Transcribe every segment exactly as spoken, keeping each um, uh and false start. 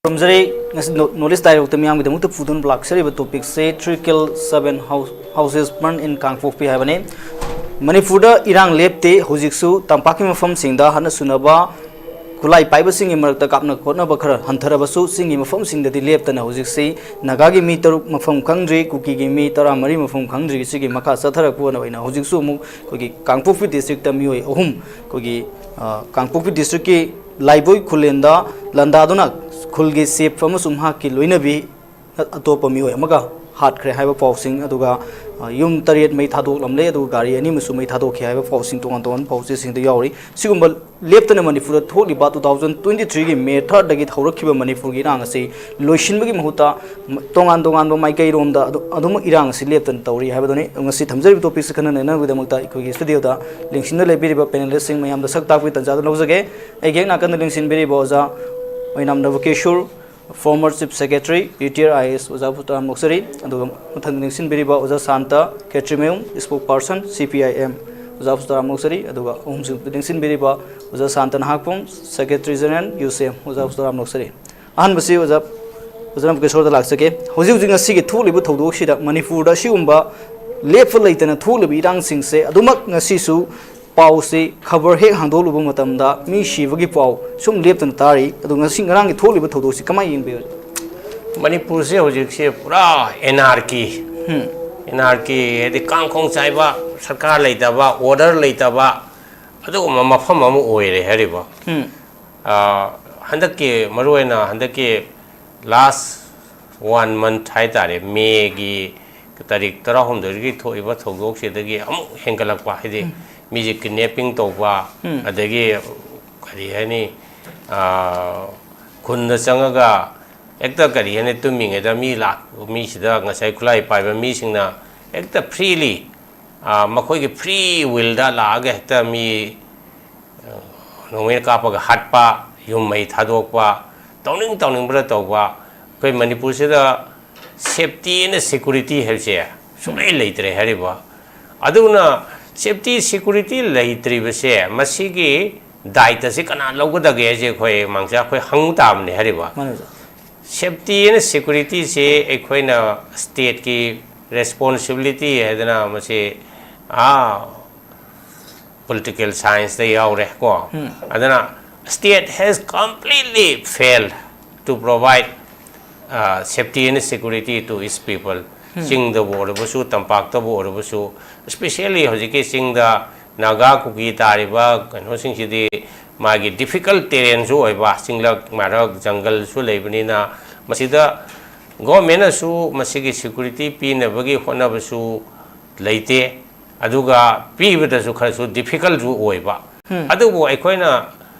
ꯈꯨꯔꯨꯝꯖꯔꯤ꯫ ꯉꯁꯤ ꯅꯣ-, ꯅꯣꯂꯦꯖ ꯗꯥꯏꯂꯣꯛꯇ ꯃꯤꯌꯥꯝꯒꯤꯗꯃꯛꯇ ꯄꯨꯗꯨꯅ ꯂꯥꯛꯆꯔꯤꯕ ꯇꯣꯄꯤꯛꯁꯦ ꯇ꯭ꯔꯤꯀꯜ ꯁꯚꯦꯟ ꯍꯥꯎ-, ꯍꯥꯎꯁꯦꯁ ꯕꯔꯟ ꯏꯟ ꯀꯥꯡꯄꯣꯛꯄꯤ ꯍꯥꯏꯕꯅꯤ꯫ ꯃꯅꯤꯄꯨꯔꯗ ꯏꯔꯥꯡ ꯂꯦꯞꯇꯦ꯫ ꯍꯧꯖꯤꯛꯁꯨ ꯇꯝꯄꯥꯛꯀꯤ ꯃꯐꯝꯁꯤꯡꯗ ꯍꯥꯠꯅ ꯁꯨꯅꯕ, ꯈꯨꯠꯂꯥꯏ ꯄꯥꯏꯕꯁꯤꯡꯒꯤ ꯃꯔꯛꯇ ꯀꯥꯞꯅ ꯈꯣꯠꯅꯕ ꯈꯔ ꯍꯟꯊꯔꯕꯁꯨ, ꯆꯤꯡꯒꯤ ꯃꯐꯝꯁꯤꯡꯗꯗꯤ ꯂꯦꯞꯇꯅ ꯍꯧꯖꯤꯛꯁꯤ ꯅꯥꯒꯥꯒꯤ ꯃꯤ ꯇꯔꯨꯛ ꯃꯐꯝ ꯈꯪꯗ꯭ꯔꯤ, ꯀꯨꯀꯤꯒꯤ ꯃꯤ ꯇꯔꯥꯃꯔꯤ ꯃꯐꯝ ꯈꯪꯗ꯭ꯔꯤ꯫ ꯁꯤꯒꯤ ꯃꯈꯥ ꯆꯠꯊꯔꯛꯄ ꯑꯣꯏꯅ ꯍꯧꯖꯤꯛꯁꯨ ꯑꯃꯨꯛ ꯑꯩꯈꯣꯏꯒꯤ ꯀꯥꯡꯄꯣꯛꯄꯤ ꯗꯤꯁꯇ꯭ꯔꯤꯛꯇ ꯃꯤꯑꯣꯏ ꯑꯍꯨꯝ, ꯑꯩꯈꯣꯏꯒꯤ, ꯑ, ꯀꯥꯡꯄꯣꯛꯄꯤ ꯗꯤꯁꯇ꯭ꯔꯤꯛꯀꯤ ꯂꯥꯏꯕꯣꯏ ꯈꯨꯂꯦꯟꯗ ꯂꯥꯟꯗꯥꯗꯨꯅ ꯈꯨꯜꯒꯤ ꯆꯤꯐ ꯑꯃꯁꯨꯡ ꯃꯍꯥꯛꯀꯤ ꯂꯣꯏꯅꯕꯤ ꯑꯇꯣꯞꯄ ꯃꯤꯑꯣꯏ ꯑꯃꯒ ꯍꯥꯠꯈ꯭ꯔꯦ ꯍꯥꯏꯕ ꯄꯥꯎꯁꯤꯡ, ꯑꯗꯨꯒ, ꯑ, ꯌꯨꯝ ꯇꯔꯦꯠ ꯃꯩ ꯊꯥꯗꯣꯛꯂꯝꯂꯦ, ꯑꯗꯨꯒ ꯒꯥꯔꯤ ꯑꯅꯤ ꯑꯃꯁꯨ ꯃꯩ ꯊꯥꯗꯣꯛꯈꯤ ꯍꯥꯏꯕ ꯄꯥꯎꯁꯤꯡ ꯇꯣꯉꯥꯟ ꯇꯣꯉꯥꯟꯕ ꯄꯥꯎꯆꯦꯁꯤꯡꯗ ꯌꯥꯎꯔꯤ꯫ ꯁꯤꯒꯨꯝꯕ ꯂꯦꯞꯇꯅ ꯃꯅꯤꯄꯨꯔꯗ ꯊꯣꯛꯂꯤꯕ two thousand twenty three ꯒꯤ ꯃꯦ third ꯗꯒꯤ ꯍꯧꯔꯛꯈꯤꯕ ꯃꯅꯤꯄꯨꯔꯒꯤ ꯏꯔꯥꯡ ꯑꯁꯤ ꯂꯣꯏꯁꯤꯟꯕꯒꯤ ꯃꯍꯨꯠꯇ ꯇꯣꯉꯥꯟ ꯇꯣꯉꯥꯟꯕ ꯃꯥꯏꯀꯩꯔꯣꯝꯗ ꯑꯗꯨ-, ꯑꯗꯨꯃꯛ ꯏꯔꯥꯡ ꯑꯁꯤ ꯂꯦꯞꯇꯅ ꯇꯧꯔꯤ ꯍꯥꯏꯕꯗꯨꯅꯤ꯫ ꯉꯁꯤ ꯊꯝꯖꯔꯤꯕ ꯇꯣꯄꯤꯛꯁꯤ ꯈꯟꯅ ꯅꯩꯅꯅꯕꯒꯤꯗꯃꯛꯇ ꯑꯩꯈꯣꯏꯒꯤ ꯁ꯭ꯇꯨꯗꯤꯑꯣꯗ ꯂꯦꯡꯁꯤꯟꯗ ꯂꯦꯞꯄꯤꯔꯤꯕ ꯄꯦꯅꯦꯂꯤꯁꯁꯤꯡ ꯃꯌꯥꯝꯗ ꯁꯛ ꯇꯥꯛꯄꯒꯤ ꯇꯥꯟꯖꯥꯗꯨ ꯂꯧꯖꯒꯦ꯫ ꯑꯩꯒꯤ ꯍꯦꯛ ꯅꯥꯀꯟꯗ ꯂꯦꯡꯁꯤꯟꯕꯤꯔꯤꯕ ꯑꯣꯖꯥ ꯑꯣꯏꯅꯥꯝ ꯅꯕꯀꯤꯁꯣꯔ, former chief secretary, retired I A S, ꯑꯣꯖꯥ ꯐꯨꯇꯔꯥꯝ ꯂꯣꯛꯆꯔꯤ꯫ ꯑꯗꯨꯒ ꯃꯊꯪꯗ ꯂꯦꯡꯁꯤꯟꯕꯤꯔꯤꯕ ꯑꯣꯖꯥ Santa Khetrimayum, spokesperson, C P I M, ꯑꯣꯖꯥ ꯐꯨꯇꯔꯥꯝ ꯂꯣꯛꯆꯔꯤ꯫ ꯑꯗꯨꯒ ꯑꯍꯨꯝꯁꯨꯕꯗ ꯂꯦꯡꯁꯤꯟꯕꯤꯔꯤꯕ ꯑꯣꯖꯥ Santa Nahakpam, secretary general, U C M, ꯑꯣꯖꯥ ꯐꯨꯇꯔꯥꯝ ꯂꯣꯛꯆꯔꯤ꯫ ꯑꯍꯥꯟꯕꯁꯤ ꯑꯣꯖꯥ, ꯑꯣꯖꯥ ꯅꯕꯀꯤꯁꯣꯔꯗ ꯂꯥꯛꯆꯒꯦ꯫ ꯍꯧꯖꯤꯛ ꯍꯧꯖꯤꯛ ꯉꯁꯤꯒꯤ ꯊꯣꯛꯂꯤꯕ ꯊꯧꯗꯣꯛꯁꯤꯗ ꯃꯅꯤꯄꯨꯔꯗ ꯑꯁꯤꯒꯨꯝꯕ ꯂꯦꯞꯄ ꯂꯩꯇꯅ ꯊꯣꯛꯂꯤꯕ ꯏꯔꯥꯡꯁꯤꯡꯁꯦ ꯑꯗꯨꯃꯛ ꯉꯁꯤꯁꯨ ꯄꯥꯎꯁꯤ, ꯈꯕꯔ ꯍꯦꯛ ꯍꯥꯡꯗꯣꯛꯂꯨꯕ ꯃꯇꯝꯗ ꯃꯤ ꯁꯤꯕꯒꯤ ꯄꯥꯎ ꯁꯨꯝ ꯂꯦꯞꯇꯅ ꯇꯥꯔꯤ꯫ ꯑꯗꯣ ꯉꯁꯤ ꯉꯔꯥꯡꯒꯤ ꯊꯣꯛꯂꯤꯕ ꯊꯧꯗꯣꯛꯁꯤ ꯀꯃꯥꯏꯅ ꯌꯦꯡꯕꯤꯕ? ꯃꯅꯤꯄꯨꯔꯁꯦ ꯍꯧꯖꯤꯛꯁꯦ ꯄꯨꯔꯥ ꯑꯦꯅꯥꯔꯀꯤ, ꯎꯝ꯫ ꯑꯦꯅꯥꯔꯀꯤ ꯍꯥꯏꯗꯤ ꯀꯥꯡꯈꯣꯡ ꯆꯥꯏꯕ, ꯁꯔꯀꯥꯔ ꯂꯩꯇꯕ, ꯑꯣꯔꯗꯔ ꯂꯩꯇꯕ, ꯑꯗꯨꯒꯨꯝꯕ ꯃꯐꯝ ꯑꯃ ꯑꯣꯏꯔꯦ ꯍꯥꯏꯔꯤꯕ꯫ ꯎꯝ꯫ ꯑꯥ, ꯍꯟꯗꯛꯀꯤ, ꯃꯔꯨꯑꯣꯏꯅ ꯍꯟꯗꯛꯀꯤ last one month ꯍꯥꯏ ꯇꯥꯔꯦ, ꯃꯦꯒꯤ ꯇꯥꯔꯤꯛ ꯇꯔꯥꯍꯨꯝꯗꯣꯏꯗꯒꯤ ꯊꯣꯛꯏꯕ ꯊꯧꯗꯣꯛꯁꯤꯗꯒꯤ ꯑꯃꯨꯛ ꯍꯦꯟꯒꯠꯂꯛꯄ, ꯍꯥꯏꯗꯤ ꯎꯝ꯫ ꯃꯤꯁꯦ ꯀꯤꯗꯅꯦꯄꯤꯡ ꯇꯧꯕ, ꯎꯝ꯫ ꯑꯗꯒꯤ ꯀꯔꯤ ꯍꯥꯏꯅꯤ, ꯑꯥ, ꯈꯨꯟꯗ ꯆꯪꯉꯒ ꯍꯦꯛꯇ ꯀꯔꯤ ꯍꯥꯏꯅꯤ, ꯇꯨꯝꯃꯤꯉꯩꯗ ꯃꯤ ꯂꯥꯛ-, ꯃꯤꯁꯤꯗ ꯉꯁꯥꯏ ꯈꯨꯠꯂꯥꯏ ꯄꯥꯏꯕ ꯃꯤꯁꯤꯡꯅ ꯍꯦꯛꯇ ꯐ꯭ꯔꯤꯂꯤ, ꯃꯈꯣꯏꯒꯤ ꯐ꯭ꯔꯤ ꯋꯤꯜꯗ ꯂꯥꯛꯑꯒ ꯍꯦꯛꯇ ꯃꯤ ꯅꯣꯡꯃꯩꯅ ꯀꯥꯞꯄꯒ ꯍꯥꯠꯄ, ꯌꯨꯝ ꯃꯩ ꯊꯥꯗꯣꯛꯄ, ꯇꯧꯅꯤꯡ ꯇꯧꯅꯤꯡꯕꯗ ꯇꯧꯕ꯫ ꯑꯩꯈꯣꯏ ꯃꯅꯤꯄꯨꯔꯁꯤꯗ ꯁꯦꯞꯇꯤ ꯑꯦꯟ ꯁꯦꯀ꯭ꯌꯨꯔꯤꯇꯤ ꯍꯥꯏꯕꯁꯦ ꯁꯨꯡꯂꯩ ꯂꯩꯇ꯭ꯔꯦ ꯍꯥꯏꯔꯤꯕ꯫ ꯑꯗꯨꯅ ꯁꯦꯞꯇꯤ ꯁꯦꯀ꯭ꯌꯨꯔꯤꯇꯤ ꯂꯩꯇ꯭ꯔꯤꯕꯁꯦ, ꯃꯁꯤꯒꯤ ꯗꯥꯏꯇꯁꯦ ꯀꯅꯥ ꯂꯧꯒꯗꯒꯦ ꯍꯥꯏꯁꯦ ꯑꯩꯈꯣꯏ ꯃꯥꯡꯖꯥ ꯑꯩꯈꯣꯏ ꯍꯪꯕ ꯇꯥꯕꯅꯤ ꯍꯥꯏꯔꯤꯕ꯫ ꯃꯥꯅꯦ, ꯑꯣꯖꯥ꯫ ꯁꯦꯞꯇꯤ ꯑꯦꯟ ꯁꯦꯀ꯭ꯌꯨꯔꯤꯇꯤꯁꯦ ꯑꯩꯈꯣꯏꯅ ꯁ꯭ꯇꯦꯠꯀꯤ ꯔꯦꯁꯄꯣꯟꯁꯤꯕꯤꯂꯤꯇꯤ ꯍꯥꯏꯗꯅ ꯃꯁꯤ, ꯑꯥ, ꯄꯣꯂꯤꯇꯤꯀꯦꯜ ꯁꯥꯏꯟꯁꯇ ꯌꯥꯎꯔꯦ ꯀꯣ꯫ ꯎꯝ꯫ ꯑꯗꯨꯅ, state has completely failed to provide, uh, safety and security to its people꯫ ꯎꯝ꯫ ꯆꯤꯡꯗꯕꯨ ꯑꯣꯏꯔꯕꯁꯨ, ꯇꯝꯄꯥꯛꯇꯕꯨ ꯑꯣꯏꯔꯕꯁꯨ, especially ꯍꯧꯖꯤꯛꯀꯤ ꯆꯤꯡꯗ ꯅꯥꯒꯥ ꯀꯨꯀꯤ ꯇꯥꯔꯤꯕ ꯀꯩꯅꯣꯁꯤꯡꯁꯤꯗꯤ ꯃꯥꯒꯤ difficult terrainꯁꯨ ꯑꯣꯏꯕ, ꯆꯤꯡꯂꯛ ꯃꯔꯛ ꯖꯪꯒꯜꯁꯨ ꯂꯩꯕꯅꯤꯅ, ꯃꯁꯤꯗ ꯒꯣꯔꯃꯦꯟꯅꯁꯨ ꯃꯁꯤꯒꯤ ꯁꯦꯀ꯭ꯌꯨꯔꯤꯇꯤ ꯄꯤꯅꯕꯒꯤ ꯍꯣꯠꯅꯕꯁꯨ ꯂꯩꯇꯦ꯫ ꯑꯗꯨꯒ ꯄꯤꯕꯗꯁꯨ ꯈꯔꯁꯨ difficult ꯁꯨ ꯑꯣꯏꯕ꯫ ꯎꯝ꯫ ꯑꯗꯨꯕꯨ ꯑꯩꯈꯣꯏꯅ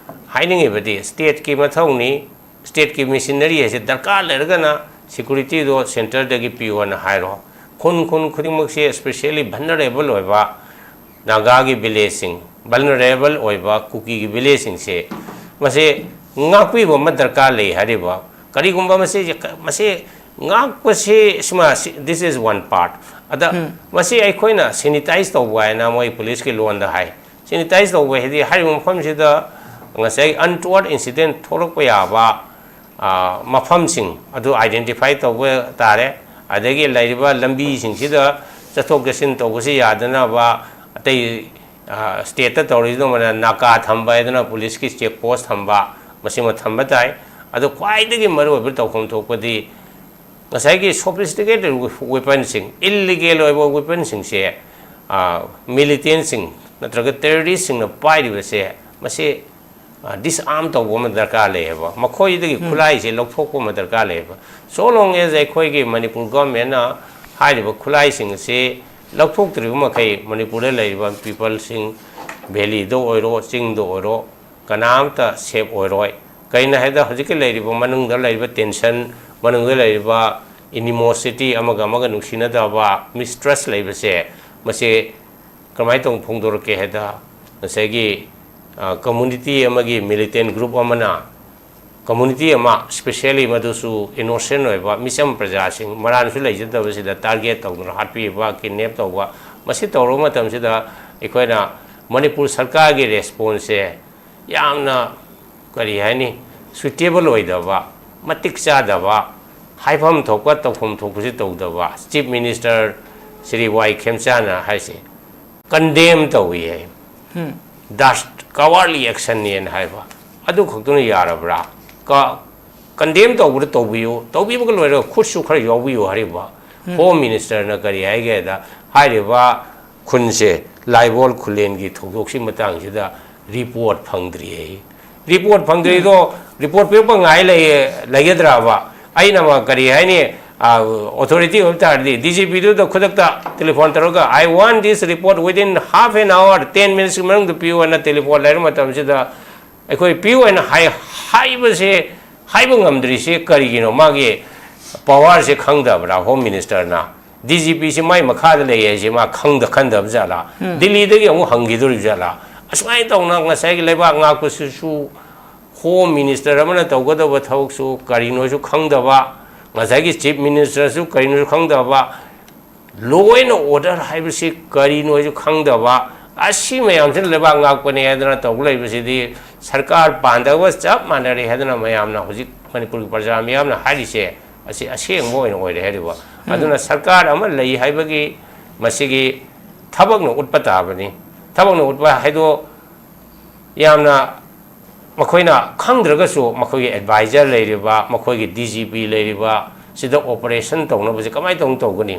ꯍꯥꯏꯅꯤꯡꯉꯤꯕꯗꯤ, ꯁ꯭ꯇꯦꯠꯀꯤ ꯃꯊꯧꯅꯤ, ꯁ꯭ꯇꯦꯠꯀꯤ machinery ꯍꯥꯏꯁꯦ ꯗꯔꯀꯥꯔ ꯂꯩꯔꯒꯅ ꯁꯦꯀ꯭ꯌꯨꯔꯤꯇꯤꯗꯣ ꯁꯦꯟꯇꯔꯗꯒꯤ ꯄꯤꯌꯣꯅ ꯍꯥꯏꯔꯣ꯫ ꯈꯨꯟ, ꯈꯨꯟ ꯈꯨꯗꯤꯡꯃꯛꯁꯦ, especially vulnerable ꯑꯣꯏꯕ ꯅꯥꯒꯥꯒꯤ ꯚꯤꯂꯦꯖꯁꯤꯡ, vulnerable ꯑꯣꯏꯕ ꯀꯨꯀꯤꯒꯤ ꯚꯤꯂꯦꯖꯁꯤꯡꯁꯦ, ꯃꯁꯦ ꯉꯥꯛꯄꯤꯕ ꯑꯃ ꯗꯔꯀꯥꯔ ꯂꯩ ꯍꯥꯏꯔꯤꯕ꯫ ꯀꯔꯤꯒꯨꯝꯕ ꯃꯁꯤ, ꯃꯁꯤ ꯉꯥꯛꯄꯁꯤ, ꯁꯤꯃ, ꯁꯤ, this is one part꯫ ꯑꯗ ꯎꯝ꯫ ꯃꯁꯤ ꯑꯩꯈꯣꯏꯅ ꯁꯦꯅꯤꯇꯥꯏꯖ ꯇꯧꯕ ꯍꯥꯏꯅ ꯃꯣꯏ ꯄꯨꯂꯤꯁꯀꯤ ꯂꯣꯟꯗ ꯍꯥꯏ꯫ ꯁꯦꯅꯤꯇꯥꯏꯖ ꯇꯧꯕ ꯍꯥꯏꯗꯤ ꯍꯥꯏꯔꯤꯕ ꯃꯐꯝꯁꯤꯗ ꯉꯁꯥꯏ untoward incident ꯊꯣꯛꯂꯛꯄ ꯌꯥꯕ, ꯑ, ꯃꯐꯝꯁꯤꯡ ꯑꯗꯨ identify ꯇꯧꯕ ꯇꯥꯔꯦ꯫ ꯑꯗꯒꯤ ꯂꯩꯔꯤꯕ ꯂꯝꯕꯤꯁꯤꯡꯁꯤꯗ ꯆꯠꯊꯣꯛ ꯆꯠꯁꯤꯟ ꯇꯧꯕꯁꯤ ꯌꯥꯗꯅꯕ, ꯑꯇꯩ, ꯑ, ꯁ꯭ꯇꯦꯠꯇ ꯇꯧꯔꯤꯗꯨꯃꯅ ꯅꯥꯀꯥ ꯊꯝꯕ ꯍꯥꯏꯗꯅ ꯄꯨꯂꯤꯁꯀꯤ ꯆꯦꯛ ꯄꯣꯁ ꯊꯝꯕ, ꯃꯁꯤꯃ ꯊꯝꯕ ꯇꯥꯏ꯫ ꯑꯗꯣ ꯈ꯭ꯋꯥꯏꯗꯒꯤ ꯃꯔꯨꯑꯣꯏꯕ ꯇꯧꯐꯝ ꯊꯣꯛꯄꯗꯤ ꯉꯁꯥꯏꯒꯤ sophisticated weaponꯁꯤꯡ, illegal ꯑꯣꯏꯕ weaponꯁꯤꯡꯁꯦ, ꯑ, militantꯁꯤꯡ ꯅꯠꯇ꯭ꯔꯒ terroristꯁꯤꯡꯅ ꯄꯥꯏꯔꯤꯕꯁꯦ, ꯃꯁꯤ, ꯑ, disarm ꯇꯧꯕ ꯑꯃ ꯗꯔꯀꯥꯔ ꯂꯩꯌꯦꯕ꯫ ꯃꯈꯣꯏꯗꯒꯤ ꯎꯝ꯫ ꯈꯨꯠꯂꯥꯏꯁꯦ ꯂꯧꯊꯣꯛꯄ ꯑꯃ ꯗꯔꯀꯥꯔ ꯂꯩꯌꯦꯕ꯫ So long as ꯑꯩꯈꯣꯏꯒꯤ ꯃꯅꯤꯄꯨꯔ ꯒꯣꯔꯃꯦꯟꯅ ꯍꯥꯏꯔꯤꯕ ꯈꯨꯠꯂꯥꯏꯁꯤꯡ ꯑꯁꯤ ꯂꯧꯊꯣꯛꯇ꯭ꯔꯤꯕ ꯃꯈꯩ, ꯃꯅꯤꯄꯨꯔꯗ ꯂꯩꯔꯤꯕ peopleꯁꯤꯡ, valleyꯗ ꯑꯣꯏꯔꯣ, ꯆꯤꯡꯗ ꯑꯣꯏꯔꯣ, ꯀꯅꯥꯝꯇ safe ꯑꯣꯏꯔꯣꯏ꯫ ꯀꯩꯅꯣ ꯍꯥꯏꯕꯗ, ꯍꯧꯖꯤꯛꯀꯤ ꯂꯩꯔꯤꯕ, ꯃꯅꯨꯡꯗ ꯂꯩꯔꯤꯕ tension, ꯃꯅꯨꯡꯗ ꯂꯩꯔꯤꯕ animosity, ꯑꯃꯒ ꯑꯃꯒ ꯅꯨꯡꯁꯤꯅꯗꯕ, mistrust ꯂꯩꯕꯁꯦ, ꯃꯁꯤ ꯀꯃꯥꯏꯅ ꯇꯧꯅ ꯐꯣꯡꯗꯣꯔꯛꯀꯦ ꯍꯥꯏꯗ, ꯉꯁꯥꯏꯒꯤ, ꯑ, community ꯑꯃꯒꯤ militant group ꯑꯃꯅ community ꯑꯃ, specially ꯃꯗꯨꯁꯨ innocent ꯑꯣꯏꯕ ꯃꯤꯆꯝ ꯄ꯭ꯔꯖꯥꯁꯤꯡ, ꯃꯔꯥꯟꯁꯨ ꯂꯩꯖꯗꯕꯁꯤꯗ target ꯇꯧꯗꯨꯅ ꯍꯥꯠꯄꯤꯕ, kidnap ꯇꯧꯕ, ꯃꯁꯤ ꯇꯧꯔꯕ ꯃꯇꯝꯁꯤꯗ ꯑꯩꯈꯣꯏꯅ ꯃꯅꯤꯄꯨꯔ ꯁꯔꯀꯥꯔꯒꯤ response ꯁꯦ ꯌꯥꯝꯅ, ꯀꯔꯤ ꯍꯥꯏꯅꯤ, suitable ꯑꯣꯏꯗꯕ, ꯃꯇꯤꯛ ꯆꯥꯗꯕ, ꯍꯥꯏꯐꯝ ꯊꯣꯛꯄ ꯇꯧꯐꯝ ꯊꯣꯛꯄꯁꯤ ꯇꯧꯗꯕ꯫ Chief Minister ꯁ꯭ꯔꯤ ꯋꯥꯏ ꯈꯦꯝꯆꯥꯅ ꯍꯥꯏꯁꯦ condemn ꯇꯧꯏ ꯍꯥꯏ꯫ Dast cowardly action ꯅꯦꯅ ꯍꯥꯏꯕ꯫ ꯑꯗꯨ ꯈꯛꯇꯅ ꯌꯥꯔꯕ꯭ꯔꯥ? ꯀ-, condemn ꯇꯧꯕꯗ ꯇꯧꯕꯤꯌꯨ, ꯇꯧꯕꯤꯕꯒ ꯂꯣꯏꯔꯒ ꯈꯨꯠꯁꯨ ꯈꯔ ꯌꯥꯎꯕꯤꯌꯨ ꯍꯥꯏꯔꯤꯕ꯫ Home Minister ꯅ ꯀꯔꯤ ꯍꯥꯏꯒꯦꯗ, ꯍꯥꯏꯔꯤꯕ ꯈꯨꯟꯁꯦ, ꯂꯥꯏꯕꯣꯜ ꯈꯨꯂꯦꯟꯒꯤ ꯊꯧꯗꯣꯛꯁꯤ ꯃꯇꯥꯡꯁꯤꯗ report ꯐꯪꯗ꯭ꯔꯤ ꯍꯥꯏ꯫ Report ꯐꯪꯗ꯭ꯔꯤꯗꯣ, report ꯄꯤꯔꯛꯄ ꯉꯥꯏ ꯂꯩ-, ꯂꯩꯒꯗ꯭ꯔꯕ? ꯑꯩꯅ ꯑꯃ ꯀꯔꯤ ꯍꯥꯏꯅꯤ, ꯑ, authority ꯑꯣꯏꯕ ꯇꯥꯔꯗꯤ, D G P ꯗꯨꯗ ꯈꯨꯗꯛꯇ telephone ꯇꯧꯔꯒ, "I want this report within half an hour, ten minutes ꯀꯤ ꯃꯅꯨꯡꯗ ꯄꯤꯌꯨ" ꯍꯥꯏꯅ telephone ꯂꯩꯔ ꯃꯇꯝꯁꯤꯗ, ꯑꯩꯈꯣꯏ ꯄꯤꯌꯨ ꯍꯥꯏꯅ ꯍꯥꯏ-, ꯍꯥꯏꯕꯁꯦ, ꯍꯥꯏꯕ ꯉꯝꯗ꯭ꯔꯤꯁꯦ ꯀꯔꯤꯒꯤꯅꯣ? ꯃꯥꯒꯤ power ꯁꯦ ꯈꯪꯗꯕ꯭ꯔꯥ Home Minister ꯅ? D G P ꯁꯤ ꯃꯥꯏ ꯃꯈꯥꯗ ꯂꯩ ꯍꯥꯏꯁꯦ ꯃꯥ ꯈꯪꯗ ꯈꯟꯗꯕ ꯖꯥꯠꯂꯥ? ꯎꯝ꯫ ꯗꯤꯜꯂꯤꯗꯒꯤ ꯑꯃꯨꯛ ꯍꯪꯈꯤꯗꯣꯔꯤꯕ ꯖꯥꯠꯂꯥ? ꯑꯁꯨꯃꯥꯏꯅ ꯇꯧꯅ ꯉꯁꯥꯏꯒꯤ ꯂꯩꯕꯥꯛ ꯉꯥꯛꯄꯁꯤꯁꯨ Home Minister ꯑꯃꯅ ꯇꯧꯒꯗꯕ ꯊꯕꯛꯁꯨ ꯀꯔꯤꯅꯣꯁꯨ ꯈꯪꯗꯕ, ꯉꯁꯥꯏꯒꯤ Chief Minister ꯁꯨ ꯀꯔꯤꯅꯣꯁꯨ ꯈꯪꯗꯕ, law and order ꯍꯥꯏꯕꯁꯤ ꯀꯔꯤꯅꯣꯁꯨ ꯈꯪꯗꯕ, ꯑꯁꯤ ꯃꯌꯥꯝꯁꯤꯅ ꯂꯩꯕꯥꯛ ꯉꯥꯛꯄꯅꯦ ꯍꯥꯏꯗꯅ ꯇꯧ ꯂꯩꯕꯁꯤꯗꯤ ꯁꯔꯀꯥꯔ ꯄꯥꯟꯗꯕꯒ ꯆꯞ ꯃꯥꯟꯅꯔꯦ ꯍꯥꯏꯗꯅ ꯃꯌꯥꯝꯅ, ꯍꯧꯖꯤꯛ ꯃꯅꯤꯄꯨꯔꯒꯤ ꯄ꯭ꯔꯖꯥ ꯃꯤꯌꯥꯝꯅ ꯍꯥꯏꯔꯤꯁꯦ ꯑꯁꯤ ꯑꯁꯦꯡꯕ ꯑꯣꯏꯅ ꯑꯣꯏꯔꯦ ꯍꯥꯏꯔꯤꯕ꯫ ꯎꯝ꯫ ꯑꯗꯨꯅ ꯁꯔꯀꯥꯔ ꯑꯃ ꯂꯩ ꯍꯥꯏꯕꯒꯤ ꯃꯁꯤꯒꯤ ꯊꯕꯛꯅ ꯎꯠꯄ ꯇꯥꯕꯅꯤ꯫ ꯊꯕꯛꯅ ꯎꯠꯄ ꯍꯥꯏꯗꯣ ꯌꯥꯝꯅ ꯃꯈꯣꯏꯅ ꯈꯪꯗ꯭ꯔꯒꯁꯨ ꯃꯈꯣꯏꯒꯤ advisor ꯂꯩꯔꯤꯕ, ꯃꯈꯣꯏꯒꯤ D G P ꯂꯩꯔꯤꯕ, ꯁꯤꯗ operation ꯇꯧꯅꯕꯁꯦ ꯀꯃꯥꯏꯅ ꯇꯧꯅ ꯇꯧꯒꯅꯤ?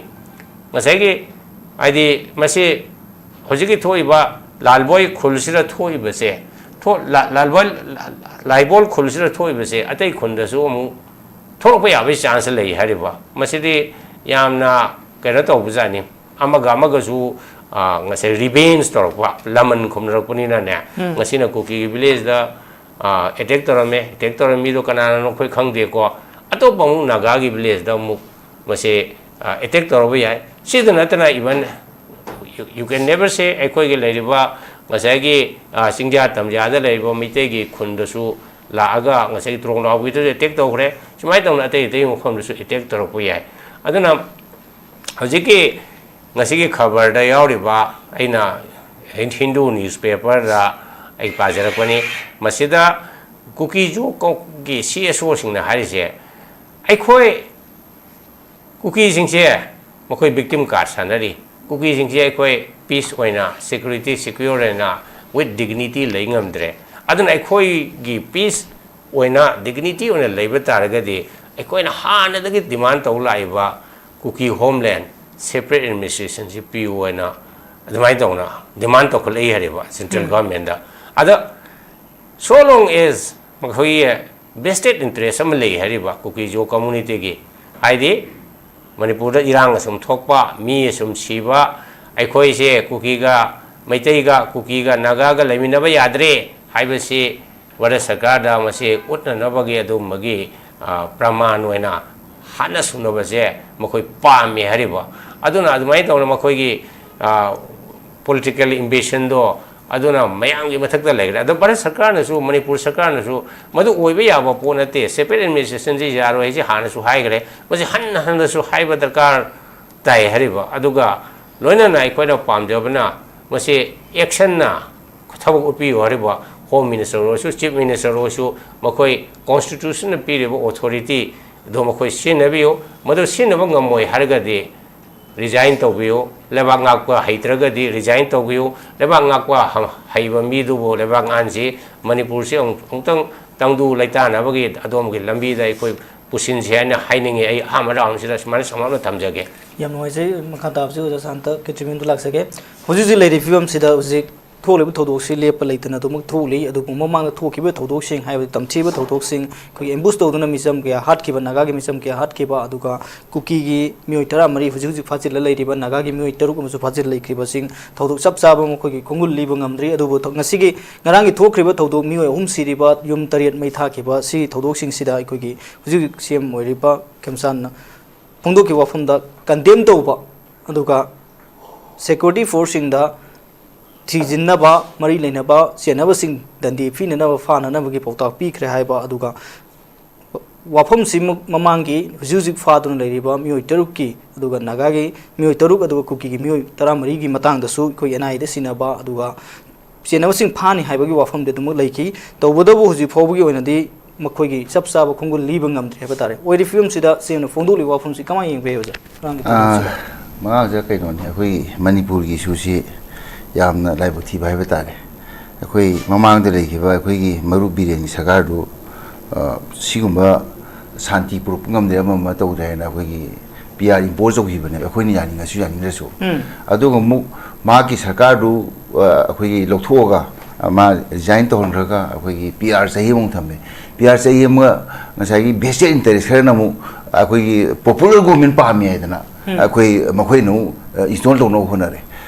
ꯉꯁꯥꯏꯒꯤ, ꯍꯥꯏꯗꯤ, ꯃꯁꯤ ꯍꯧꯖꯤꯛꯀꯤ ꯊꯣꯛꯏꯕ ꯂꯥꯜꯕꯣꯏ ꯈꯨꯜꯁꯤꯗ ꯊꯣꯛꯏꯕꯁꯦ, ꯊꯣ-, ꯂꯥ-, ꯂꯥꯜꯕꯣꯏ, ꯂꯥꯏꯕꯣꯜ ꯈꯨꯜꯁꯤꯗ ꯊꯣꯛꯏꯕꯁꯦ ꯑꯇꯩ ꯈꯨꯟꯗꯁꯨ ꯑꯃꯨꯛ ꯊꯣꯛꯂꯛꯄ ꯌꯥꯕꯒꯤ chance ꯂꯩ ꯍꯥꯏꯔꯤꯕ꯫ ꯃꯁꯤꯗꯤ ꯌꯥꯝꯅ ꯀꯩꯅꯣ ꯇꯧꯕꯖꯥꯠꯅꯤ꯫ ꯑꯃꯒ ꯑꯃꯒꯁꯨ, ꯑ, ꯉꯁꯥꯏ revenge ꯇꯧꯔꯛꯄ, ꯂꯃꯟ ꯈꯨꯝꯅꯔꯛꯄꯅꯤꯅꯅꯦ, ꯎꯝ꯫ ꯉꯁꯤꯅ ꯀꯨꯀꯤꯒꯤ village ꯗ, ꯑ, attack ꯇꯧꯔꯝꯃꯦ, attack ꯇꯧꯔꯝꯃꯤ ꯃꯤꯗꯣ ꯀꯅꯥꯅꯣ ꯑꯩꯈꯣꯏ ꯈꯪꯗꯦꯀꯣ, ꯑꯇꯣꯞꯄ ꯑꯃꯨꯛ ꯅꯥꯒꯥꯒꯤ village ꯗ ꯑꯃꯨꯛ ꯃꯁꯤ ꯑꯦꯇꯦꯛ ꯇꯧꯔꯛꯄ ꯌꯥꯏ꯫ ꯁꯤꯗ ꯅꯠꯇꯅ, even you, you can never say, ꯑꯩꯈꯣꯏꯒꯤ ꯂꯩꯔꯤꯕ ꯉꯁꯥꯏꯒꯤ ꯑ, ꯆꯤꯡꯖꯥ ꯇꯝꯖꯥꯗ ꯂꯩꯔꯤꯕ ꯃꯩꯇꯩꯒꯤ ꯈꯨꯟꯗꯁꯨ ꯂꯥꯛꯑꯒ ꯉꯁꯥꯏꯒꯤ ꯇ꯭ꯔꯣꯡꯂꯥꯎꯕꯤꯗꯁꯨ ꯑꯦꯇꯦꯛ ꯇꯧꯈ꯭ꯔꯦ꯫ ꯁꯨꯃꯥꯏꯅ ꯇꯧꯅ ꯑꯇꯩ ꯑꯇꯩ ꯃꯐꯝꯗꯁꯨ ꯑꯦꯇꯦꯛ ꯇꯧꯔꯛꯄ ꯌꯥꯏ꯫ ꯑꯗꯨꯅ ꯍꯧꯖꯤꯛꯀꯤ ꯉꯁꯤꯒꯤ ꯈꯕꯔꯗ ꯌꯥꯎꯔꯤꯕ, ꯑꯩꯅ ꯍꯤꯟ-, ꯍꯤꯟꯗꯨ ꯅ꯭ꯌꯨꯁꯄꯦꯄꯔꯗ ꯑꯩ ꯄꯥꯖꯔꯛꯄꯅꯤ꯫ ꯃꯁꯤꯗ ꯀꯨꯀꯤꯖꯨ ꯀꯧ-, ꯒꯤ ꯁꯤ ꯑꯦꯁ ꯑꯣꯁꯤꯡꯅ ꯍꯥꯏꯔꯤꯁꯦ, ꯑꯩꯈꯣꯏ ꯀꯨꯀꯤꯁꯤꯡꯁꯦ, ꯃꯈꯣꯏ ꯚꯤꯛꯇꯤꯝ ꯀꯥꯔꯗ ꯁꯥꯟꯅꯔꯤ꯫ ꯀꯨꯀꯤꯁꯤꯡꯁꯦ ꯑꯩꯈꯣꯏ ꯄꯤꯁ ꯑꯣꯏꯅ, ꯁꯦꯀ꯭ꯌꯨꯔꯤꯇꯤ, ꯁꯦꯀ꯭ꯌꯣꯔ ꯑꯣꯏꯅ, with dignity ꯂꯩ ꯉꯝꯗ꯭ꯔꯦ꯫ ꯑꯗꯨꯅ ꯑꯩꯈꯣꯏꯒꯤ ꯄꯤꯁ ꯑꯣꯏꯅ, ꯗꯤꯒꯅꯤꯇꯤ ꯑꯣꯏꯅ ꯂꯩꯕ ꯇꯥꯔꯒꯗꯤ, ꯑꯩꯈꯣꯏꯅ ꯍꯥꯟꯅꯗꯒꯤ ꯗꯤꯃꯥꯟ ꯇꯧ ꯂꯥꯛꯏꯕ ꯀꯨꯀꯤ ꯍꯣꯝꯂꯦꯟ ꯁꯦꯄꯔꯦꯠ ꯑꯦꯗꯃꯤꯅꯤꯁꯇ꯭ꯔꯦꯁꯟꯁꯤ ꯄꯤꯌꯨ ꯍꯥꯏꯅ ꯑꯗꯨꯃꯥꯏꯅ ꯇꯧꯅ ꯗꯤꯃꯥꯟ ꯇꯧꯈꯠꯂꯛꯏ ꯍꯥꯏꯔꯤꯕ ꯁꯦꯟꯇ꯭ꯔꯦꯜ ꯎꯝ꯫ ꯒꯚꯔꯟꯃꯦꯟꯗ꯫ ꯑꯗ so long as ꯃꯈꯣꯏꯒꯤ ꯚꯦꯁꯇꯦꯠ ꯏꯟꯇꯔꯦꯁ ꯑꯃ ꯂꯩ ꯍꯥꯏꯔꯤꯕ ꯀꯨꯀꯤꯖꯣ ꯀꯝꯃꯨꯅꯤꯇꯤꯒꯤ, ꯍꯥꯏꯗꯤ ꯃꯅꯤꯄꯨꯔꯗ ꯏꯔꯥꯡ ꯑꯁꯨꯝ ꯊꯣꯛꯄ, ꯃꯤ ꯑꯁꯨꯝ ꯁꯤꯕ, ꯑꯩꯈꯣꯏꯁꯦ ꯀꯨꯀꯤꯒ, ꯃꯩꯇꯩꯒ, ꯀꯨꯀꯤꯒ, ꯅꯥꯒꯥꯒ ꯂꯩꯃꯤꯟꯅꯕ ꯌꯥꯗ꯭ꯔꯦ ꯍꯥꯏꯕꯁꯤ ꯚꯥꯔꯠ ꯁꯔꯀꯥꯔꯗ ꯃꯁꯤ ꯎꯠꯅꯅꯕꯒꯤ ꯑꯗꯨꯒꯨꯝꯕꯒꯤ, ꯑ, ꯄ꯭ꯔꯃꯥꯟ ꯑꯣꯏꯅ ꯍꯥꯠꯅ ꯁꯨꯅꯕꯁꯦ ꯃꯈꯣꯏ ꯄꯥꯝꯃꯤ ꯍꯥꯏꯔꯤꯕ꯫ ꯑꯗꯨꯅ ꯑꯗꯨꯃꯥꯏꯅ ꯇꯧꯅ ꯃꯈꯣꯏꯒꯤ, ꯑ, ꯄꯣꯂꯤꯇꯤꯀꯦꯜ ꯏꯝꯕꯤꯁꯟꯗꯣ ꯑꯗꯨꯅ ꯃꯌꯥꯝꯒꯤ ꯃꯊꯛꯇ ꯂꯩꯈ꯭ꯔꯦ꯫ ꯑꯗꯣ ꯚꯥꯔꯠ ꯁꯔꯀꯥꯔꯅꯁꯨ, ꯃꯅꯤꯄꯨꯔ ꯁꯔꯀꯥꯔꯅꯁꯨ ꯃꯗꯨ ꯑꯣꯏꯕ ꯌꯥꯕ ꯄꯣꯠ ꯅꯠꯇꯦ, ꯁꯦꯄꯔꯦꯠ ꯑꯦꯗꯃꯤꯅꯤꯁꯇ꯭ꯔꯦꯁꯟꯁꯤ ꯌꯥꯔꯣꯏ ꯍꯥꯏꯁꯤ ꯍꯥꯟꯅꯁꯨ ꯍꯥꯏꯈ꯭ꯔꯦ, ꯃꯁꯤ ꯍꯟꯅ ꯍꯟꯅꯁꯨ ꯍꯥꯏꯕ ꯗꯔꯀꯥꯔ ꯇꯥꯏ ꯍꯥꯏꯔꯤꯕ꯫ ꯑꯗꯨꯒ ꯂꯣꯏꯅꯅ ꯑꯩꯈꯣꯏꯅ ꯄꯥꯝꯖꯕꯅ ꯃꯁꯤ ꯑꯦꯛꯁꯟꯅ ꯊꯕꯛ ꯎꯠꯄꯤꯌꯨ ꯍꯥꯏꯔꯤꯕ ꯍꯣꯝ ꯃꯤꯅꯤꯁꯇꯔ ꯑꯣꯏꯔꯁꯨ, ꯆꯤꯐ ꯃꯤꯅꯤꯁꯇꯔ ꯑꯣꯏꯔꯁꯨ, ꯃꯈꯣꯏ ꯀꯣꯟꯁꯇꯤꯇ꯭ꯌꯨꯁꯟꯅ ꯄꯤꯔꯤꯕ ꯑꯣꯊꯣꯔꯤꯇꯤ ꯑꯗꯨ ꯃꯈꯣꯏ ꯁꯤꯖꯤꯟꯅꯕꯤꯌꯨ꯫ ꯃꯗꯨ ꯁꯤꯖꯤꯟꯅꯕ ꯉꯝꯃꯣꯏ ꯍꯥꯏꯔꯒꯗꯤ ꯔꯤꯖꯥꯏꯟ ꯇꯧꯕꯤꯌꯨ꯫ ꯂꯩꯕꯥꯛ ꯉꯥꯛꯄ ꯍꯩꯇ꯭ꯔꯒꯗꯤ ꯔꯤꯖꯥꯏꯟ ꯇꯧꯕꯤꯌꯨ꯫ ꯂꯩꯕꯥꯛ ꯉꯥꯛꯄ ꯍ-, ꯍꯩꯕ ꯃꯤꯗꯨꯕꯨ ꯂꯩꯕꯥꯛ ꯉꯥꯛꯍꯟꯁꯤ꯫ ꯃꯅꯤꯄꯨꯔꯁꯤ ꯑꯃꯨꯛ-, ꯑꯃꯨꯛꯇꯪ ꯇꯪꯗꯨ ꯂꯩꯇꯥꯅꯕꯒꯤ ꯑꯗꯣꯝꯒꯤ ꯂꯝꯕꯤꯗ ꯑꯩꯈꯣꯏ ꯄꯨꯁꯤꯟꯁꯤ ꯍꯥꯏꯅ ꯍꯥꯏꯅꯤꯡꯉꯤ꯫ ꯑꯩ ꯑꯍꯥꯟꯕ ꯔꯥꯎꯟꯁꯤꯗ ꯁꯨꯃꯥꯏꯅ ꯁꯝꯂꯞꯅ ꯊꯝꯖꯒꯦ꯫ ꯌꯥꯝ ꯅꯨꯡꯉꯥꯏꯖꯩ꯫ ꯃꯈꯥ ꯇꯥꯕꯁꯤ ꯑꯣꯖꯥ ꯁꯥꯟꯇ ꯀꯦꯇ꯭ꯔꯤꯃꯦꯟꯗꯨ ꯂꯥꯛꯆꯒꯦ꯫ ꯍꯧꯖꯤꯛ ꯍꯧꯖꯤꯛ ꯂꯩꯔꯤꯕ ꯐꯤꯕꯝꯁꯤꯗ ꯍꯧꯖꯤꯛ ꯊꯣꯛꯂꯤꯕ ꯊꯧꯗꯣꯛꯁꯤ ꯂꯦꯞꯄ ꯂꯩꯇꯅ ꯑꯗꯨꯃꯛ ꯊꯣꯛꯂꯤ꯫ ꯑꯗꯨꯕꯨ ꯃꯃꯥꯡꯗ ꯊꯣꯛꯈꯤꯕ ꯊꯧꯗꯣꯛꯁꯤꯡ, ꯍꯥꯏꯕꯗꯤ ꯇꯝꯊꯤꯕ ꯊꯧꯗꯣꯛꯁꯤꯡ, ꯑꯩꯈꯣꯏꯒꯤ ꯑꯦꯝꯕꯨꯁ ꯇꯧꯗꯨꯅ ꯃꯤꯆꯝ ꯀꯌꯥ ꯍꯥꯠꯈꯤꯕ, ꯅꯥꯒꯥꯒꯤ ꯃꯤꯆꯝ ꯀꯌꯥ ꯍꯥꯠꯈꯤꯕ, ꯑꯗꯨꯒ ꯀꯨꯀꯤꯒꯤ ꯃꯤꯑꯣꯏ ꯇꯔꯥꯃꯔꯤ, ꯍꯧꯖꯤꯛ ꯍꯧꯖꯤꯛ ꯐꯥꯖꯤꯜꯂ ꯂꯩꯔꯤꯕ ꯅꯥꯒꯥꯒꯤ ꯃꯤꯑꯣꯏ ꯇꯔꯨꯛ ꯑꯃꯁꯨ ꯐꯥꯖꯤꯜꯂ ꯂꯩꯈ꯭ꯔꯤꯕꯁꯤꯡ, ꯊꯧꯗꯣꯛ ꯆꯞ ꯆꯥꯕ ꯃꯈꯣꯏꯒꯤ ꯈꯣꯡꯒꯨꯜ ꯂꯤꯕ ꯉꯝꯗ꯭ꯔꯤ꯫ ꯑꯗꯨꯕꯨ ꯊ-, ꯉꯁꯤꯒꯤ, ꯉꯔꯥꯡꯒꯤ ꯊꯣꯛꯈ꯭ꯔꯤꯕ ꯊꯧꯗꯣꯛ, ꯃꯤꯑꯣꯏ ꯑꯍꯨꯝ ꯁꯤꯔꯤꯕ, ꯌꯨꯝ ꯇꯔꯦꯠ ꯃꯩ ꯊꯥꯈꯤꯕ, ꯁꯤ ꯊꯧꯗꯣꯛꯁꯤꯡꯁꯤꯗ ꯑꯩꯈꯣꯏꯒꯤ ꯍꯧꯖꯤꯛ ꯍꯧꯖꯤꯛ ꯁꯤ ꯑꯦꯝ ꯑꯣꯏꯔꯤꯕ ꯈꯦꯝꯆꯥꯟꯅ ꯐꯣꯡꯗꯣꯛꯈꯤꯕ ꯋꯥꯐꯝꯗ ꯀꯟꯗꯦꯝ ꯇꯧꯕ, ꯑꯗꯨꯒ ꯁꯦꯀ꯭ꯌꯨꯔꯤꯇꯤ ꯐꯣꯔꯁꯁꯤꯡꯗ ꯊꯤꯖꯤꯟꯅꯕ, ꯃꯔꯤ ꯂꯩꯅꯕ ꯆꯦꯟꯅꯕꯁꯤꯡ ꯗꯟꯗꯤ ꯄꯤꯅꯅꯕ, ꯐꯥꯅꯅꯕꯒꯤ ꯄꯥꯎꯇꯥꯛ ꯄꯤꯈ꯭ꯔꯦ ꯍꯥꯏꯕ, ꯑꯗꯨꯒ ꯋꯥꯐꯝꯁꯤ ꯃꯃꯥꯡꯒꯤ ꯍꯧꯖꯤꯛ ꯍꯧꯖꯤꯛ ꯐꯥꯗꯨꯅ ꯂꯩꯔꯤꯕ ꯃꯤꯑꯣꯏ ꯇꯔꯨꯛꯀꯤ, ꯑꯗꯨꯒ ꯅꯥꯒꯥꯒꯤ ꯃꯤꯑꯣꯏ ꯇꯔꯨꯛ, ꯑꯗꯨꯒ ꯀꯨꯀꯤꯒꯤ ꯃꯤꯑꯣꯏ ꯇꯔꯥꯃꯔꯤꯒꯤ ꯃꯇꯥꯡꯗꯁꯨ ꯑꯩꯈꯣꯏ ꯑꯦꯟ ꯑꯥꯏ ꯑꯦꯗ ꯁꯤꯟꯅꯕ, ꯑꯗꯨꯒ ꯆꯦꯟꯅꯕꯁꯤꯡ ꯐꯥꯅꯤ ꯍꯥꯏꯕꯒꯤ ꯋꯥꯐꯝꯗꯤ ꯑꯗꯨꯃꯛ ꯂꯩꯈꯤ꯫ ꯇꯧꯕꯇꯕꯨ ꯍꯧꯖꯤꯛ ꯐꯥꯎꯕꯒꯤ ꯑꯣꯏꯅꯗꯤ ꯃꯈꯣꯏꯒꯤ ꯆꯞ ꯆꯥꯕ ꯈꯣꯡꯒꯨꯜ ꯂꯤꯕ ꯉꯝꯗ꯭ꯔꯤ ꯍꯥꯏꯕ ꯇꯥꯔꯦ꯫ ꯑꯣꯏꯔꯤꯕ ꯐꯤꯕꯝꯁꯤꯗ ꯁꯦꯡꯅ ꯐꯣꯡꯗꯣꯛꯂꯤꯕ ꯋꯥꯐꯝꯁꯤ ꯀꯃꯥꯏꯅ ꯌꯦꯡꯕ ꯌꯥꯏ, ꯑꯣꯖꯥ? ꯃꯇꯥꯡꯒꯤ ꯑꯥ, ꯇꯣꯄꯤꯛꯁꯤꯗ꯫ ꯃꯉꯥꯡꯁꯦ ꯀꯩꯅꯣꯅꯤ, ꯑꯩꯈꯣꯏ ꯃꯅꯤꯄꯨꯔꯒꯤ ꯏꯁꯨꯁꯤ ꯌꯥꯝꯅ ꯂꯥꯏꯕꯛ ꯊꯤꯕ ꯍꯥꯏꯕ ꯇꯥꯔꯦ꯫ ꯑꯩꯈꯣꯏ ꯃꯃꯥꯡꯗ ꯂꯩꯈꯤꯕ ꯑꯩꯈꯣꯏꯒꯤ ꯃꯔꯨꯞ ꯕꯤꯔꯦꯟꯒꯤ ꯁꯔꯀꯥꯔꯗꯨ, ꯑ, ꯁꯤꯒꯨꯝꯕ ꯁꯥꯟꯇꯤ ꯄꯨꯔꯛꯄ ꯉꯝꯗ꯭ꯔꯦ, ꯑꯃ ꯑꯃ ꯇꯧꯗ꯭ꯔꯦ ꯍꯥꯏꯅ ꯑꯩꯈꯣꯏꯒꯤ ꯄꯤ ꯑꯥꯔ ꯏꯝꯄꯣꯁ ꯇꯧꯈꯤꯕꯅꯦꯕ, ꯑꯩꯈꯣꯏꯅ ꯌꯥꯅꯤꯡꯉꯁꯨ ꯌꯥꯅꯤꯡꯗ꯭ꯔꯁꯨ꯫ ꯎꯝ꯫ ꯑꯗꯨꯒ ꯑꯃꯨꯛ ꯃꯍꯥꯛꯀꯤ ꯁꯔꯀꯥꯔꯗꯨ, ꯑ, ꯑꯩꯈꯣꯏꯒꯤ ꯂꯧꯊꯣꯛꯑꯒ, ꯑ, ꯃꯥ ꯔꯤꯖꯥꯏꯟ ꯇꯧꯍꯟꯈ꯭ꯔꯒ ꯑꯩꯈꯣꯏꯒꯤ ꯄꯤ ꯑꯥꯔ ꯆꯍꯤ ꯑꯃꯃꯨꯛ ꯊꯝꯃꯦ꯫ ꯄꯤ ꯑꯥꯔ ꯆꯍꯤ ꯑꯃ ꯉꯁꯥꯏꯒꯤ ꯚꯦꯁꯇꯦꯠ ꯏꯟꯇꯔꯦꯁ ꯈꯔꯅ ꯑꯃꯨꯛ ꯑꯩꯈꯣꯏꯒꯤ ꯄꯣꯄꯨꯂꯔ ꯒꯣꯔꯃꯦꯟ ꯄꯥꯝꯃꯤ ꯍꯥꯏꯗꯅ ꯎꯝ꯫ ꯑꯩꯈꯣꯏ ꯃꯈꯣꯏꯅ ꯑꯃꯨꯛ, ꯑ, ꯏꯟꯁꯇꯣꯜ ꯇꯧꯅꯕ ꯍꯣꯠꯅꯔꯦ꯫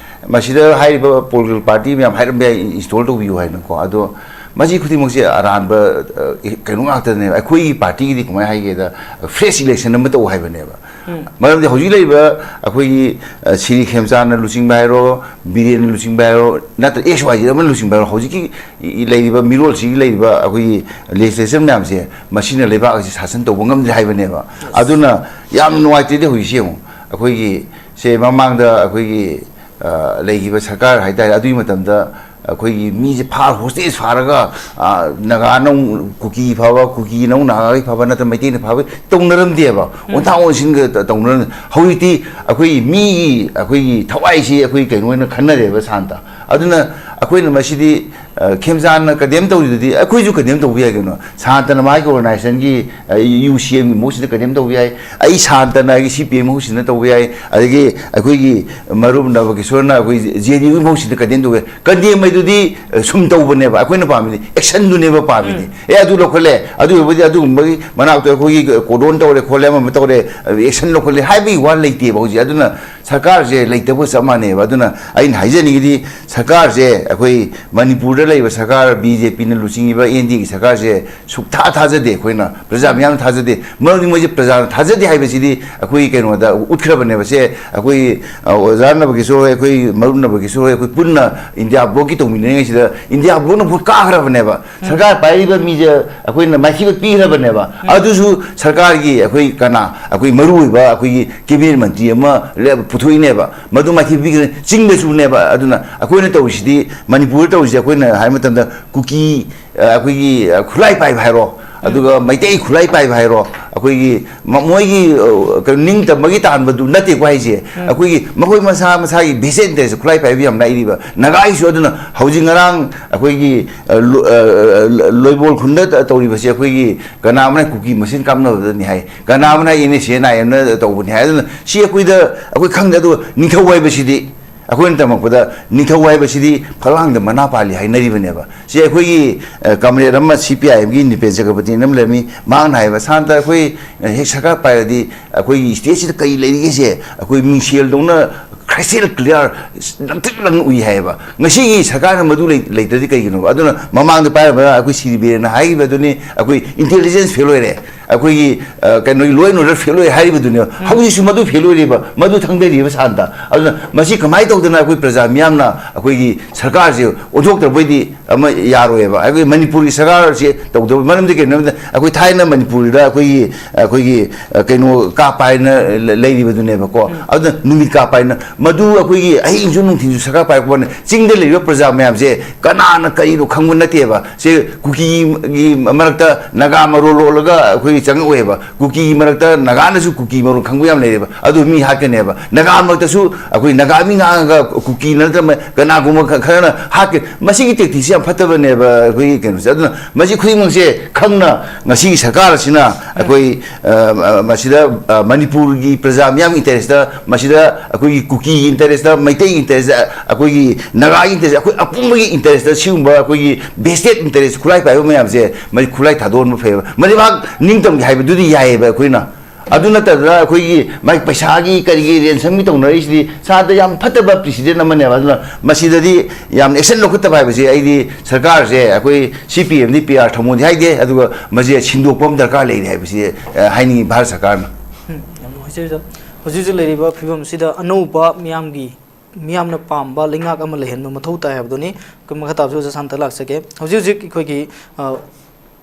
ꯃꯁꯤꯗ ꯍꯥꯏꯔꯤꯕ ꯄꯣꯂꯤꯇꯤꯀꯦꯜ ꯄꯥꯔꯇꯤ ꯃꯌꯥꯝ ꯍꯥꯏꯔꯝꯕ ꯌꯥꯏ, ꯏꯟꯁꯇꯣꯜ ꯇꯧꯕꯤꯌꯨ ꯍꯥꯏꯅꯀꯣ꯫ ꯑꯗꯣ ꯃꯁꯤ ꯈꯨꯗꯤꯡꯃꯛꯁꯦ ꯑꯔꯥꯟꯕ, ꯑ, ꯀꯩꯅꯣ ꯉꯥꯛꯇꯅꯦꯕ꯫ ꯑꯩꯈꯣꯏꯒꯤ ꯄꯥꯔꯇꯤꯒꯤꯗꯤ ꯀꯃꯥꯏꯅ ꯍꯥꯏꯒꯦꯗ, ꯐ꯭ꯔꯦꯁ ꯏꯂꯦꯛꯁꯟ ꯑꯃ ꯇꯧ ꯍꯥꯏꯕꯅꯦꯕ꯫ ꯎꯝ꯫ ꯃꯔꯝꯗꯤ ꯍꯧꯖꯤꯛ ꯂꯩꯔꯤꯕ ꯑꯩꯈꯣꯏꯒꯤ, ꯑ, ꯁꯤꯔꯤ ꯈꯦꯝꯆꯥꯟꯅ ꯂꯨꯆꯤꯡꯕ ꯍꯥꯏꯔꯣ, ꯕꯤꯔꯦꯟꯅ ꯂꯨꯆꯤꯡꯕ ꯍꯥꯏꯔꯣ, ꯅꯠꯇ꯭ꯔ ꯑꯦꯛꯁ ꯋꯥꯏ ꯖꯦꯠ ꯑꯃꯅ ꯂꯨꯆꯤꯡꯕ ꯍꯥꯏꯔꯣ, ꯍꯧꯖꯤꯛꯀꯤ ꯏ-, ꯂꯩꯔꯤꯕ ꯃꯤꯔꯣꯜꯁꯤꯒꯤ ꯂꯩꯔꯤꯕ ꯑꯩꯈꯣꯏꯒꯤ ꯂꯦꯖꯤꯁꯂꯦꯆꯔ ꯃꯌꯥꯝꯁꯦ, ꯃꯁꯤꯅ ꯂꯩꯕꯥꯛ ꯑꯁꯤ ꯁꯥꯁꯟ ꯇꯧꯕ ꯉꯝꯗ꯭ꯔꯦ ꯍꯥꯏꯕꯅꯦꯕ꯫ ꯑꯗꯨꯅ ꯌꯥꯝ ꯅꯨꯡꯉꯥꯏꯇꯦꯗ ꯍꯧꯖꯤꯛꯁꯦ ꯌꯦꯡꯉꯨ꯫ ꯑꯩꯈꯣꯏꯒꯤ ꯁꯦ ꯃꯃꯥꯡꯗ ꯑꯩꯈꯣꯏꯒꯤ, ꯑ, ꯂꯩꯈꯤꯕ ꯁꯔꯀꯥꯔ ꯍꯥꯏꯇꯥꯔꯦ, ꯑꯗꯨꯒꯤ ꯃꯇꯝꯗ ꯑꯩꯈꯣꯏꯒꯤ ꯃꯤꯁꯦ ꯐꯥꯔ ꯍꯣꯁꯇꯦꯖ ꯐꯥꯔꯒ, ꯑ, ꯅꯥꯒꯥꯅ ꯑꯃꯨꯛ ꯀꯨꯀꯤ ꯐꯥꯕ, ꯀꯨꯀꯤꯅ ꯑꯃꯨꯛ ꯅꯥꯒꯥꯒꯤ ꯐꯥꯕ, ꯅꯠꯇ꯭ꯔ ꯃꯩꯇꯩꯅ ꯐꯥꯕ ꯇꯧꯅꯔꯝꯗꯦꯕ꯫ ꯎꯝ꯫ ꯑꯣꯟꯊꯥ ꯑꯣꯟꯁꯤꯟꯒ ꯇ-, ꯇꯧꯅꯔꯝꯗꯦ꯫ ꯍꯧꯖꯤꯛꯇꯤ ꯑꯩꯈꯣꯏꯒꯤ ꯃꯤꯒꯤ, ꯑꯩꯈꯣꯏꯒꯤ ꯊꯋꯥꯏꯁꯤ ꯑꯩꯈꯣꯏ ꯀꯩꯅꯣ ꯑꯣꯏꯅ ꯈꯟꯅꯔꯦꯕ ꯁꯥꯟꯇ꯫ ꯑꯗꯨꯅ ꯑꯩꯈꯣꯏꯅ ꯃꯁꯤꯗꯤ, ꯑ, ꯈꯦꯝꯆꯥꯟꯅ ꯀꯟꯗꯦꯝ ꯇꯧꯔꯤꯗꯨꯗꯤ ꯑꯩꯈꯣꯏꯁꯨ ꯀꯟꯗꯦꯝ ꯇꯧꯕ ꯌꯥꯏ ꯀꯩꯅꯣ꯫ ꯁꯥꯟꯇꯅ ꯃꯥꯒꯤ ꯑꯣꯔꯒꯅꯥꯏꯖꯦꯁꯟꯒꯤ, ꯑ, ꯌꯨ ꯁꯤ ꯑꯦꯝꯒꯤ ꯃꯍꯨꯠꯁꯤꯗ ꯀꯟꯗꯦꯝ ꯇꯧꯕ ꯌꯥꯏ꯫ ꯑꯩ ꯁꯥꯟꯇꯅ ꯑꯩꯒꯤ ꯁꯤ ꯄꯤ ꯑꯦꯝ ꯃꯍꯨꯠꯁꯤꯗ ꯇꯧꯕ ꯌꯥꯏ꯫ ꯑꯗꯒꯤ ꯑꯩꯈꯣꯏꯒꯤ ꯃꯔꯨꯞ ꯅꯕꯀꯤꯁꯣꯔꯅ ꯑꯩꯈꯣꯏ ꯖꯦ ꯗꯤ ꯌꯨꯒꯤ ꯃꯍꯨꯠꯁꯤꯗ ꯀꯟꯗꯦꯝ ꯇꯧꯕ ꯌꯥꯏ꯫ ꯀꯟꯗꯦꯝ ꯍꯥꯏꯗꯨꯗꯤ, ꯑ, ꯁꯨꯝ ꯇꯧꯕꯅꯦꯕ꯫ ꯑꯩꯈꯣꯏꯅ ꯄꯥꯝꯃꯤꯗꯤ ꯑꯦꯛꯁꯟꯗꯨꯅꯦꯕ ꯄꯥꯝꯃꯤꯗꯤ꯫ ꯎꯝ꯫ ꯑꯦ, ꯑꯗꯨ ꯂꯧꯈꯠꯂꯦ, ꯑꯗꯨ ꯑꯣꯏꯕꯨꯗꯤ ꯑꯗꯨꯒꯨꯝꯕꯒꯤ ꯃꯅꯥꯛꯇ ꯑꯩꯈꯣꯏꯒꯤ ꯀꯣꯔꯗꯣꯟ ꯇꯧꯔꯦ ꯈꯣꯠꯂꯦ, ꯑꯃ ꯑꯃ ꯇꯧꯔꯦ, ꯑꯦꯛꯁꯟ ꯂꯧꯈꯠꯂꯦ ꯍꯥꯏꯕꯒꯤ ꯋꯥ ꯂꯩꯇꯦꯕ ꯍꯧꯖꯤꯛ꯫ ꯑꯗꯨꯅ ꯁꯔꯀꯥꯔꯁꯦ ꯂꯩꯇꯕꯒ ꯆꯞ ꯃꯥꯟꯅꯩꯕ꯫ ꯑꯗꯨꯅ ꯑꯩꯅ ꯍꯥꯏꯖꯅꯤꯡꯉꯤꯗꯤ ꯁꯔꯀꯥꯔꯁꯦ ꯑꯩꯈꯣꯏ ꯃꯅꯤꯄꯨꯔꯗ ꯂꯩꯕ ꯁꯔꯀꯥꯔ, ꯕꯤ ꯖꯦ ꯄꯤꯅ ꯂꯨꯆꯤꯡꯉꯤꯕ ꯑꯦꯟ ꯗꯤ ꯑꯦꯒꯤ ꯁꯔꯀꯥꯔꯁꯦ ꯁꯨꯛꯊꯥ ꯊꯥꯖꯗꯦ ꯑꯩꯈꯣꯏꯅ꯫ ꯄ꯭ꯔꯖꯥ ꯃꯤꯌꯥꯝꯅ ꯊꯥꯖꯗꯦ꯫ ꯃꯔꯝꯗꯤ ꯃꯣꯏꯁꯦ ꯄ꯭ꯔꯖꯥꯅ ꯊꯥꯖꯗꯦ ꯍꯥꯏꯕꯁꯤꯗꯤ ꯑꯩꯈꯣꯏ ꯀꯩꯅꯣꯗ ꯎꯠꯈ꯭ꯔꯕꯅꯦꯕ꯫ ꯁꯦ ꯑꯩꯈꯣꯏ, ꯑ, ꯑꯣꯖꯥ ꯅꯕꯒꯦꯁꯣꯔ ꯍꯣꯏ, ꯑꯩꯈꯣꯏ ꯃꯔꯨꯞ ꯅꯕꯒꯦꯁꯣꯔ ꯍꯣꯏ, ꯑꯩꯈꯣꯏ ꯄꯨꯟꯅ ꯏꯟꯗꯤꯌꯥ ꯕ꯭ꯂꯣꯛꯀꯤ ꯇꯧꯃꯤꯟꯅꯔꯤꯉꯩꯁꯤꯗ ꯏꯟꯗꯤꯌꯥ ꯕ꯭ꯂꯣꯛꯅ ꯚꯣꯠ ꯀꯥꯈ꯭ꯔꯕꯅꯦꯕ꯫ ꯁꯔꯀꯥꯔ ꯄꯥꯏꯔꯤꯕ ꯃꯤꯁꯦ ꯑꯩꯈꯣꯏꯅ ꯃꯥꯏꯊꯤꯕ ꯄꯤꯈ꯭ꯔꯕꯅꯦꯕ꯫ ꯑꯗꯨꯁꯨ ꯁꯔꯀꯥꯔꯒꯤ ꯑꯩꯈꯣꯏ ꯀꯅꯥ, ꯑꯩꯈꯣꯏ ꯃꯔꯨꯑꯣꯏꯕ ꯑꯩꯈꯣꯏꯒꯤ ꯀꯦꯕꯤꯅꯦꯠ ꯃꯟꯇ꯭ꯔꯤ ꯑꯃ ꯂꯦꯞ-, ꯄꯨꯊꯣꯛꯏꯅꯦꯕ꯫ ꯃꯗꯨ ꯃꯥꯏꯊꯤꯕ ꯄꯤꯈ꯭ꯔꯦ꯫ ꯆꯤꯡꯗꯁꯨꯅꯦꯕ꯫ ꯑꯗꯨꯅ ꯑꯩꯈꯣꯏꯅ ꯇꯧꯔꯤꯁꯤꯗꯤ, ꯃꯅꯤꯄꯨꯔꯗ ꯇꯧꯔꯤꯁꯦ ꯑꯩꯈꯣꯏꯅ ꯍꯥꯏꯕ ꯃꯇꯝꯗ ꯀꯨꯀꯤ, ꯑ, ꯑꯩꯈꯣꯏꯒꯤ, ꯑ, ꯈꯨꯠꯂꯥꯏ ꯄꯥꯏꯕ ꯍꯥꯏꯔꯣ, ꯑꯗꯨꯒ ꯃꯩꯇꯩ ꯈꯨꯠꯂꯥꯏ ꯄꯥꯏꯕ ꯍꯥꯏꯔꯣ, ꯑꯩꯈꯣꯏꯒꯤ ꯃ-, ꯃꯣꯏꯒꯤ, ꯑ, ꯀꯩꯅꯣ, ꯅꯤꯡꯇꯝꯕꯒꯤ ꯇꯥꯟꯕꯗꯨ ꯅꯠꯇꯦꯀꯣ ꯍꯥꯏꯁꯦ꯫ ꯑꯩꯈꯣꯏꯒꯤ ꯃꯈꯣꯏ ꯃꯁꯥ ꯃꯁꯥꯒꯤ vested interest ꯈꯨꯠꯂꯥꯏ ꯄꯥꯏꯕ ꯌꯥꯝ ꯂꯥꯛꯏꯕ ꯅꯥꯒꯥꯒꯤꯁꯨ꯫ ꯑꯗꯨꯅ ꯍꯧꯖꯤꯛ ꯉꯔꯥꯡ ꯑꯩꯈꯣꯏꯒꯤ, ꯑ, ꯂꯣ-, ꯑ, ꯑ, ꯂꯣꯏꯕꯣꯜ ꯈꯨꯟꯗ ꯇ-, ꯇꯧꯔꯤꯕꯁꯦ ꯑꯩꯈꯣꯏꯒꯤ ꯀꯅꯥ ꯑꯃꯅ ꯀꯨꯀꯤ ꯃꯁꯦꯟ ꯀꯥꯞꯅꯕꯗꯅꯤ ꯍꯥꯏ, ꯀꯅꯥ ꯑꯃꯅ ꯑꯦꯟ ꯑꯦꯁ ꯑꯦ ꯑꯦꯟ ꯑꯥꯏ ꯑꯦꯝꯅ ꯇꯧꯕꯅꯤ ꯍꯥꯏ꯫ ꯑꯗꯨꯅ ꯁꯤ ꯑꯩꯈꯣꯏꯗ, ꯑꯩꯈꯣꯏ ꯈꯪꯗꯦ꯫ ꯑꯗꯨꯒ ꯅꯤꯡꯊꯧ ꯍꯥꯏꯕꯁꯤꯗꯤ, ꯑꯩꯈꯣꯏꯅ ꯇꯝꯃꯛꯄꯗ ꯅꯤꯡꯊꯧ ꯍꯥꯏꯕꯁꯤꯗꯤ ꯐꯛꯂꯥꯡꯗ ꯃꯅꯥ ꯄꯥꯜꯂꯤ ꯍꯥꯏꯅꯔꯤꯕꯅꯦꯕ꯫ ꯁꯤ ꯑꯩꯈꯣꯏꯒꯤ, ꯑ, ꯀꯝꯔꯦꯗ ꯑꯃ, ꯁꯤ ꯄꯤ ꯑꯥꯏ ꯑꯦꯝꯒꯤ ꯅꯤꯄꯦꯟ ꯆꯀ꯭ꯔꯕꯇꯤꯅ ꯑꯃ ꯂꯩꯔꯝꯃꯤ, ꯃꯍꯥꯛꯅ ꯍꯥꯏꯕ, "ꯁꯥꯟꯇ, ꯑꯩꯈꯣꯏ, ꯑ, ꯍꯦꯛ ꯁꯔꯀꯥꯔ ꯄꯥꯏꯔꯗꯤ ꯑꯩꯈꯣꯏꯒꯤ ꯁ꯭ꯇꯦꯠꯁꯤꯗ ꯀꯔꯤ ꯂꯩꯔꯤꯒꯦꯁꯦ ꯑꯩꯈꯣꯏ ꯃꯤꯡꯁꯦꯜꯗꯧꯅ crystal clear, ꯂꯪꯇ꯭ꯔꯤꯛ ꯂꯪꯅ ꯎꯏ" ꯍꯥꯏꯌꯦꯕ꯫ ꯉꯁꯤꯒꯤ ꯁꯔꯀꯥꯔꯅ ꯃꯗꯨ ꯂꯩ-, ꯂꯩꯇ꯭ꯔꯗꯤ ꯀꯩꯒꯤꯅꯣꯕ? ꯑꯗꯨꯅ ꯃꯃꯥꯡꯗ ꯄꯥꯏꯔꯝꯕ ꯑꯩꯈꯣꯏ ꯁꯤꯔꯤ ꯕꯤꯔꯦꯟꯅ ꯍꯥꯏꯈꯤꯕꯗꯨꯅꯤ, "ꯑꯩꯈꯣꯏ intelligence fail ꯑꯣꯏꯔꯦ, ꯑꯩꯈꯣꯏꯒꯤ, ꯑ, ꯀꯩꯅꯣꯒꯤ law and order fail ꯑꯣꯏꯔꯦ" ꯍꯥꯏꯔꯤꯕꯗꯨꯅꯦꯕ꯫ ꯍꯧꯖꯤꯛꯁꯨ ꯃꯗꯨ fail ꯑꯣꯏꯔꯤꯕ, ꯃꯗꯨ ꯊꯪꯗꯔꯤꯕ ꯁꯥꯟꯇ꯫ ꯑꯗꯨꯅ ꯃꯁꯤ ꯀꯃꯥꯏꯅ ꯇꯧꯗꯅ ꯑꯩꯈꯣꯏ ꯄ꯭ꯔꯖꯥ ꯃꯤꯌꯥꯝꯅ ꯑꯩꯈꯣꯏꯒꯤ ꯁꯔꯀꯥꯔꯁꯦ ꯑꯣꯟꯊꯣꯛꯇ꯭ꯔꯕꯣꯏꯗꯤ ꯑꯃ ꯌꯥꯔꯣꯏꯕ꯫ ꯑꯩꯈꯣꯏ ꯃꯅꯤꯄꯨꯔꯒꯤ ꯁꯔꯀꯥꯔꯁꯦ ꯇꯧꯗꯕ ꯃꯔꯝꯗꯤ ꯀꯩꯅꯣ ꯍꯥꯏꯕꯗ, ꯑꯩꯈꯣꯏ ꯊꯥꯏꯅ ꯃꯅꯤꯄꯨꯔꯗ ꯑꯩꯈꯣꯏꯒꯤ, ꯑꯩꯈꯣꯏꯒꯤ, ꯑ, ꯀꯩꯅꯣ ꯀꯥꯞꯄ ꯍꯥꯏꯅ ꯂ-, ꯂꯩꯔꯤꯕꯗꯨꯅꯦꯕꯀꯣ꯫ ꯑꯗꯨꯅ ꯅꯨꯃꯤꯠ ꯀꯥꯞꯄ ꯍꯥꯏꯅ ꯃꯗꯨ ꯑꯩꯈꯣꯏꯒꯤ ꯑꯍꯤꯡꯁꯨ ꯅꯨꯡꯊꯤꯜꯁꯨ ꯁꯔꯀꯥꯔ ꯄꯥꯏꯔꯛꯄ ꯋꯥꯅꯤ꯫ ꯆꯤꯡꯗ ꯂꯩꯔꯤꯕ ꯄ꯭ꯔꯖꯥ ꯃꯌꯥꯝꯁꯦ ꯀꯅꯥꯅ ꯀꯔꯤꯅꯣ ꯈꯪꯕ ꯅꯠꯇꯦꯕ꯫ ꯁꯦ ꯀꯨꯀꯤꯒꯤ ꯃꯔꯛꯇ ꯅꯥꯒꯥ ꯃꯔꯣꯜ ꯂꯣꯜꯂꯒ ꯑꯩꯈꯣꯏ ꯆꯪꯉꯛꯑꯣꯏꯕ꯫ ꯀꯨꯀꯤꯒꯤ ꯃꯔꯛꯇ ꯅꯥꯒꯥꯅꯁꯨ ꯀꯨꯀꯤ ꯃꯔꯣꯜ ꯈꯪꯕ ꯌꯥꯝ ꯂꯩꯔꯦꯕ꯫ ꯑꯗꯨ ꯃꯤ ꯍꯥꯠꯀꯅꯦꯕ꯫ ꯅꯥꯒꯥ ꯃꯔꯛꯇꯁꯨ ꯑꯩꯈꯣꯏ ꯅꯥꯒꯥ ꯃꯤ ꯉꯥꯡꯉꯒ ꯀꯨꯀꯤ ꯅꯠꯇ꯭ꯔꯒ ꯀꯅꯥꯒꯨꯝꯕ ꯈ-, ꯈꯔꯅ ꯍꯥꯠꯀꯅꯤ꯫ ꯃꯁꯤꯒꯤ tacticsꯁꯦ ꯌꯥꯝ ꯐꯠꯇꯕꯅꯦꯕ ꯑꯩꯈꯣꯏꯒꯤ ꯀꯩꯅꯣꯁꯦ꯫ ꯑꯗꯨꯅ ꯃꯁꯤ ꯈꯨꯗꯤꯡꯃꯛꯁꯦ ꯈꯪꯅ ꯉꯁꯤꯒꯤ ꯁꯔꯀꯥꯔ ꯑꯁꯤꯅ ꯑꯩꯈꯣꯏ, ꯑ, ꯑ, ꯃꯁꯤꯗ, ꯑ, ꯃꯅꯤꯄꯨꯔꯒꯤ ꯄ꯭ꯔꯖꯥ ꯃꯤꯌꯥꯝꯒꯤ interestꯇ, ꯃꯁꯤꯗ ꯑꯩꯈꯣꯏꯒꯤ ꯀꯨꯀꯤꯒꯤ interestꯇ, ꯃꯩꯇꯩꯒꯤ interestꯇ, ꯑꯩꯈꯣꯏꯒꯤ ꯅꯥꯒꯥꯒꯤ interest, ꯑꯩꯈꯣꯏ ꯑꯄꯨꯟꯕꯒꯤ interestꯇ ꯁꯤꯒꯨꯝꯕ ꯑꯩꯈꯣꯏꯒꯤ vested interest ꯈꯨꯠꯂꯥꯏ ꯄꯥꯏꯕ ꯃꯌꯥꯝꯁꯦ ꯃꯁꯤ ꯈꯨꯠꯂꯥꯏ ꯊꯥꯗꯣꯛꯍꯟꯕ ꯐꯩꯌꯦꯕ꯫ ꯃꯁꯤ ꯃꯍꯥꯛ ꯅꯤꯡꯇꯝꯒꯦ ꯍꯥꯏꯕꯗꯨꯗꯤ ꯌꯥꯏꯌꯦꯕ ꯑꯩꯈꯣꯏꯅ꯫ ꯑꯗꯨ ꯅꯠꯇꯗꯅ ꯑꯩꯈꯣꯏꯒꯤ ꯃꯥꯒꯤ ꯄꯩꯁꯥꯒꯤ ꯀꯔꯤꯒꯤ ꯔꯦꯟꯁꯝꯒꯤ ꯇꯧꯅꯔꯤꯁꯤꯗꯤ ꯁꯥꯗ ꯌꯥꯝ ꯐꯠꯇꯕ ꯄ꯭ꯔꯤꯁꯤꯗꯦꯟ ꯑꯃꯅꯦꯕ꯫ ꯑꯗꯨꯅ ꯃꯁꯤꯗꯗꯤ ꯌꯥꯝ ꯑꯦꯛꯁꯟ ꯂꯧꯈꯠꯇꯕ ꯍꯥꯏꯕꯁꯤ ꯑꯩꯗꯤ ꯁꯔꯀꯥꯔꯁꯦ, ꯑꯩꯈꯣꯏ ꯁꯤ ꯄꯤ ꯑꯦꯝꯗꯤ ꯄꯤ ꯑꯥꯔ ꯊꯝꯃꯣꯗꯤ ꯍꯥꯏꯗꯦ, ꯑꯗꯨꯒ ꯃꯁꯤ ꯁꯤꯟꯗꯣꯛꯄ ꯑꯃ ꯗꯔꯀꯥꯔ ꯂꯩꯔꯤ ꯍꯥꯏꯕꯁꯤ, ꯑ, ꯍꯥꯏꯅꯤꯡꯉꯤ ꯚꯥꯔꯠ ꯁꯔꯀꯥꯔꯅ꯫ ꯎꯝ, ꯌꯥꯝ ꯅꯨꯡꯉꯥꯏꯖꯔꯦ, ꯁꯥꯔ꯫ ꯍꯧꯖꯤꯛ ꯍꯧꯖꯤꯛ ꯂꯩꯔꯤꯕ ꯐꯤꯕꯝꯁꯤꯗ ꯑꯅꯧꯕ ꯃꯤꯌꯥꯝꯒꯤ, ꯃꯤꯌꯥꯝꯅ ꯄꯥꯝꯕ ꯂꯩꯉꯥꯛ ꯑꯃ ꯂꯩꯍꯟꯕ ꯃꯊꯧ ꯇꯥꯏ ꯍꯥꯏꯕꯗꯨꯅꯤ꯫ ꯑꯩꯈꯣꯏ ꯃꯈꯥ ꯇꯥꯕꯁꯨ ꯑꯣꯖꯥ ꯁꯥꯟꯇ ꯂꯥꯛꯆꯒꯦ꯫ ꯍꯧꯖꯤꯛ ꯍꯧꯖꯤꯛ ꯑꯩꯈꯣꯏꯒꯤ, ꯑ,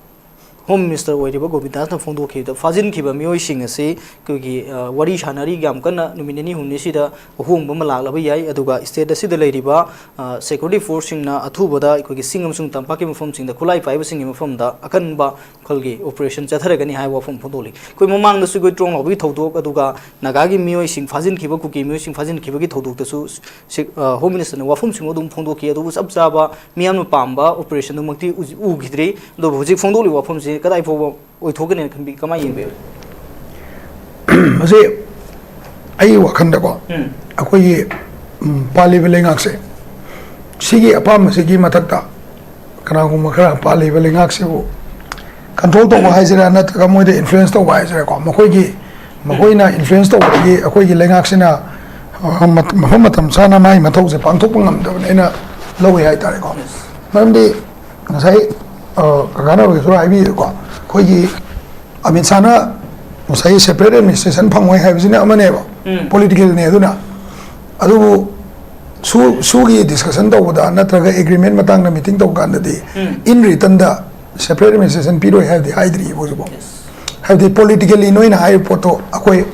ꯍꯣꯝ ꯃꯤꯅꯤꯁꯇꯔ ꯑꯣꯏꯔꯤꯕ ꯒꯣꯕꯤꯟꯗꯥꯁꯅ ꯐꯣꯡꯗꯣꯛꯈꯤꯕꯗ, ꯐꯥꯖꯤꯟꯈꯤꯕ ꯃꯤꯑꯣꯏꯁꯤꯡ ꯑꯁꯤ ꯑꯩꯈꯣꯏꯒꯤ, ꯑ, ꯋꯥꯔꯤ ꯁꯥꯟꯅꯔꯤ, ꯌꯥꯝ ꯀꯟꯅ ꯅꯨꯃꯤꯠ ꯅꯤꯅꯤ ꯍꯨꯝꯅꯤꯁꯤꯗ ꯑꯍꯣꯡꯕ ꯑꯃ ꯂꯥꯛꯂꯕ ꯌꯥꯏ꯫ ꯑꯗꯨꯒ ꯁ꯭ꯇꯦꯠ ꯑꯁꯤꯗ ꯂꯩꯔꯤꯕ, ꯑ, ꯁꯦꯀ꯭ꯌꯨꯔꯤꯇꯤ ꯐꯣꯔꯁꯁꯤꯡꯅ ꯑꯊꯨꯕꯗ ꯑꯩꯈꯣꯏꯒꯤ ꯆꯤꯡ ꯑꯃꯁꯨꯡ ꯇꯝꯄꯥꯛꯀꯤ ꯃꯐꯝꯁꯤꯡꯗ ꯈꯨꯠꯂꯥꯏ ꯄꯥꯏꯕꯁꯤꯡꯒꯤ ꯃꯐꯝꯗ ꯑꯀꯟꯕ ꯃꯈꯜꯒꯤ ꯑꯣꯄꯔꯦꯁꯟ ꯆꯠꯊꯔꯒꯅꯤ ꯍꯥꯏꯕ ꯋꯥꯐꯝ ꯐꯣꯡꯗꯣꯛꯂꯤ꯫ ꯑꯩꯈꯣꯏ ꯃꯃꯥꯡꯗꯁꯨ ꯑꯩꯈꯣꯏ ꯇ꯭ꯔꯣꯡ ꯂꯥꯎꯕꯒꯤ ꯊꯧꯗꯣꯛ, ꯑꯗꯨꯒ ꯅꯥꯒꯥꯒꯤ ꯃꯤꯑꯣꯏꯁꯤꯡ ꯐꯥꯖꯤꯟꯈꯤꯕ, ꯀꯨꯀꯤ ꯃꯤꯑꯣꯏꯁꯤꯡ ꯐꯥꯖꯤꯟꯈꯤꯕꯒꯤ ꯊꯧꯗꯣꯛꯇꯁꯨ ꯁꯤ, ꯑ, ꯍꯣꯝ ꯃꯤꯅꯤꯁꯇꯔꯅ ꯋꯥꯐꯝꯁꯤꯡ ꯑꯗꯨꯝ ꯐꯣꯡꯗꯣꯛꯈꯤ꯫ ꯑꯗꯨꯕꯨ ꯆꯞ ꯆꯥꯕ ꯃꯤꯌꯥꯝꯅ ꯄꯥꯝꯕ ꯑꯣꯄꯔꯦꯁꯟꯗꯨꯃꯛꯇꯤ ꯎ-, ꯎꯈꯤꯗ꯭ꯔꯤ꯫ ꯑꯗꯨꯕꯨ ꯍꯧꯖꯤꯛ ꯐꯣꯡꯗꯣꯛꯂꯤꯕ ꯋꯥꯐꯝꯁꯤ ꯀꯗꯥꯏ ꯐꯥꯎꯕ ꯑꯣꯏꯊꯣꯛꯀꯅꯤ ꯈꯟꯕꯤ-, ꯀꯃꯥꯏꯅ ꯌꯦꯡꯕꯤꯕ? ꯃꯁꯤ ꯑꯩꯒꯤ ꯋꯥꯈꯜꯗꯀꯣ, ꯎꯝ꯫ ꯑꯩꯈꯣꯏꯒꯤ, ꯎꯝ, ꯄꯥꯜꯂꯤꯕ ꯂꯩꯉꯥꯛꯁꯦ, ꯁꯤꯒꯤ ꯑꯄꯥꯝꯕꯁꯤꯒꯤ ꯃꯊꯛꯇ ꯀꯅꯥꯒꯨꯝꯕ ꯈꯔ ꯄꯥꯜꯂꯤꯕ ꯂꯩꯉꯥꯛꯁꯤꯕꯨ ꯀꯟꯇ꯭ꯔꯣꯜ ꯇꯧꯕ ꯍꯥꯏꯁꯤꯔꯥ, ꯅꯠꯇ꯭ꯔꯒ ꯃꯣꯏꯗ ꯏꯟꯐ꯭ꯂꯨꯌꯦꯟꯁ ꯇꯧꯕ ꯍꯥꯏꯁꯤꯔꯥꯀꯣ, ꯃꯈꯣꯏꯒꯤ, ꯃꯈꯣꯏꯅ ꯏꯟꯐ꯭ꯂꯨꯌꯦꯟꯁ ꯇꯧꯕꯗꯒꯤ ꯑꯩꯈꯣꯏꯒꯤ ꯂꯩꯉꯥꯛꯁꯤꯅ, ꯑ, ꯃꯠ-, ꯃꯐꯝ ꯃꯇꯝ ꯆꯥꯅ ꯃꯥꯒꯤ ꯃꯊꯧꯁꯦ ꯄꯥꯡꯊꯣꯛꯄ ꯉꯝꯗꯕꯅꯦꯅ ꯂꯧꯏ ꯍꯥꯏꯇꯥꯔꯦꯀꯣ꯫ ꯃꯔꯝꯗꯤ ꯉꯁꯥꯏ, ꯑ, ꯀꯀꯥꯅ ꯑꯣꯏꯔꯁꯨ ꯍꯥꯏꯕꯤꯔꯦꯀꯣ, ꯑꯩꯈꯣꯏꯒꯤ ꯑꯃꯤꯠ ꯁꯥꯍꯅ ꯉꯁꯥꯏ ꯁꯦꯄꯔꯦꯠ ꯑꯦꯗꯃꯤꯅꯤꯁꯇ꯭ꯔꯦꯁꯟ ꯐꯪꯉꯣꯏ ꯍꯥꯏꯕꯁꯤꯅ ꯑꯃꯅꯦꯕ, ꯎꯝ꯫ ꯄꯣꯂꯤꯇꯤꯀꯦꯜꯅꯦ꯫ ꯑꯗꯨꯅ ꯑꯗꯨꯕꯨ ꯁꯨ-, ꯁꯨꯒꯤ ꯗꯤꯁꯀꯁꯟ ꯇꯧꯕꯗ ꯅꯠꯇ꯭ꯔꯒ ꯑꯦꯒ꯭ꯔꯤꯃꯦꯟ ꯃꯇꯥꯡꯗ ꯃꯤꯇꯤꯡ ꯇꯧꯕ ꯀꯥꯟꯗꯗꯤ, ꯎꯝ꯫ ꯏꯟ ꯔꯤꯇꯟꯗ ꯁꯦꯄꯔꯦꯠ ꯑꯦꯗꯃꯤꯅꯤꯁꯇ꯭ꯔꯦꯁꯟ ꯄꯤꯔꯣꯏ ꯍꯥꯏꯕꯗꯤ ꯍꯥꯏꯗ꯭ꯔꯤꯕ ꯍꯧꯖꯤꯛꯐꯥꯎ꯫ ꯌꯦꯁ꯫ ꯍꯥꯏꯕꯗꯤ ꯄꯣꯂꯤꯇꯤꯀꯦꯜꯂꯤ ꯅꯣꯏꯅ ꯍꯥꯏꯔꯤꯕ ꯄꯣꯠꯇꯣ ꯑꯩꯈꯣꯏ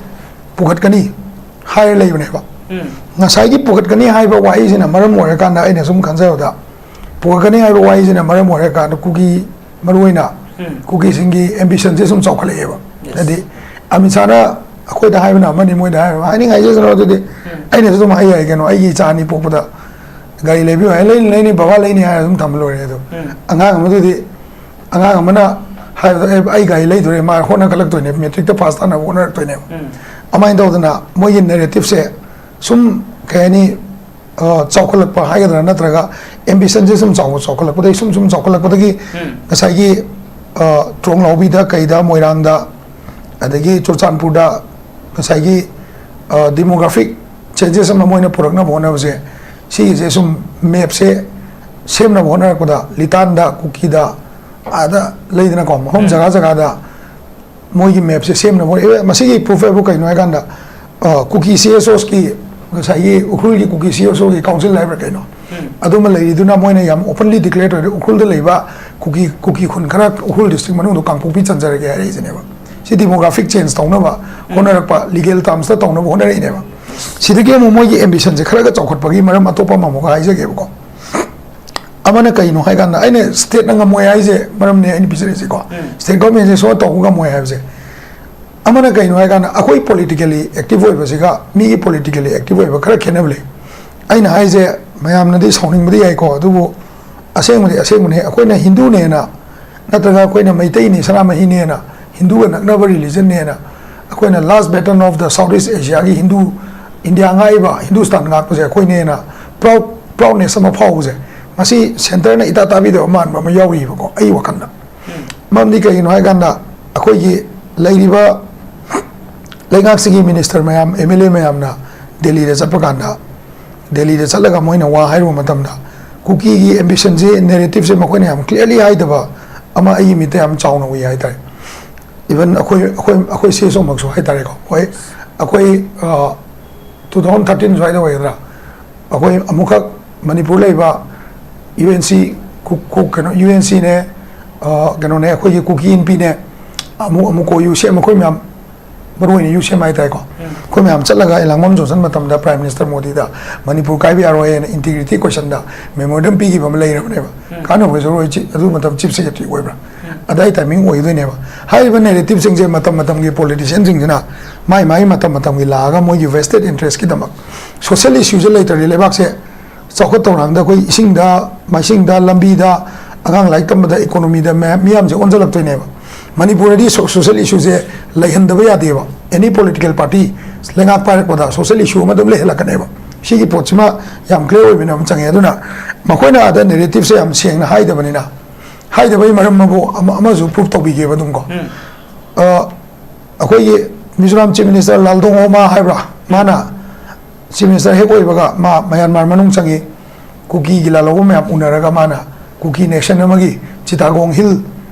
ꯄꯨꯈꯠꯀꯅꯤ ꯍꯥꯏꯔ ꯂꯩꯕꯅꯦꯕ꯫ ꯎꯝ꯫ ꯉꯁꯥꯏꯒꯤ ꯄꯨꯈꯠꯀꯅꯤ ꯍꯥꯏꯕ ꯋꯥꯍꯩꯁꯤꯅ ꯃꯔꯝ ꯑꯣꯏꯔꯀꯥꯟꯗ ꯑꯩꯅ ꯁꯨꯝ ꯈꯟꯖꯕꯗ, ꯄꯨꯈꯠꯀꯅꯤ ꯍꯥꯏꯕ ꯋꯥꯍꯩꯁꯤꯅ ꯃꯔꯝ ꯑꯣꯏꯔꯀꯥꯟꯗ ꯀꯨꯀꯤ, ꯃꯔꯨꯑꯣꯏꯅ ꯎꯝ꯫ ꯀꯨꯀꯤꯁꯤꯡꯒꯤ ꯑꯦꯝꯕꯤꯁꯟꯁꯦ ꯁꯨꯝ ꯆꯥꯎꯈꯠꯂꯛꯑꯦꯕ꯫ ꯌꯦꯁ꯫ ꯍꯥꯏꯗꯤ ꯑꯃꯤꯠ ꯁꯥꯍꯅ ꯑꯩꯈꯣꯏꯗ ꯍꯥꯏꯕꯅ ꯑꯃꯅꯤ, ꯃꯣꯏꯗ ꯍꯥꯏꯕꯅ, ꯍꯥꯏꯅꯤꯡ ꯍꯥꯏꯖꯁꯅꯨ꯫ ꯑꯗꯨꯗꯤ ꯎꯝ꯫ ꯑꯩꯅꯁꯨ ꯑꯗꯨꯝ ꯍꯥꯏ ꯌꯥꯏ ꯀꯩꯅꯣ, ꯑꯩꯒꯤ ꯏꯆꯥ ꯑꯅꯤ ꯄꯣꯛꯄꯗ ꯒꯥꯔꯤ ꯂꯩꯕꯤꯌꯨ ꯍꯥꯏ, "ꯂꯩꯅꯤ, ꯂꯩꯅꯤ ꯕꯕꯥ, ꯂꯩꯅꯤ" ꯍꯥꯏꯔ ꯑꯗꯨꯝ ꯊꯝꯕ ꯂꯣꯏꯔꯦ꯫ ꯑꯗꯣ ꯎꯝ꯫ ꯑꯉꯥꯡ ꯑꯃꯗꯨꯗꯤ, ꯑꯉꯥꯡ ꯑꯃꯅ ꯍꯥꯏꯕꯗ, "ꯑꯦ, ꯑꯩ ꯒꯥꯔꯤ ꯂꯩꯗꯣꯔꯦ", ꯃꯥ ꯍꯣꯠꯅꯈꯠꯂꯛꯇꯣꯏꯅꯦ, ꯃꯦꯇ꯭ꯔꯤꯛꯇ ꯄꯥꯁ ꯇꯥꯅꯕ ꯍꯣꯠꯅꯔꯛꯇꯣꯏꯅꯦꯕ꯫ ꯎꯝ꯫ ꯑꯗꯨꯃꯥꯏꯅ ꯇꯧꯗꯅ ꯃꯣꯏꯒꯤ ꯅꯦꯔꯦꯇꯤꯞꯁꯦ ꯁꯨꯝ, ꯀꯩ ꯍꯥꯏꯅꯤ, ꯑ, ꯆꯥꯎꯈꯠꯂꯛꯄ ꯍꯥꯏꯒꯗ꯭ꯔꯥ, ꯅꯠꯇ꯭ꯔꯒ ꯑꯦꯝꯕꯤꯁꯟꯁꯦ ꯁꯨꯝ ꯆꯥꯎ-, ꯆꯥꯎꯈꯠꯂꯛꯄꯗꯒꯤ, ꯁꯨꯝ ꯁꯨꯝ ꯆꯥꯎꯈꯠꯂꯛꯄꯗꯒꯤ ꯎꯝ꯫ ꯉꯁꯥꯏꯒꯤ, ꯑ, ꯇ꯭ꯔꯣꯡꯂꯥꯎꯕꯤꯗ ꯀꯩꯗ ꯃꯣꯏꯔꯥꯡꯗ ꯑꯗꯒꯤ ꯆꯨꯔꯆꯥꯟꯄꯨꯔꯗ ꯉꯁꯥꯏꯒꯤ ꯗꯤꯃꯣꯒ꯭ꯔꯥꯐꯤꯛ ꯆꯦꯟꯖꯦꯁ ꯑꯃ ꯃꯣꯏꯅ ꯄꯨꯔꯛꯅꯕ ꯍꯣꯠꯅꯕꯁꯦ, ꯁꯤꯒꯤꯁꯦ ꯁꯨꯝ ꯃꯦꯞꯁꯦ ꯁꯦꯝꯅꯕ ꯍꯣꯠꯅꯔꯛꯄꯗ ꯂꯤꯇꯥꯟꯗ, ꯀꯨꯀꯤꯗ, ꯑꯥꯗ ꯂꯩꯗꯅꯀꯣ, ꯃꯐꯝ ꯎꯝ꯫ ꯖꯒꯥ ꯖꯒꯥꯗ ꯃꯣꯏꯒꯤ ꯃꯦꯞꯁꯦ ꯁꯦꯝꯅꯕ ꯍꯣꯠꯅꯩ꯫ ꯃꯁꯤꯒꯤ ꯄ꯭ꯔꯨꯐ ꯍꯥꯏꯕꯨ ꯀꯩꯅꯣ ꯍꯥꯏꯀꯥꯟꯗ, ꯑ, ꯀꯨꯀꯤ ꯁꯤ ꯑꯦꯁ ꯑꯣꯁꯀꯤ ꯉꯁꯥꯏꯒꯤ ꯎꯈ꯭ꯔꯨꯜꯒꯤ ꯀꯨꯀꯤ ꯁꯤ ꯑꯦꯁ ꯑꯣꯒꯤ ꯀꯥꯎꯟꯁꯤꯜ ꯍꯥꯏꯕ꯭ꯔꯥ ꯀꯩꯅꯣ, ꯎꯝ꯫ ꯑꯗꯨꯃ ꯂꯩꯔꯤꯗꯨꯅ ꯃꯣꯏꯅ ꯌꯥꯝ ꯑꯣꯄꯟꯂꯤ ꯗꯤꯀ꯭ꯂꯦꯌꯔ ꯇꯧꯔꯦ, ꯎꯈ꯭ꯔꯨꯜꯗ ꯂꯩꯕ ꯀꯨꯀꯤ, ꯀꯨꯀꯤ ꯈꯨꯟ ꯈꯔ ꯎꯈ꯭ꯔꯨꯜ ꯗꯤꯁꯇ꯭ꯔꯤꯛ ꯃꯅꯨꯡꯗ ꯀꯥꯡꯄꯣꯛꯄꯤ ꯆꯟꯖꯔꯒꯦ ꯍꯥꯏꯔꯛꯏꯁꯤꯅꯦꯕ꯫ ꯁꯤ ꯗꯤꯃꯣꯒ꯭ꯔꯥꯐꯤꯛ ꯆꯦꯟꯖ ꯇꯧꯅꯕ ꯎꯝ꯫ ꯍꯣꯠꯅꯔꯛꯄ, ꯂꯤꯒꯦꯜ ꯇꯥꯔꯝꯁꯇ ꯇꯧꯅꯕ ꯍꯣꯠꯅꯔꯛꯏꯅꯦꯕ꯫ ꯁꯤꯗꯒꯤ ꯑꯃꯨꯛ ꯃꯣꯏꯒꯤ ꯑꯦꯝꯕꯤꯁꯟꯁꯦ ꯈꯔꯒ ꯆꯥꯎꯈꯠꯄꯒꯤ ꯃꯔꯝ ꯑꯇꯣꯞꯄ ꯑꯃ ꯑꯃꯨꯛꯀ ꯍꯥꯏꯖꯒꯦꯕꯀꯣ꯫ ꯑꯃꯅ ꯀꯩꯅꯣ ꯍꯥꯏꯀꯥꯟꯗ, ꯑꯩꯅ ꯁ꯭ꯇꯦꯠꯅ ꯉꯝꯃꯣꯏ ꯍꯥꯏꯁꯦ ꯃꯔꯝꯅꯦ ꯑꯩꯅ ꯄꯤꯖꯔꯤꯁꯦꯀꯣ꯫ ꯎꯝ꯫ ꯁ꯭ꯇꯦꯠ ꯒꯣꯔꯃꯦꯟꯁꯦ ꯁꯨꯡꯇꯧ ꯇꯧꯕ ꯉꯝꯃꯣꯏ ꯍꯥꯏꯕꯁꯦ꯫ ꯑꯃꯅ ꯀꯩꯅꯣ ꯍꯥꯏꯀꯥꯟꯗ, ꯑꯩꯈꯣꯏ ꯄꯣꯂꯤꯇꯤꯀꯦꯜꯂꯤ ꯑꯦꯛꯇꯤꯚ ꯑꯣꯏꯕꯁꯤꯒ ꯃꯤꯒꯤ ꯄꯣꯂꯤꯇꯤꯀꯦꯜꯂꯤ ꯑꯦꯛꯇꯤꯚ ꯑꯣꯏꯕ ꯈꯔ ꯈꯦꯠꯅꯕ ꯂꯩ꯫ ꯑꯩꯅ ꯍꯥꯏꯁꯦ ꯃꯌꯥꯝꯅꯗꯤ ꯁꯥꯎꯅꯤꯡꯕꯗꯤ ꯌꯥꯏꯀꯣ, ꯑꯗꯨꯕꯨ ꯑꯁꯦꯡꯕꯗꯤ ꯑꯁꯦꯡꯕꯅꯦ꯫ ꯑꯩꯈꯣꯏꯅ ꯍꯤꯟꯗꯨꯅꯦꯅ, ꯅꯠꯇ꯭ꯔꯒ ꯑꯩꯈꯣꯏꯅ ꯃꯩꯇꯩꯅꯤ, ꯁꯅꯥꯃꯍꯤꯅꯦꯅ, ꯍꯤꯟꯗꯨꯒ ꯅꯛꯅꯕ ꯔꯤꯂꯤꯖꯟꯅꯦꯅ, ꯑꯩꯈꯣꯏꯅ last bastion of the South East Asiaꯒꯤ ꯍꯤꯟꯗꯨ, ꯏꯟꯗꯤꯌꯥ ꯉꯥꯛꯏꯕ, ꯍꯤꯟꯗꯨꯁꯇꯥꯟ ꯉꯥꯛꯄꯁꯦ ꯑꯩꯈꯣꯏꯅꯦꯅ ꯄ꯭ꯔꯥꯎꯗ, ꯄ꯭ꯔꯥꯎꯗꯅꯦꯁ ꯑꯃ ꯐꯥꯎꯕꯁꯦ, ꯃꯁꯤ ꯁꯦꯟꯇꯔꯅ ꯏꯇꯥ ꯇꯥꯕꯤꯗꯕ ꯃꯥꯟꯕ ꯑꯃ ꯌꯥꯎꯔꯤꯕꯀꯣ, ꯑꯩ ꯋꯥꯈꯜꯗ꯫ ꯎꯝ꯫ ꯃꯔꯝꯗꯤ ꯀꯩꯒꯤꯅꯣ ꯍꯥꯏꯀꯥꯟꯗ, ꯑꯩꯈꯣꯏꯒꯤ ꯂꯩꯔꯤꯕ ꯂꯩꯉꯥꯛꯁꯤꯒꯤ ꯃꯤꯅꯤꯁꯇꯔ ꯃꯌꯥꯝ, ꯑꯦꯝ ꯑꯦꯜ ꯑꯦ ꯃꯌꯥꯝꯅ ꯗꯦꯜꯂꯤꯗ ꯆꯠꯄ ꯀꯥꯟꯗ, ꯗꯦꯜꯂꯤꯗ ꯆꯠꯂꯒ ꯃꯣꯏꯅ ꯋꯥ ꯍꯥꯏꯔꯨꯕ ꯃꯇꯝꯗ, ꯀꯨꯀꯤꯒꯤ ꯑꯦꯝꯕꯤꯁꯟꯁꯦ, ꯅꯦꯔꯦꯇꯤꯞꯁꯦ ꯃꯈꯣꯏꯅ ꯌꯥꯝ ꯀ꯭ꯂꯤꯌꯔꯂꯤ ꯍꯥꯏꯗꯕ ꯑꯃ ꯑꯩꯒꯤ ꯃꯤꯠꯇ ꯌꯥꯝ ꯆꯥꯎꯅ ꯎꯏ ꯍꯥꯏꯇꯥꯔꯦ꯫ ꯏꯚꯟ ꯑꯩꯈꯣꯏ, ꯑꯩꯈꯣꯏ, ꯑꯩꯈꯣꯏ ꯁꯤ ꯑꯦꯁ ꯑꯣꯃꯛꯁꯨ ꯍꯥꯏꯇꯥꯔꯦꯀꯣ, ꯍꯣꯏ, ꯑꯩꯈꯣꯏ, ꯑ, two thousand thirteen ꯁ꯭ꯋꯥꯏꯗ ꯑꯣꯏꯒꯗ꯭ꯔꯥ, ꯑꯩꯈꯣꯏ ꯑꯃꯨꯛꯈꯛ ꯃꯅꯤꯄꯨꯔ ꯂꯩꯕ ꯌꯨ ꯑꯦꯟ ꯁꯤ, ꯀꯨ-, ꯀꯨ-, ꯀꯩꯅꯣ, ꯌꯨ ꯑꯦꯟ ꯁꯤꯅꯦ, ꯑ, ꯀꯩꯅꯣꯅꯦ, ꯑꯩꯈꯣꯏꯒꯤ ꯀꯨꯀꯤ ꯏꯟꯄꯤꯅꯦ, ꯑꯃꯨꯛ, ꯑꯃꯨꯛ ꯀꯣ ꯌꯨ ꯁꯤ ꯑꯦꯝ, ꯑꯩꯈꯣꯏ ꯃꯌꯥꯝ, ꯃꯔꯨ ꯑꯣꯏꯅ ꯌꯨ ꯁꯤ ꯑꯦꯝ ꯍꯥꯏꯇꯥꯔꯦꯀꯣ, ꯎꯝ꯫ ꯑꯩꯈꯣꯏ ꯃꯌꯥꯝ ꯆꯠꯂꯒ ꯑꯦꯂꯥꯡꯕꯝ ꯖꯣꯟꯁꯟ ꯃꯇꯝꯗ ꯄ꯭ꯔꯥꯏꯝ ꯃꯤꯅꯤꯁꯇꯔ ꯃꯣꯗꯤꯗ ꯃꯅꯤꯄꯨꯔ ꯀꯥꯏꯕ ꯌꯥꯔꯣꯏ ꯍꯥꯏꯅ ꯏꯟꯇꯤꯒ꯭ꯔꯤꯇꯤ ꯀ꯭ꯋꯦꯁꯟꯗ ꯃꯦꯃꯣꯔꯦꯟꯗꯝ ꯄꯤꯈꯤꯕ ꯑꯃ ꯂꯩꯔꯕꯅꯦꯕ꯫ ꯎꯝ꯫ ꯀꯥꯟꯅꯕ ꯑꯣꯏꯖꯔꯣꯏ, ꯆꯤ-, ꯑꯗꯨ ꯃꯇꯝ ꯆꯤꯐ ꯁꯦꯀ꯭ꯔꯦꯇꯔꯤ ꯑꯣꯏꯕ꯭ꯔꯥ? ꯎꯝ꯫ ꯑꯗꯥꯏ ꯇꯥꯏꯃꯤꯡ ꯑꯣꯏꯗꯣꯏꯅꯦꯕ꯫ ꯍꯥꯏꯔꯤꯕ ꯅꯦꯔꯦꯇꯤꯞꯁꯤꯡꯁꯦ ꯃꯇꯝ ꯃꯇꯝꯒꯤ ꯄꯣꯂꯤꯇꯤꯁꯤꯌꯟꯁꯤꯡꯁꯤꯅ ꯃꯥꯏ ꯃꯥꯏ ꯃꯇꯝ ꯃꯇꯝꯒꯤ ꯂꯥꯛꯑꯒ ꯃꯣꯏꯒꯤ ꯚꯦꯁꯇꯦꯠ ꯏꯟꯇꯔꯦꯁꯀꯤꯗꯃꯛ, ꯁꯣꯁꯦꯜ ꯏꯁꯨꯁꯦ ꯂꯩꯇ꯭ꯔꯗꯤ ꯂꯩꯕꯥꯛꯁꯦ ꯆꯥꯎꯈꯠ ꯊꯧꯔꯥꯡꯗ ꯑꯩꯈꯣꯏ ꯏꯁꯤꯡꯗ, ꯃꯥꯏꯁꯤꯡꯗ, ꯂꯝꯕꯤꯗ, ꯑꯉꯥꯡ ꯂꯥꯏꯔꯤꯛ ꯇꯝꯕꯗ, ꯏꯀꯣꯅꯣꯃꯤꯗ ꯃꯌꯥꯝ, ꯃꯤꯌꯥꯝꯁꯦ ꯑꯣꯟꯁꯤꯜꯂꯛꯇꯣꯏꯅꯦꯕ꯫ ꯃꯅꯤꯄꯨꯔꯗꯗꯤ ꯁꯣ-, ꯁꯣꯁꯦꯜ ꯏꯁꯨꯁꯦ ꯂꯩꯍꯟꯗꯕ ꯌꯥꯗꯦꯕ꯫ ꯑꯦꯅꯤ ꯄꯣꯂꯤꯇꯤꯀꯦꯜ ꯄꯥꯔꯇꯤ ꯂꯩꯉꯥꯛ ꯄꯥꯏꯔꯛꯄꯗ ꯁꯣꯁꯦꯜ ꯏꯁꯨ ꯑꯃ ꯑꯗꯨꯝ ꯂꯩꯍꯜꯂꯛꯀꯅꯦꯕ꯫ ꯁꯤꯒꯤ ꯄꯣꯠꯁꯤꯃ ꯌꯥꯝ ꯀ꯭ꯂꯤꯌꯔ ꯑꯣꯏꯕꯅ ꯑꯃ ꯆꯪꯉꯦ꯫ ꯑꯗꯨꯅ ꯃꯈꯣꯏꯅ ꯑꯥꯗ ꯅꯦꯔꯦꯇꯤꯞꯁꯦ ꯌꯥꯝ ꯁꯦꯡꯅ ꯍꯥꯏꯗꯕꯅꯤꯅ, ꯍꯥꯏꯗꯕꯒꯤ ꯃꯔꯝ ꯑꯃꯕꯨ ꯑꯃ-, ꯑꯃꯁꯨ ꯄ꯭ꯔꯨꯐ ꯇꯧꯕꯤꯒꯦꯕ ꯑꯗꯨꯝ ꯀꯣ꯫ ꯎꯝ꯫ ꯑ, ꯑꯩꯈꯣꯏꯒꯤ ꯃꯤꯖꯣꯔꯥꯝ Chief Minister ꯂꯥꯜꯗꯣꯡ ꯑꯣꯃꯥ ꯍꯥꯏꯕ꯭ꯔꯥ, ꯃꯥꯅ Chief Minister ꯍꯦꯛ ꯑꯣꯏꯕꯒ ꯃꯥ ꯃꯌꯥꯟꯃꯥꯔ ꯃꯅꯨꯡ ꯆꯪꯉꯤ, ꯀꯨꯀꯤꯒꯤ ꯂꯥꯜꯍꯧꯕ ꯃꯌꯥꯝ ꯎꯅꯔꯒ ꯃꯥꯅ ꯀꯨꯀꯤ nation ꯑꯃꯒꯤ ꯆꯤꯇꯥꯒꯣꯡ ꯍꯤꯜ,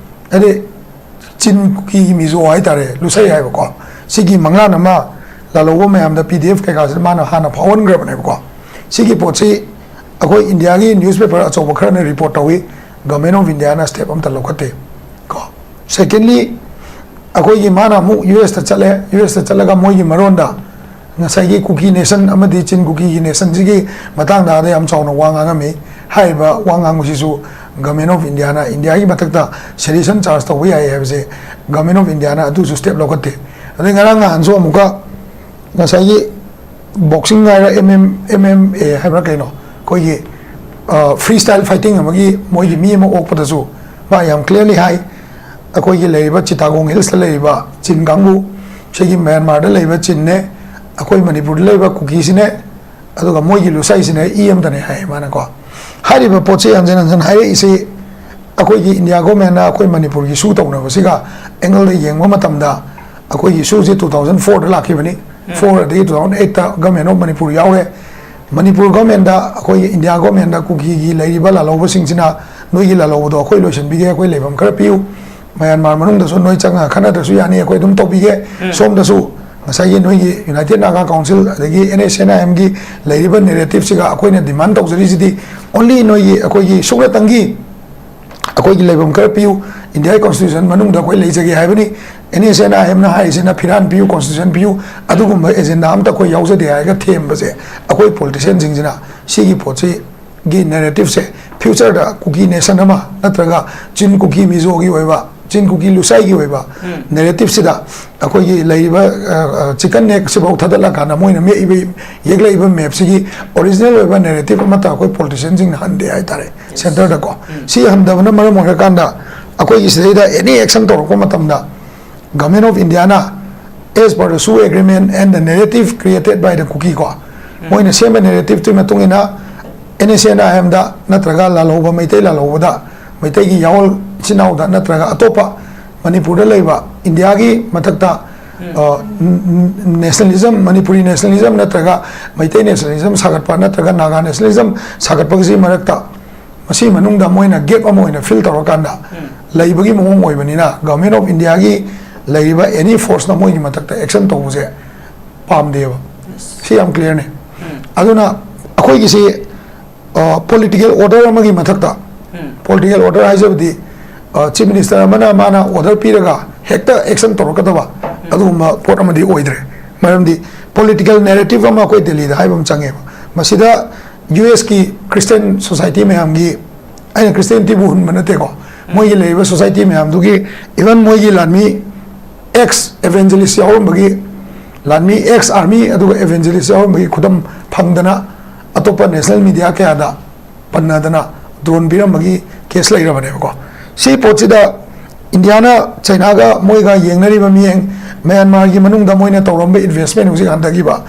ꯍꯥꯏꯗꯤ ꯆꯤꯟ ꯀꯨꯀꯤꯒꯤ ꯃꯤꯖꯣ ꯍꯥꯏꯇꯥꯔꯦ, ꯂꯨꯁꯩ ꯍꯥꯏꯕꯀꯣ, ꯁꯤꯒꯤ ꯃꯪꯂꯥꯟ ꯑꯃ ꯂꯥꯜꯍꯧꯕ ꯃꯌꯥꯝꯗ PDF ꯀꯩꯀꯥꯁꯤꯗ ꯃꯥꯅ ꯍꯥꯟꯅ ꯐꯥꯎꯍꯟꯈ꯭ꯔꯕꯅꯦꯕꯀꯣ꯫ ꯁꯤꯒꯤ ꯄꯣꯠꯁꯤ ꯑꯩꯈꯣꯏ ꯏꯟꯗꯤꯌꯥꯒꯤ newspaper ꯑꯆꯧꯕ ꯈꯔꯅ report ꯇꯧꯏ, Government of Indiaꯅ step ꯑꯝꯇ ꯂꯧꯈꯠꯇꯦ ꯀꯣ꯫ Secondly, ꯑꯩꯈꯣꯏꯒꯤ ꯃꯥꯅ ꯑꯃꯨꯛ USꯇ ꯆꯠꯂꯦ, USꯇ ꯆꯠꯂꯒ ꯃꯣꯏꯒꯤ ꯃꯔꯣꯟꯗ ꯉꯁꯥꯏꯒꯤ ꯀꯨꯀꯤ nation ꯑꯃꯗꯤ ꯆꯤꯟ ꯀꯨꯀꯤꯒꯤ nationꯁꯤꯒꯤ ꯃꯇꯥꯡꯗ ꯑꯥꯗ ꯌꯥꯝ ꯆꯥꯎꯅ ꯋꯥ ꯉꯥꯡꯉꯝꯃꯤ꯫ ꯍꯥꯏꯔꯤꯕ ꯋꯥ ꯉꯥꯡꯕꯁꯤꯁꯨ Government of Indiaꯅ ꯏꯟꯗꯤꯌꯥꯒꯤ ꯃꯊꯛꯇ sedition charge ꯇꯧꯕ ꯌꯥꯏ ꯍꯥꯏꯕꯁꯦ Government of Indiaꯅ ꯑꯗꯨꯁꯨ step ꯂꯧꯈꯠꯇꯦ꯫ ꯑꯗꯩ ꯉꯔꯥꯡ ꯅꯍꯥꯟꯁꯨ ꯑꯃꯨꯛꯀ ꯉꯁꯥꯏꯒꯤ boxing ꯍꯥꯏꯔ MM, MMA ꯍꯥꯏꯕ꯭ꯔꯥ ꯀꯩꯅꯣ, ꯑꯩꯈꯣꯏꯒꯤ freestyle fighting ꯑꯃꯒꯤ ꯃꯣꯏꯒꯤ ꯃꯤ ꯑꯃ ꯑꯣꯛꯄꯗꯁꯨ ꯃꯥ ꯌꯥꯝ clearly ꯍꯥꯏ, ꯑꯩꯈꯣꯏꯒꯤ ꯂꯩꯔꯤꯕ ꯆꯤꯇꯥꯒꯣꯡ ꯍꯤꯜꯁꯇ ꯂꯩꯔꯤꯕ ꯆꯤꯟ ꯀꯥꯡꯕꯨ, ꯁꯤꯒꯤ ꯃ꯭ꯌꯥꯟꯃꯥꯔꯗ ꯂꯩꯕ ꯆꯤꯟꯅꯦ, ꯑꯩꯈꯣꯏ ꯃꯅꯤꯄꯨꯔꯗ ꯂꯩꯕ ꯀꯨꯀꯤꯁꯤꯅꯦ, ꯑꯗꯨꯒ ꯃꯣꯏꯒꯤ ꯂꯨꯁꯥꯏꯁꯤꯅ ꯏ ꯑꯃꯗꯅꯦ ꯍꯥꯏ ꯃꯥꯅꯀꯣ꯫ ꯍꯥꯏꯔꯤꯕ ꯄꯣꯠꯁꯤ ꯍꯟꯖꯤꯟ ꯍꯟꯖꯤꯟ ꯍꯥꯏꯔꯛꯏꯁꯤ ꯑꯩꯈꯣꯏꯒꯤ ꯏꯟꯗꯤꯌꯥ governmentꯅ ꯑꯩꯈꯣꯏ ꯃꯅꯤꯄꯨꯔꯒꯤ ꯁꯨ ꯇꯧꯅꯕꯁꯤꯒ angleꯗ ꯌꯦꯡꯕ ꯃꯇꯝꯗ ꯑꯩꯈꯣꯏꯒꯤ ꯁꯨꯁꯤ two thousand fourꯗ ꯂꯥꯛꯈꯤꯕꯅꯤ꯫ Four ꯑꯗꯒꯤ two thousand eightꯇ Government of Manipur ꯌꯥꯎꯔꯦ꯫ ꯃꯅꯤꯄꯨꯔ governmentꯗ, ꯑꯩꯈꯣꯏꯒꯤ ꯏꯟꯗꯤꯌꯥ governmentꯗ ꯀꯨꯀꯤꯒꯤ ꯂꯩꯔꯤꯕ ꯂꯥꯜꯍꯧꯕꯁꯤꯡꯁꯤꯅ ꯅꯣꯏꯒꯤ ꯂꯥꯜꯍꯧꯕꯗꯣ ꯑꯩꯈꯣꯏ ꯂꯣꯏꯁꯤꯟꯕꯤꯒꯦ, ꯑꯩꯈꯣꯏ ꯂꯩꯐꯝ ꯈꯔ ꯄꯤꯌꯨ, ꯃꯌꯥꯟꯃꯥꯔ ꯃꯅꯨꯡꯗꯁꯨ ꯅꯣꯏ ꯆꯪꯉꯒ ꯈꯠꯅꯗ꯭ꯔꯁꯨ ꯌꯥꯅꯤ, ꯑꯩꯈꯣꯏ ꯑꯗꯨꯝ ꯇꯧꯕꯤꯒꯦ꯫ ꯁꯣꯝꯗꯁꯨ ꯉꯁꯥꯏꯒꯤ ꯅꯣꯏꯒꯤ United Naga Council ꯑꯗꯒꯤ NSCN-IMꯒꯤ ꯂꯩꯔꯤꯕ narrativeꯁꯤꯒ ꯑꯩꯈꯣꯏꯅ demand ꯇꯧꯖꯔꯤꯁꯤꯗꯤ only ꯅꯣꯏꯒꯤ, ꯑꯩꯈꯣꯏꯒꯤ ꯁꯨꯞꯅꯇꯪꯒꯤ ꯑꯩꯈꯣꯏꯒꯤ ꯂꯩꯐꯝ ꯈꯔ ꯄꯤꯌꯨ, ꯏꯟꯗꯤꯌꯥꯒꯤ constitution ꯃꯅꯨꯡꯗ ꯑꯩꯈꯣꯏ ꯂꯩꯖꯒꯦ ꯍꯥꯏꯕꯅꯤ꯫ NSCN-IMꯅ ꯍꯥꯏꯔꯤꯁꯤꯅ ꯐꯤꯔꯥꯟ ꯄꯤꯌꯨ, constitution ꯄꯤꯌꯨ, ꯑꯗꯨꯒꯨꯝꯕ agenda ꯑꯝꯇ ꯑꯩꯈꯣꯏ ꯌꯥꯎꯖꯗꯦ ꯍꯥꯏꯔꯒ ꯊꯦꯝꯕꯁꯦ ꯑꯩꯈꯣꯏ politicianꯁꯤꯡꯁꯤꯅ ꯁꯤꯒꯤ ꯄꯣꯠꯁꯤꯒꯤ narrativeꯁꯦ futureꯗ ꯀꯨꯀꯤ nation ꯑꯃ ꯅꯠꯇ꯭ꯔꯒ ꯆꯤꯟ ꯀꯨꯀꯤ ꯃꯤꯖꯣꯒꯤ ꯑꯣꯏꯕ, ꯆꯤꯟ ꯀꯨꯀꯤ ꯂꯨꯁꯥꯏꯒꯤ ꯑꯣꯏꯕ narrativeꯁꯤꯗ ꯑꯩꯈꯣꯏꯒꯤ ꯂꯩꯔꯤꯕ chicken neckꯁꯤꯐꯥꯎ ꯊꯥꯗꯠꯂꯀꯥꯟꯗ ꯃꯣꯏꯅ ꯃꯦꯛꯏꯕ, ꯌꯦꯛꯂꯛꯏꯕ mapꯁꯤꯒꯤ original ꯑꯣꯏꯕ narrative ꯑꯃꯠꯇ ꯑꯩꯈꯣꯏ politicianꯁꯤꯡꯅ ꯍꯟꯗꯦ ꯍꯥꯏꯇꯥꯔꯦ꯫ Centreꯗꯀꯣ꯫ ꯁꯤ ꯍꯟꯗꯕꯅ ꯃꯔꯝ ꯑꯣꯏꯔꯀꯥꯟꯗ ꯑꯩꯈꯣꯏꯒꯤ ꯁꯤꯗꯩꯗ any action ꯇꯧꯔꯛꯄ ꯃꯇꯝꯗ Government of Indiaꯅ as per the Sue Agreement and the narrative created by the Kuki ꯀꯣ, ꯃꯣꯏꯅ ꯁꯦꯝꯕ narrativeꯇꯨꯒꯤ ꯃꯇꯨꯡ ꯏꯟꯅ NSCN-IMꯗ ꯅꯠꯇ꯭ꯔꯒ ꯂꯥꯜꯍꯧꯕ, ꯃꯩꯇꯩ ꯂꯥꯜꯍꯧꯕꯗ, ꯃꯩꯇꯩꯒꯤ ꯌꯥꯑꯣꯜ ꯏꯆꯤꯟ ꯏꯅꯥꯎꯗ ꯅꯠꯇ꯭ꯔꯒ ꯑꯇꯣꯞꯄ ꯃꯅꯤꯄꯨꯔꯗ ꯂꯩꯕ ꯏꯟꯗꯤꯌꯥꯒꯤ ꯃꯊꯛꯇ ꯅꯦꯁꯅꯦꯂꯤꯖꯝ, ꯃꯅꯤꯄꯨꯔꯤ ꯅꯦꯁꯅꯦꯂꯤꯖꯝ ꯅꯠꯇ꯭ꯔꯒ ꯃꯩꯇꯩ ꯅꯦꯁꯅꯦꯂꯤꯖꯝ ꯁꯥꯒꯠꯄ ꯅꯠꯇ꯭ꯔꯒ ꯅꯥꯒꯥ ꯅꯦꯁꯅꯦꯂꯤꯖꯝ ꯁꯥꯒꯠꯄꯒꯤ ꯃꯔꯛꯇ ꯃꯁꯤ ꯃꯅꯨꯡꯗ ꯃꯣꯏꯅ ꯒꯦꯞ ꯑꯃ ꯑꯣꯏꯅ ꯐꯤꯜ ꯇꯧꯔꯀꯥꯟꯗ ꯂꯩꯕꯒꯤ ꯃꯑꯣꯡ ꯑꯣꯏꯕꯅꯤꯅ, ꯒꯚꯔꯟꯃꯦꯟ ꯑꯣꯐ ꯏꯟꯗꯤꯌꯥꯒꯤ ꯂꯩꯔꯤꯕ ꯑꯦꯅꯤ ꯐꯣꯔꯁꯅ ꯃꯣꯏꯒꯤ ꯃꯊꯛꯇ ꯑꯦꯛꯁꯟ ꯇꯧꯕꯁꯦ ꯄꯥꯝꯗꯦꯕ꯫ ꯁꯤ ꯌꯥꯝ ꯀ꯭ꯂꯤꯌꯥꯔꯅꯤ꯫ ꯑꯗꯨꯅ ꯑꯩꯈꯣꯏꯒꯤꯁꯤ ꯄꯣꯂꯤꯇꯤꯀꯦꯜ ꯑꯣꯔꯗꯔ ꯑꯃꯒꯤ ꯃꯊꯛꯇ, ꯄꯣꯂꯤꯇꯤꯀꯦꯜ ꯑꯣꯔꯗꯔ ꯍꯥꯏꯖꯕꯗꯤ ꯆꯤꯐ ꯃꯤꯅꯤꯁꯇꯔ ꯑꯃꯅ ꯃꯥꯅ ꯑꯣꯔꯗꯔ ꯄꯤꯔꯒ ꯍꯦꯛꯇ ꯑꯦꯛꯁꯟ ꯇꯧꯔꯛꯀꯗꯕ ꯑꯗꯨꯒꯨꯝꯕ ꯄꯣꯠ ꯑꯃꯗꯤ ꯑꯣꯏꯗ꯭ꯔꯦ꯫ ꯃꯔꯝꯗꯤ ꯄꯣꯂꯤꯇꯤꯀꯦꯜ ꯅꯦꯔꯦꯇꯤꯚ ꯑꯃ ꯑꯩꯈꯣꯏ ꯗꯦꯜꯂꯤꯗ ꯍꯥꯏꯕ ꯑꯃ ꯆꯪꯉꯦꯕ꯫ ꯃꯁꯤꯗ ꯌꯨ ꯑꯦꯁꯀꯤ ꯈ꯭ꯔꯤꯁꯇꯤꯌꯥꯟ ꯁꯣꯁꯥꯏꯇꯤ ꯃꯌꯥꯝꯒꯤ, ꯑꯩꯅ ꯈ꯭ꯔꯤꯁꯇꯤꯌꯥꯅꯤꯇꯤꯕꯨ ꯍꯨꯟꯕ ꯅꯠꯇꯦꯀꯣ, ꯃꯣꯏꯒꯤ ꯂꯩꯔꯤꯕ ꯁꯣꯁꯥꯏꯇꯤ ꯃꯌꯥꯝꯗꯨꯒꯤ, ꯏꯚꯟ ꯃꯣꯏꯒꯤ ꯂꯥꯟꯃꯤ ꯑꯦꯛꯁ ꯑꯦꯚꯦꯟꯖꯦꯂꯤꯁ ꯌꯥꯎꯔꯝꯕꯒꯤ, ꯂꯥꯟꯃꯤ ꯑꯦꯛꯁ ꯑꯥꯔꯃꯤ ꯑꯗꯨꯒ ꯑꯦꯚꯦꯟꯖꯦꯂꯤꯁ ꯌꯥꯎꯔꯝꯕꯒꯤ ꯈꯨꯗꯝ ꯐꯪꯗꯅ ꯑꯇꯣꯞꯄ ꯅꯦꯁꯅꯦꯜ ꯃꯤꯗꯤꯌꯥ ꯀꯌꯥꯗ ꯄꯟꯅꯗꯅ ꯗ꯭ꯔꯣꯟ ꯄꯤꯔꯝꯕꯒꯤ ꯀꯦꯁ ꯂꯩꯔꯕꯅꯦꯕꯀꯣ꯫ ꯁꯤ ꯄꯣꯠꯁꯤꯗ ꯏꯟꯗꯤꯌꯥꯅ ꯆꯩꯅꯥꯒ ꯃꯣꯏꯒ ꯌꯦꯡꯅꯔꯤꯕ ꯃꯤꯠꯌꯦꯡ, ꯃꯌꯥꯟꯃꯥꯔꯒꯤ ꯃꯅꯨꯡꯗ ꯃꯣꯏꯅ ꯇꯧꯔꯝꯕ ꯏꯟꯚꯦꯁꯃꯦꯟ ꯍꯧꯖꯤꯛ ꯍꯟꯊꯈꯤꯕ,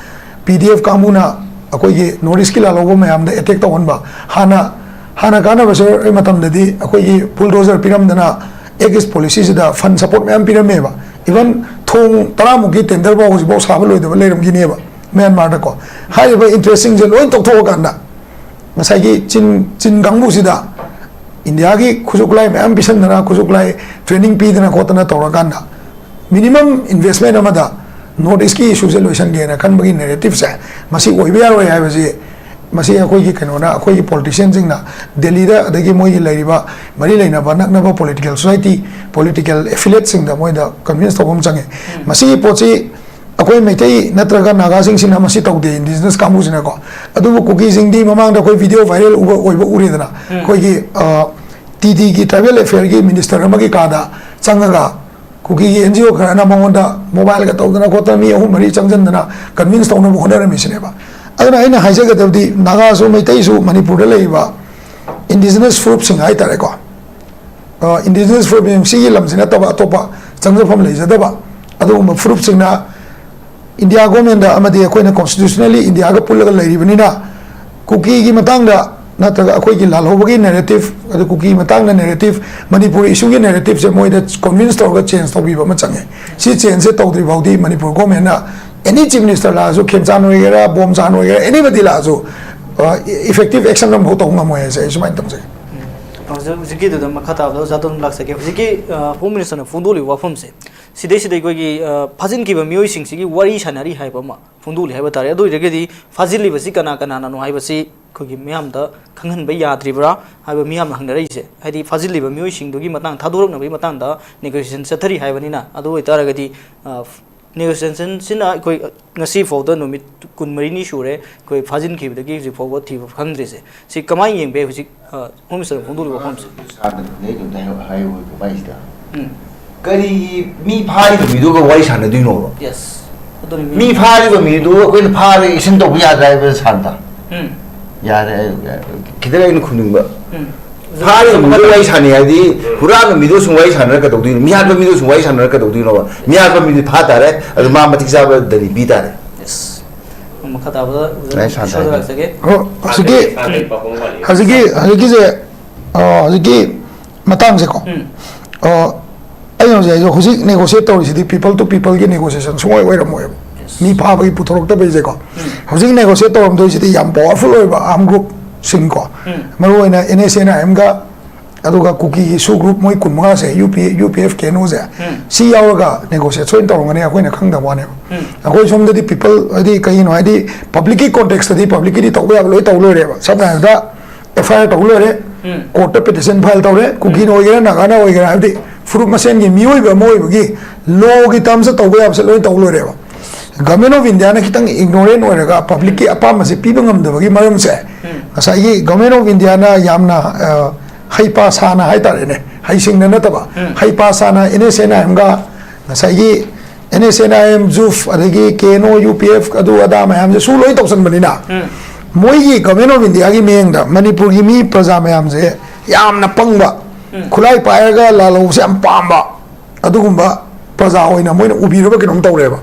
ꯄꯤ ꯗꯤ ꯑꯦꯐ ꯀꯥꯡꯕꯨꯅ ꯑꯩꯈꯣꯏꯒꯤ ꯅꯣꯔꯠ ꯏꯁꯀꯤ ꯂꯥꯜꯍꯧꯕ ꯃꯌꯥꯝꯗ ꯑꯦꯇꯦꯛ ꯇꯧꯍꯟꯕ, ꯍꯥꯟꯅ ꯍꯥꯟꯅ ꯀꯥꯟꯅꯕ ꯁꯔꯨꯛ ꯃꯇꯝꯗꯗꯤ ꯑꯩꯈꯣꯏꯒꯤ ꯕꯨꯜꯗꯣꯖꯔ ꯄꯤꯔꯝꯗꯅ ꯑꯦꯛꯁ ꯄꯣꯂꯤꯁꯤꯁꯤꯗ ꯐꯟ ꯁꯄꯣꯔꯠ ꯃꯌꯥꯝ ꯄꯤꯔꯝꯃꯦꯕ꯫ ꯏꯚꯟ ꯊꯣꯡ ꯇꯔꯥꯃꯨꯛꯀꯤ ꯇꯦꯟꯗꯔ ꯐꯥꯎ ꯍꯧꯖꯤꯛꯐꯥꯎ ꯁꯥꯕ ꯂꯣꯏꯗꯕ ꯂꯩꯔꯝꯈꯤꯅꯦꯕ ꯃ꯭ꯌꯥꯟꯃꯥꯔꯗꯀꯣ꯫ ꯍꯥꯏꯔꯤꯕ ꯏꯟꯇꯔꯦꯁꯁꯤꯡꯁꯦ ꯂꯣꯏ ꯇꯣꯛꯊꯣꯛꯑꯀꯥꯟꯗ ꯉꯁꯥꯏꯒꯤ ꯆꯤꯟ ꯆꯤꯟ ꯀꯥꯡꯕꯨꯁꯤꯗ ꯏꯟꯗꯤꯌꯥꯒꯤ ꯈꯨꯠꯁꯨ ꯈꯨꯠꯂꯥꯏ ꯃꯌꯥꯝ ꯄꯤꯁꯟꯗꯅ, ꯈꯨꯠꯁꯨ ꯈꯨꯠꯂꯥꯏ ꯇ꯭ꯔꯦꯅꯤꯡ ꯄꯤꯗꯅ ꯈꯣꯠꯇꯅ ꯇꯧꯔꯀꯥꯟꯗ ꯃꯤꯅꯤꯃꯝ ꯏꯟꯚꯦꯁꯃꯦꯟ ꯑꯃꯗ ꯅꯣꯔꯠ ꯏꯁꯀꯤ ꯏꯁꯨꯁꯦ ꯂꯣꯏꯁꯟꯒꯦꯅ ꯈꯟꯕꯒꯤ ꯅꯦꯔꯦꯇꯤꯞꯁꯦ ꯃꯁꯤ ꯑꯣꯏꯕ ꯌꯥꯔꯣꯏ ꯍꯥꯏꯕꯁꯤ, ꯃꯁꯤ ꯑꯩꯈꯣꯏꯒꯤ ꯀꯩꯅꯣꯅ, ꯑꯩꯈꯣꯏꯒꯤ ꯄꯣꯂꯤꯇꯤꯁꯤꯌꯟꯁꯤꯡꯅ ꯗꯦꯜꯂꯤꯗ ꯑꯗꯒꯤ ꯃꯣꯏꯒꯤ ꯂꯩꯔꯤꯕ ꯃꯔꯤ ꯂꯩꯅꯕ ꯅꯛꯅꯕ ꯄꯣꯂꯤꯇꯤꯀꯦꯜ ꯁꯣꯁꯥꯏꯇꯤ, ꯄꯣꯂꯤꯇꯤꯀꯦꯜ ꯑꯦꯐꯤꯂꯦꯠꯁꯤꯡꯗ ꯃꯣꯏꯗ ꯀꯟꯚꯤꯟꯁ ꯇꯧꯕ ꯑꯃ ꯆꯪꯉꯤ꯫ ꯃꯁꯤꯒꯤ ꯄꯣꯠꯁꯤ ꯑꯩꯈꯣꯏ ꯃꯩꯇꯩ ꯅꯠꯇ꯭ꯔꯒ ꯅꯥꯒꯥꯁꯤꯡꯁꯤꯅ ꯃꯁꯤ ꯇꯧꯗꯦ, ꯏꯟꯗꯤꯖꯤꯅꯁ ꯀꯥꯡꯕꯨꯁꯤꯅꯀꯣ꯫ ꯑꯗꯨꯕꯨ ꯀꯨꯀꯤꯁꯤꯡꯗꯤ ꯃꯃꯥꯡꯗ ꯑꯩꯈꯣꯏ ꯚꯤꯗꯤꯑꯣ ꯚꯥꯏꯔꯦꯜ ꯎꯕ, ꯑꯣꯏꯕ ꯎꯔꯦꯗꯅ, ꯑꯩꯈꯣꯏꯒꯤ ꯇꯤ ꯗꯤꯒꯤ ꯇ꯭ꯔꯥꯏꯕꯦꯜ ꯑꯦꯐꯤꯌꯔꯒꯤ ꯃꯤꯅꯤꯁꯇꯔ ꯑꯃꯒꯤ ꯀꯥꯗ ꯆꯪꯉꯒ ꯀꯨꯀꯤꯒꯤ ꯑꯦꯟ ꯖꯤ ꯑꯣ ꯈꯔꯅ ꯃꯉꯣꯟꯗ ꯃꯣꯕꯥꯏꯜꯒ ꯇꯧꯗꯅ ꯈꯣꯠꯇꯅ ꯃꯤ ꯑꯍꯨꯝ ꯃꯔꯤ ꯆꯪꯁꯤꯟꯗꯅ ꯀꯟꯚꯤꯟꯁ ꯇꯧꯅꯕ ꯍꯣꯠꯅꯔꯝꯃꯤꯁꯤꯅꯦꯕ꯫ ꯑꯗꯨꯅ ꯑꯩꯅ ꯍꯥꯏꯖꯒꯗꯕꯗꯤ ꯅꯥꯒꯥꯁꯨ ꯃꯩꯇꯩꯁꯨ ꯃꯅꯤꯄꯨꯔꯗ ꯂꯩꯔꯤꯕ ꯏꯟꯗꯤꯖꯤꯅꯁ ꯐꯨꯔꯨꯞꯁꯤꯡ ꯍꯥꯏꯇꯥꯔꯦꯀꯣ, ꯏꯟꯗꯤꯖꯤꯅꯁ ꯐꯨꯔꯨꯞ ꯁꯤꯒꯤ ꯂꯝꯁꯤ ꯅꯠꯇꯕ ꯑꯇꯣꯞꯄ ꯆꯪꯖꯐꯝ ꯂꯩꯖꯗꯕ ꯑꯗꯨꯒꯨꯝꯕ ꯐꯨꯔꯨꯞꯁꯤꯡꯅ ꯏꯟꯗꯤꯌꯥ ꯒꯣꯔꯃꯦꯟꯗ ꯑꯃꯗꯤ ꯑꯩꯈꯣꯏꯅ ꯀꯣꯟꯁꯇꯤꯇ꯭ꯌꯨꯁꯅꯦꯜꯂꯤ ꯏꯟꯗꯤꯌꯥꯒ ꯄꯨꯜꯂꯒ ꯂꯩꯔꯤꯕꯅꯤꯅ ꯀꯨꯀꯤꯒꯤ ꯃꯇꯥꯡꯗ ꯅꯠꯇ꯭ꯔꯒ ꯑꯩꯈꯣꯏꯒꯤ ꯂꯥꯜꯍꯧꯕꯒꯤ narrative, ꯑꯗꯨ ꯀꯨꯀꯤ ꯃꯇꯥꯡꯗ narrative, ꯃꯅꯤꯄꯨꯔ ꯏꯁꯨꯒꯤ narrative ꯁꯦ ꯃꯣꯏꯗ convince ꯇꯧꯔꯒ change ꯇꯧꯕꯤꯕ ꯑꯃ ꯆꯪꯉꯦ꯫ ꯁꯤ change ꯁꯦ ꯇꯧꯗ꯭ꯔꯤ ꯐꯥꯎꯗꯤ ꯃꯅꯤꯄꯨꯔ government ꯅ any chief minister ꯂꯥꯛꯑꯁꯨ, ꯈꯦꯝꯆꯥꯟ ꯑꯣꯏꯒꯦꯔꯥ, ꯕꯣꯝꯆꯥꯟ ꯑꯣꯏꯒꯦꯔꯥ, anybody ꯂꯥꯛꯑꯁꯨ, ꯑ, effective action ꯑꯃꯐꯥꯎ ꯇꯧꯕ ꯉꯝꯃꯣꯏ ꯍꯥꯏꯁꯦ ꯑꯩ ꯁꯨꯃꯥꯏꯅ ꯇꯧꯖꯩ꯫ ꯍꯧꯖꯤꯛ ꯍꯧꯖꯤꯛꯀꯤꯗꯨꯗ ꯃꯈꯥ ꯇꯥꯕꯗ ꯑꯣꯖꯥ ꯑꯗꯨꯝ ꯂꯥꯛꯆꯒꯦ꯫ ꯍꯧꯖꯤꯛꯀꯤ ꯍꯣꯝ ꯃꯤꯅꯤꯁꯇꯔꯅ ꯐꯣꯡꯗꯣꯛꯂꯤꯕ ꯋꯥꯐꯝꯁꯦ, ꯁꯤꯗꯩꯁꯤꯗ ꯑꯩꯈꯣꯏꯒꯤ ꯐꯥꯖꯤꯟꯈꯤꯕ ꯃꯤꯑꯣꯏꯁꯤꯡꯁꯤꯒꯤ ꯋꯥꯔꯤ ꯁꯥꯟꯅꯔꯤ ꯍꯥꯏꯕ ꯑꯃ ꯐꯣꯡꯗꯣꯛꯂꯤ ꯍꯥꯏꯕ ꯇꯥꯔꯦ꯫ ꯑꯗꯨ ꯑꯣꯏꯔꯒꯗꯤ ꯐꯥꯖꯤꯜꯂꯤꯕꯁꯤ ꯀꯅꯥ ꯀꯅꯥꯅꯅꯣ ꯍꯥꯏꯕꯁꯤ ꯑꯩꯈꯣꯏꯒꯤ ꯃꯤꯌꯥꯝꯗ ꯈꯪꯍꯟꯕ ꯌꯥꯗ꯭ꯔꯤꯕ꯭ꯔꯥ ꯍꯥꯏꯕ ꯃꯤꯌꯥꯝꯅ ꯍꯪꯅꯔꯛꯏꯁꯦ꯫ ꯍꯥꯏꯗꯤ ꯐꯥꯖꯤꯜꯂꯤꯕ ꯃꯤꯑꯣꯏꯁꯤꯡꯗꯨꯒꯤ ꯃꯇꯥꯡ ꯊꯥꯗꯣꯔꯛꯅꯕꯒꯤ ꯃꯇꯥꯡꯗ negotiation ꯆꯠꯊꯔꯤ ꯍꯥꯏꯕꯅꯤꯅ, ꯑꯗꯨ ꯑꯣꯏꯇꯥꯔꯒꯗꯤ, ꯑ, negotiation ꯁꯤꯅ ꯑꯩꯈꯣꯏ ꯉꯁꯤ ꯐꯥꯎꯗ ꯅꯨꯃꯤꯠ ꯀꯨꯟꯃꯔꯤꯅꯤ ꯁꯨꯔꯦ ꯑꯩꯈꯣꯏ ꯐꯥꯖꯤꯟꯈꯤꯕꯗꯒꯤ ꯍꯧꯖꯤꯛ ꯐꯥꯎꯕ ꯊꯤꯕ ꯐꯪꯗ꯭ꯔꯤꯁꯦ꯫ ꯁꯤ ꯀꯃꯥꯏꯅ ꯌꯦꯡꯕ ꯌꯥꯏ ꯍꯧꯖꯤꯛ, ꯑ, ꯍꯣꯝ ꯃꯤꯅꯤꯁꯇꯔꯅ ꯐꯣꯡꯗꯣꯛꯂꯤꯕ ꯋꯥꯐꯝꯁꯦ? ꯁꯥꯔꯅ ꯈꯪꯅꯩꯗꯨꯝꯇ ꯍꯥꯏꯌꯨ ꯀꯃꯥꯏꯁꯤꯗ꯫ ꯎꯝ꯫ ꯀꯔꯤꯒꯤ ꯃꯤ ꯐꯥꯔꯤꯕ ꯃꯤꯗꯨꯒ ꯋꯥꯔꯤ ꯁꯥꯟꯅꯗꯣꯏꯅꯣꯕ? Yes꯫ ꯑꯗꯨꯅꯤ ꯃꯤ ꯐꯥꯔꯤꯕ ꯃꯤꯗꯨ ꯑꯩꯈꯣꯏꯅ ꯐꯥꯔꯒ action ꯇꯧꯕ ꯌꯥꯗ꯭ꯔꯥ ꯍꯥꯏꯕ ꯁꯥꯔꯗ? ꯎꯝ꯫ ꯌꯥꯔꯦ, ꯑꯩ, ꯈꯤꯇꯪ ꯑꯩꯅ ꯈꯨꯝꯅꯤꯡꯕ꯫ ꯎꯝ꯫ ꯐꯥꯔꯤꯕ ꯃꯤꯗꯨ ꯋꯥꯔꯤ ꯁꯥꯟꯅꯩ ꯍꯥꯏꯗꯤ, ꯍꯨꯔꯥꯟꯕ ꯃꯤꯗꯨ ꯁꯨꯝ ꯋꯥꯔꯤ ꯁꯥꯟꯅꯔ ꯀꯩꯗꯧꯗꯣꯏꯅꯣ? ꯃꯤꯍꯥꯠꯄ ꯃꯤꯗꯨ ꯁꯨꯝ ꯋꯥꯔꯤ ꯁꯥꯟꯅꯔ ꯀꯩꯗꯧꯗꯣꯏꯅꯣꯕ? ꯃꯤꯍꯥꯠꯄ ꯃꯤꯗꯨ ꯐꯥ ꯇꯥꯔꯦ, ꯑꯗꯨ ꯃꯥ ꯃꯇꯤꯛ ꯆꯥꯕ ꯗꯅꯤ ꯄꯤ ꯇꯥꯔꯦ꯫ Yes꯫ ꯃꯈꯥ ꯇꯥꯕꯗ ꯑꯩ ꯁꯥꯟꯅ ꯏꯁꯣꯔꯗ ꯂꯥꯛꯆꯒꯦ꯫ ꯍꯣ, ꯍꯧꯖꯤꯛꯀꯤ ꯍꯧꯖꯤꯛꯀꯤ ꯍꯧꯖꯤꯛꯀꯤꯁꯦ, ꯑ, ꯍꯧꯖꯤꯛꯀꯤ ꯃꯇꯥꯡꯁꯦꯀꯣ, ꯎꯝ꯫ ꯑ, ꯑꯩꯅ ꯍꯧꯖꯤꯛ ꯍꯥꯏꯁꯦ, ꯍꯧꯖꯤꯛ negotiate ꯇꯧꯔꯤꯁꯤꯗꯤ people to people ꯒꯤ negotiation ꯁꯨꯡꯑꯣꯏ ꯑꯣꯏꯔꯝꯃꯣꯏꯕ꯫ ꯃꯤ ꯐꯥꯕꯒꯤ ꯄꯨꯊꯣꯔꯛꯇꯕꯩꯁꯦꯀꯣ꯫ ꯍꯧꯖꯤꯛ negotiate ꯇꯧꯔꯝꯗꯣꯏꯁꯤꯗꯤ ꯌꯥꯝ powerful ꯑꯣꯏꯕ arm group ꯁꯤꯡꯀꯣ꯫ ꯎꯝ꯫ ꯃꯔꯨꯑꯣꯏꯅ NSCN-IM ꯒ, ꯑꯗꯨꯒ ꯀꯨꯀꯤꯒꯤ SoO group ꯃꯣꯏ ꯀꯨꯟꯃꯉꯥꯁꯦ, UP, UPF, KNO ꯁꯦ, ꯎꯝ꯫ ꯁꯤ ꯌꯥꯎꯔꯒ negotiate ꯁꯣꯏꯅ ꯇꯧꯔꯝꯒꯅꯤ, ꯑꯩꯈꯣꯏꯅ ꯈꯪꯗꯕ ꯋꯥꯅꯦꯕ꯫ ꯎꯝ꯫ ꯑꯩꯈꯣꯏ ꯁꯣꯝꯗꯗꯤ people, ꯍꯥꯏꯗꯤ ꯀꯩꯒꯤꯅꯣ ꯍꯥꯏꯗꯤ, public ꯀꯤ context ꯇꯗꯤ public ꯀꯤꯗꯤ ꯇꯧꯕ ꯌꯥꯕ ꯂꯣꯏ ꯇꯧ ꯂꯣꯏꯔꯦꯕ꯫ ꯁꯝꯅ ꯍꯥꯏꯔꯕꯗ, FIR ꯇꯧ ꯂꯣꯏꯔꯦ, ꯎꯝ꯫ court ꯇ petition file ꯇꯧꯔꯦ, ꯀꯨꯀꯤꯅ ꯑꯣꯏꯒꯦꯔꯥ, ꯅꯥꯒꯥꯅ ꯑꯣꯏꯒꯦꯔꯥ, ꯍꯥꯏꯕꯗꯤ ꯐꯨꯔꯨꯞ ꯃꯁꯦꯟꯒꯤ ꯃꯤꯑꯣꯏꯕ ꯑꯃ ꯑꯣꯏꯕꯒꯤ law ꯒꯤ terms ꯇ ꯇꯧꯕ ꯌꯥꯕꯁꯦ ꯂꯣꯏ ꯇꯧ ꯂꯣꯏꯔꯦꯕ꯫ Government of India ꯅ ꯈꯤꯇꯪ ignorant ꯑꯣꯏꯔꯒ public ꯀꯤ ꯑꯄꯥꯝꯕꯁꯦ ꯄꯤꯕ ꯉꯝꯗꯕꯒꯤ ꯃꯔꯝꯁꯦ, ꯎꯝ꯫ ꯉꯁꯥꯏꯒꯤ Government of India ꯅ ꯌꯥꯝꯅ, ꯑ, ꯍꯩꯄꯥ ꯁꯥꯅ ꯍꯥꯏꯇꯥꯔꯦꯅꯦ, ꯍꯩꯁꯤꯡꯅ ꯅꯠꯇꯕ, ꯎꯝ꯫ ꯍꯩꯄꯥ ꯁꯥꯅ NSCN-IM ꯒ ꯉꯁꯥꯏꯒꯤ NSCN-IM, ZUF, ꯑꯗꯒꯤ KNO, UPF, ꯑꯗꯨ ꯑꯗꯥ ꯃꯌꯥꯝꯁꯦ SoO ꯂꯣꯏ ꯇꯧꯁꯟꯕꯅꯤꯅ, ꯎꯝ꯫ ꯃꯣꯏꯒꯤ Government of India ꯒꯤ ꯃꯤꯠꯌꯦꯡꯗ ꯃꯅꯤꯄꯨꯔꯒꯤ ꯃꯤ ꯄ꯭ꯔꯖꯥ ꯃꯌꯥꯝꯁꯦ ꯌꯥꯝꯅ ꯄꯪꯕ, ꯎꯝ꯫ ꯈꯨꯠꯂꯥꯏ ꯄꯥꯏꯔꯒ ꯂꯥꯜꯍꯧꯕꯁꯦ ꯌꯥꯝ ꯄꯥꯝꯕ, ꯑꯗꯨꯒꯨꯝꯕ ꯄ꯭ꯔꯖꯥ ꯑꯣꯏꯅ ꯃꯣꯏꯅ ꯎꯕꯤꯔꯕ ꯀꯩꯅꯣꯝ ꯇꯧꯔꯦꯕ꯫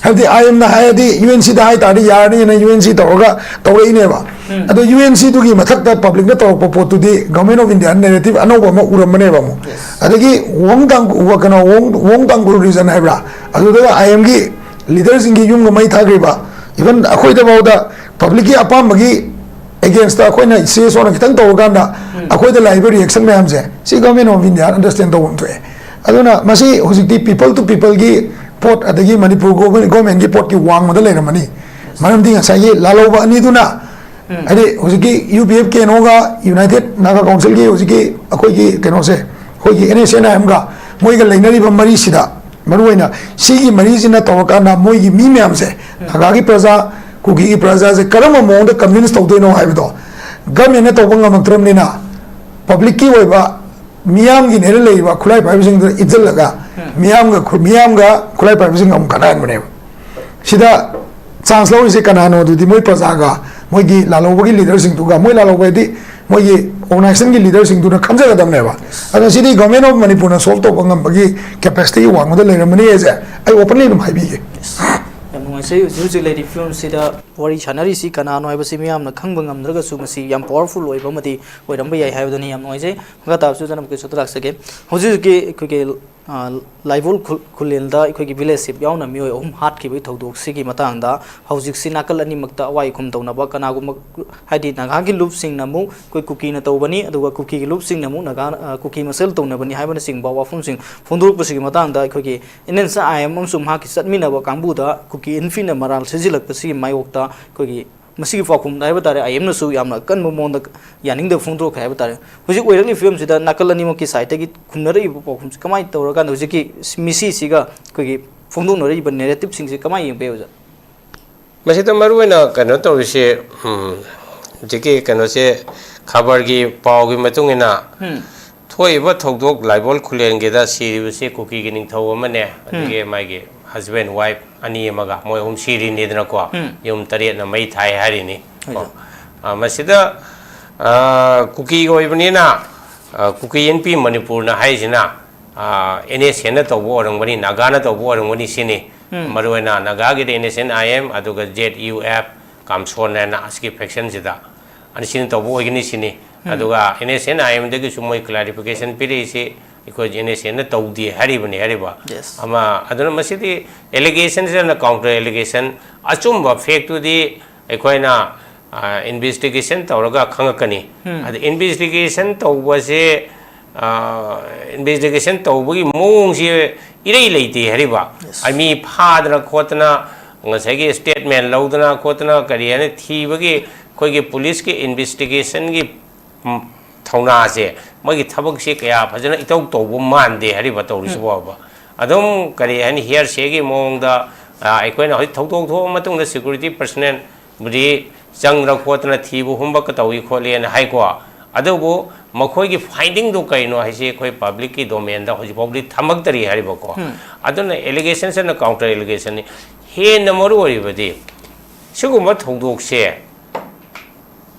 ꯍꯥꯏꯕꯗꯤ ꯑꯥꯏ ꯑꯦꯝꯅ ꯍꯥꯏꯔꯗꯤ ꯌꯨ ꯑꯦꯟ ꯁꯤꯗ ꯍꯥꯏꯇꯥꯔꯗꯤ ꯌꯥꯔꯅꯤꯅ ꯌꯨ ꯑꯦꯟ ꯁꯤ ꯇꯧꯔꯒ ꯇꯧꯔꯛꯏꯅꯦꯕ꯫ ꯑꯗꯣ ꯌꯨ ꯑꯦꯟ ꯁꯤꯗꯨꯒꯤ ꯃꯊꯛꯇ ꯄꯕ꯭ꯂꯤꯛꯅ ꯇꯧꯔꯛꯄ ꯄꯣꯠꯇꯨꯗꯤ ꯒꯚꯔꯟꯃꯦꯟ ꯑꯣꯐ ꯏꯟꯗꯤꯌꯥ ꯅꯦꯔꯦꯇꯤꯚ ꯑꯅꯧꯕ ꯑꯃ ꯎꯔꯝꯕꯅꯦꯕ ꯑꯃꯨꯛ꯫ ꯑꯗꯒꯤ ꯋꯣꯡ ꯇꯥꯡ-, ꯀꯩꯅꯣ, ꯋꯣꯡ, ꯋꯣꯡ ꯇꯥꯡꯒꯨꯜ ꯔꯤꯖꯟ ꯍꯥꯏꯕ꯭ꯔꯥ, ꯑꯗꯨꯗꯒ ꯑꯥꯏ ꯑꯦꯝꯒꯤ ꯂꯤꯗꯔꯁꯤꯡꯒꯤ ꯌꯨꯝꯒ ꯃꯩ ꯊꯥꯈ꯭ꯔꯤꯕ, ꯏꯚꯟ ꯑꯩꯈꯣꯏꯗꯐꯥꯎꯗ ꯄꯕ꯭ꯂꯤꯛꯀꯤ ꯑꯄꯥꯝꯕꯒꯤ ꯑꯦꯒꯦꯟꯁꯇ ꯑꯩꯈꯣꯏꯅ ꯁꯤ ꯑꯦꯁ ꯑꯣꯅ ꯈꯤꯇꯪ ꯇꯧꯔꯀꯥꯟꯗ ꯑꯩꯈꯣꯏꯗ ꯂꯥꯛꯏꯕ ꯔꯤꯌꯦꯛꯁꯟ ꯃꯌꯥꯝꯁꯦ ꯁꯤ ꯒꯚꯔꯟꯃꯦꯟ ꯑꯣꯐ ꯏꯟꯗꯤꯌꯥ ꯑꯟꯗꯔꯁꯇꯦꯟ ꯇꯧꯕ ꯑꯃ ꯊꯣꯛꯑꯦ꯫ ꯑꯗꯨꯅ ꯃꯁꯤ ꯍꯧꯖꯤꯛꯇꯤ ꯄꯤꯄꯜ ꯇꯨ ꯄꯤꯄꯜꯒꯤ ꯄꯣꯠ, ꯑꯗꯒꯤ ꯃꯅꯤꯄꯨꯔ ꯒꯣꯚꯔꯟꯃꯦꯟꯒꯤ ꯄꯣꯠꯀꯤ ꯋꯥꯡꯃꯗ ꯂꯩꯔꯝꯃꯅꯤ꯫ ꯃꯔꯝꯗꯤ ꯉꯁꯥꯏꯒꯤ ꯂꯥꯜꯍꯧꯕ ꯑꯅꯤꯗꯨꯅ, ꯍꯥꯏꯗꯤ ꯍꯧꯖꯤꯛꯀꯤ U P F K N ꯑꯣꯒ ꯌꯨꯅꯥꯏꯇꯦꯠ ꯅꯥꯒꯥ ꯀꯥꯎꯟꯁꯤꯜꯒꯤ ꯍꯧꯖꯤꯛꯀꯤ ꯑꯩꯈꯣꯏꯒꯤ ꯀꯩꯅꯣꯁꯦ, ꯑꯩꯈꯣꯏꯒꯤ ꯑꯦꯟ ꯑꯦꯁ ꯑꯦꯟ ꯑꯥꯏ ꯑꯦꯝꯒ ꯃꯣꯏꯒ ꯂꯩꯅꯔꯤꯕ ꯃꯔꯤꯁꯤꯗ, ꯃꯔꯨꯑꯣꯏꯅ ꯁꯤꯒꯤ ꯃꯔꯤꯁꯤꯅ ꯇꯧꯔꯀꯥꯟꯗ ꯃꯣꯏꯒꯤ ꯃꯤ ꯃꯌꯥꯝꯁꯦ, ꯅꯥꯒꯥꯒꯤ ꯄ꯭ꯔꯖꯥ, ꯀꯨꯀꯤꯒꯤ ꯄ꯭ꯔꯖꯥꯁꯦ ꯀꯔꯝꯕ ꯃꯑꯣꯡꯗ ꯀꯟꯚꯤꯟꯁ ꯇꯧꯗꯣꯏꯅꯣ ꯍꯥꯏꯕꯗꯣ ꯒꯚꯔꯟꯃꯦꯟꯅ ꯇꯧꯕ ꯉꯝꯃꯛꯇ꯭ꯔꯕꯅꯤꯅ, ꯄꯕ꯭ꯂꯤꯛꯀꯤ ꯑꯣꯏꯕ ꯃꯤꯌꯥꯝꯒꯤꯅꯦꯅ ꯂꯩꯔꯤꯕ ꯈꯨꯠꯂꯥꯏ ꯄꯥꯏꯕꯁꯤꯡꯗꯨꯗ ꯏꯟꯁꯤꯜꯂꯒ ꯃꯤꯌꯥꯝꯒ ꯈꯨ-, ꯃꯤꯌꯥꯝꯒ ꯈꯨꯠꯂꯥꯏ ꯄꯥꯏꯕꯁꯤꯡꯒ ꯑꯃꯨꯛ ꯈꯠꯅꯍꯟꯕꯅꯦꯕ꯫ ꯁꯤꯗ ꯆꯥꯟꯁ ꯂꯧꯔꯤꯁꯦ ꯀꯅꯥꯅꯣ? ꯑꯗꯨꯗꯤ ꯃꯣꯏ ꯄ꯭ꯔꯖꯥꯒ, ꯃꯣꯏꯒꯤ ꯂꯥꯜꯍꯧꯕꯒꯤ ꯂꯤꯗꯔꯁꯤꯡꯗꯨꯒ, ꯃꯣꯏ ꯂꯥꯜꯍꯧꯕ ꯍꯥꯏꯗꯤ ꯃꯣꯏꯒꯤ ꯑꯣꯔꯒꯅꯥꯏꯖꯦꯁꯟꯒꯤ ꯂꯤꯗꯔꯁꯤꯡꯗꯨꯅ ꯈꯟꯖꯒꯗꯕꯅꯦꯕ꯫ ꯑꯗꯣ ꯁꯤꯗꯤ ꯒꯚꯔꯟꯃꯦꯟ ꯑꯣꯐ ꯃꯅꯤꯄꯨꯔꯅ ꯁꯣꯜꯕ ꯇꯧꯕ ꯉꯝꯕꯒꯤ ꯀꯦꯄꯦꯁꯤꯇꯤ ꯋꯥꯡꯃꯗ ꯂꯩꯔꯝꯃꯅꯤ ꯍꯥꯏꯁꯦ ꯑꯩ ꯑꯣꯄꯟꯂꯤ ꯑꯗꯨꯝ ꯍꯥꯏꯕꯤꯒꯦ꯫ ꯌꯥꯝ ꯅꯨꯡꯉꯥꯏꯖꯩ꯫ ꯍꯧꯖꯤꯛ ꯍꯧꯖꯤꯛ ꯂꯩꯔꯤꯕ ꯐꯤꯕꯝꯁꯤꯗ ꯋꯥꯔꯤ ꯁꯥꯟꯅꯔꯤꯁꯤ ꯀꯅꯥꯅꯣ ꯍꯥꯏꯕꯁꯤ ꯃꯤꯌꯥꯝꯅ ꯈꯪꯕ ꯉꯝꯗ꯭ꯔꯒꯁꯨ ꯃꯁꯤ ꯌꯥꯝ ꯄꯋꯥꯔꯐꯨꯜ ꯑꯣꯏꯕ ꯑꯃꯗꯤ ꯑꯣꯏꯔꯝꯕ ꯌꯥꯏ ꯍꯥꯏꯕꯗꯨꯅꯤ꯫ ꯌꯥꯝ ꯅꯨꯡꯉꯥꯏꯖꯩ꯫ ꯃꯈꯥ ꯇꯥꯕꯁꯤꯗ ꯑꯃꯨꯛ ꯀꯩꯁꯨ ꯂꯥꯛꯆꯒꯦ꯫ ꯍꯧꯖꯤꯛ ꯍꯧꯖꯤꯛꯀꯤ ꯑꯩꯈꯣꯏꯒꯤ, ꯑ, ꯂꯥꯏꯕꯣꯜ ꯈꯨ-, ꯈꯨꯂꯦꯟꯗ ꯑꯩꯈꯣꯏꯒꯤ ꯚꯤꯂꯦꯖ ꯆꯤꯐ ꯌꯥꯎꯅ ꯃꯤꯑꯣꯏ ꯑꯍꯨꯝ ꯍꯥꯠꯈꯤꯕꯒꯤ ꯊꯧꯗꯣꯛꯁꯤꯒꯤ ꯃꯇꯥꯡꯗ ꯍꯧꯖꯤꯛꯁꯤ ꯅꯥꯀꯜ ꯑꯅꯤꯃꯛꯇ ꯑꯋꯥꯏ ꯑꯈꯨꯝ ꯇꯧꯅꯕ, ꯀꯅꯥꯒꯨꯝꯕ ꯍꯥꯏꯗꯤ ꯅꯥꯒꯥꯒꯤ ꯂꯨꯞꯁꯤꯡꯅ ꯑꯃꯨꯛ ꯑꯩꯈꯣꯏ ꯀꯨꯀꯤꯅ ꯇꯧꯕꯅꯤ, ꯑꯗꯨꯒ ꯀꯨꯀꯤꯒꯤ ꯂꯨꯞꯁꯤꯡꯅ ꯑꯃꯨꯛ ꯅꯥꯒꯥ, ꯑ, ꯀꯨꯀꯤ ꯃꯁꯦꯜ ꯇꯧꯅꯕꯅꯤ ꯍꯥꯏꯕꯅꯆꯤꯡꯕ ꯋꯥꯐꯝꯁꯤꯡ ꯐꯣꯡꯗꯣꯔꯛꯄꯁꯤꯒꯤ ꯃꯇꯥꯡꯗ ꯑꯩꯈꯣꯏꯒꯤ ꯑꯦꯟ ꯑꯦꯟ ꯑꯥꯏ ꯑꯦꯝ ꯑꯃꯁꯨꯡ ꯃꯍꯥꯛꯀꯤ ꯆꯠꯃꯤꯟꯅꯕ ꯀꯥꯡꯕꯨꯗ ꯀꯨꯀꯤ ꯏꯟꯐꯤꯅ ꯃꯔꯥꯜ ꯁꯤꯖꯤꯜꯂꯛꯄꯁꯤꯒꯤ ꯃꯥꯌꯣꯛꯇ ꯑꯩꯈꯣꯏꯒꯤ ꯃꯁꯤꯒꯤ ꯄꯥꯎꯈꯨꯝꯗ ꯍꯥꯏꯕ ꯇꯥꯔꯦ, ꯑꯥꯏ ꯑꯦꯝꯅꯁꯨ ꯌꯥꯝꯅ ꯑꯀꯟꯕ ꯃꯑꯣꯡꯗ ꯌꯥꯅꯤꯡꯗꯕ ꯐꯣꯡꯗꯣꯔꯛꯈ꯭ꯔꯦ ꯍꯥꯏꯕ ꯇꯥꯔꯦ꯫ ꯍꯧꯖꯤꯛ ꯑꯣꯏꯔꯛꯂꯤꯕ ꯐꯤꯕꯝꯁꯤꯗ ꯅꯥꯀꯜ ꯑꯅꯤꯃꯛꯀꯤ ꯁꯥꯏꯠꯇꯒꯤ ꯈꯨꯝꯅꯔꯛꯏꯕ ꯄꯥꯎꯈꯨꯝꯁꯤ ꯀꯃꯥꯏꯅ ꯇꯧꯔꯀꯥꯟꯗ ꯍꯧꯖꯤꯛꯀꯤ ꯃꯤꯁꯤꯁꯤꯒ ꯑꯩꯈꯣꯏꯒꯤ ꯐꯣꯡꯗꯣꯛꯅꯔꯛꯏꯕ ꯅꯦꯔꯦꯇꯤꯞꯁꯤꯡꯁꯤ ꯀꯃꯥꯏꯅ ꯌꯦꯡꯕ ꯌꯥꯏ, ꯑꯣꯖꯥ? ꯃꯁꯤꯗ ꯃꯔꯨꯑꯣꯏꯅ ꯀꯩꯅꯣ ꯇꯧꯔꯤꯁꯦ, ꯎꯝ, ꯍꯧꯖꯤꯛꯀꯤ ꯀꯩꯅꯣꯁꯦ, ꯈꯕꯔꯒꯤ ꯄꯥꯎꯒꯤ ꯃꯇꯨꯡ ꯏꯟꯅ, ꯎꯝ꯫ ꯊꯣꯛꯏꯕ ꯊꯧꯗꯣꯛ ꯂꯥꯏꯕꯣꯜ ꯈꯨꯂꯦꯟꯒꯤꯗ ꯁꯤꯔꯤꯕꯁꯤ ꯀꯨꯀꯤꯒꯤ ꯅꯤꯡꯊꯧ ꯑꯃꯅꯦ, ꯎꯝ꯫ ꯑꯗꯒꯤ ꯃꯥꯒꯤ ꯍꯁꯕꯦꯟ ꯋꯥꯏꯐ ꯑꯅꯤ ꯑꯃꯒ ꯃꯣꯏ ꯑꯍꯨꯝ ꯁꯤꯔꯤꯅꯤꯗꯅꯀꯣ꯫ ꯎꯝ꯫ ꯌꯨꯝ ꯇꯔꯦꯠꯅ ꯃꯩ ꯊꯥꯏ ꯍꯥꯏꯔꯤꯅꯤ꯫ ꯍꯣꯏ, ꯀꯣ꯫ ꯁꯥꯔ꯫ ꯑ, ꯃꯁꯤꯗ, ꯑ, ꯀꯨꯀꯤꯒꯤ ꯑꯣꯏꯕꯅꯤꯅ, ꯑ, ꯀꯨꯀꯤ ꯏꯟꯄꯤ ꯃꯅꯤꯄꯨꯔꯅ ꯍꯥꯏꯁꯤꯅ, ꯑ, ꯑꯦꯟ ꯑꯦꯁ ꯑꯦꯟꯅ ꯇꯧꯕ ꯑꯣꯏꯔꯝꯒꯅꯤ, ꯅꯥꯒꯥꯅ ꯇꯧꯕ ꯑꯣꯏꯔꯝꯒꯅꯤ ꯁꯤꯅꯤ꯫ ꯃꯔꯨꯑꯣꯏꯅ ꯅꯥꯒꯥꯒꯤꯗꯤ N S N I M ꯑꯗꯨꯒ ꯖꯦꯠ ꯌꯨ ꯑꯦꯐ ꯀꯥꯝꯁꯣꯟ ꯍꯥꯏꯅ ꯑꯁꯤꯒꯤ ꯐꯦꯛꯁꯟꯁꯤꯗ ꯑꯅꯤꯁꯤꯅ ꯇꯧꯕ ꯑꯣꯏꯒꯅꯤ ꯁꯤꯅꯤ꯫ ꯑꯗꯨꯒ ꯑꯦꯟ ꯑꯦꯁ ꯑꯦꯟ ꯑꯥꯏ ꯑꯦꯝꯗꯒꯤꯁꯨ ꯃꯣꯏ ꯀ꯭ꯂꯥꯔꯤꯐꯤꯀꯦꯁꯟ ꯄꯤꯔꯛꯏꯁꯤ ꯑꯩꯈꯣꯏ ꯑꯦꯟ ꯑꯦꯁ ꯑꯦꯟꯅ ꯇꯧꯗꯦ ꯍꯥꯏꯔꯤꯕꯅꯤ ꯍꯥꯏꯔꯤꯕ꯫ Yes. ꯑꯃ ꯑꯗꯨꯅ ꯃꯁꯤꯗꯤ ꯑꯦꯂꯤꯒꯦꯁꯟꯁꯤꯅ ꯀꯥꯎꯟꯇꯔ ꯑꯦꯂꯤꯒꯦꯁꯟ, ꯑꯆꯨꯝꯕ ꯐꯦꯛꯇꯨꯗꯤ ꯑꯩꯈꯣꯏꯅ ꯏꯟꯚꯦꯁꯇꯤꯒꯦꯁꯟ ꯇꯧꯔꯒ ꯈꯪꯉꯛꯀꯅꯤ꯫ ꯑꯗ ꯏꯟꯚꯦꯁꯇꯤꯒꯦꯁꯟ ꯇꯧꯕꯁꯦ, ꯏꯟꯚꯦꯁꯇꯤꯒꯦꯁꯟ ꯇꯧꯕꯒꯤ ꯃꯑꯣꯡꯁꯤ ꯏꯔꯩ ꯂꯩꯇꯦ ꯍꯥꯏꯔꯤꯕ꯫ ꯑꯩ ꯃꯤ ꯐꯥꯗꯅ ꯈꯣꯠꯇꯅ ꯉꯁꯥꯏꯒꯤ ꯁ꯭ꯇꯦꯠꯃꯦꯟ ꯂꯧꯗꯅ ꯈꯣꯠꯇꯅ ꯀꯔꯤ ꯍꯥꯏꯅ ꯊꯤꯕꯒꯤ ꯑꯩꯈꯣꯏꯒꯤ ꯄꯨꯂꯤꯁꯀꯤ ꯏꯟꯚꯦꯁꯇꯤꯒꯦꯁꯟꯒꯤ ꯊꯧꯅꯥꯁꯦ, ꯃꯣꯏꯒꯤ ꯊꯕꯛꯁꯦ ꯀꯌꯥ ꯐꯖꯅ ꯏꯇꯧ ꯇꯧꯕ ꯃꯥꯟꯗꯦ ꯍꯥꯏꯔꯤꯕ ꯇꯧꯔꯤꯁꯤꯕꯣꯕ꯫ ꯑꯗꯨꯝ ꯀꯔꯤ ꯍꯥꯏꯅꯤ, ꯍꯤꯌꯔꯁꯦꯒꯤ ꯃꯑꯣꯡꯗ ꯑꯩꯈꯣꯏꯅ ꯍꯧꯖꯤꯛ ꯊꯧꯗꯣꯛ ꯊꯣꯛꯑ ꯃꯇꯨꯡꯗ ꯁꯦꯀ꯭ꯌꯨꯔꯤꯇꯤ ꯄꯔꯁꯅꯦꯜꯕꯨꯗꯤ ꯆꯪꯗꯅ ꯈꯣꯠꯇꯅ ꯊꯤꯕ ꯍꯨꯝꯕ ꯇꯧꯏ ꯈꯣꯠꯂꯦꯅ ꯍꯥꯏꯀꯣ꯫ ꯑꯗꯨꯕꯨ ꯃꯈꯣꯏꯒꯤ ꯐꯥꯏꯟꯗꯤꯡꯗꯣ ꯀꯩꯅꯣ ꯍꯥꯏꯁꯦ ꯑꯩꯈꯣꯏ ꯄꯕ꯭ꯂꯤꯛꯀꯤ ꯗꯣꯃꯦꯟꯗ ꯍꯧꯖꯤꯛ ꯐꯥꯎꯕꯗꯤ ꯊꯝꯃꯛꯇꯔꯤ ꯍꯥꯏꯔꯤꯕꯀꯣ꯫ ꯑꯗꯨꯅ ꯑꯦꯂꯤꯒꯦꯁꯟꯁꯤꯅ ꯀꯥꯎꯟꯇꯔ ꯑꯦꯂꯤꯒꯦꯁꯟꯅꯤ꯫ ꯍꯦꯟꯅ ꯃꯔꯨ ꯑꯣꯏꯔꯤꯕꯗꯤ ꯁꯤꯒꯨꯝꯕ ꯊꯧꯗꯣꯛꯁꯦ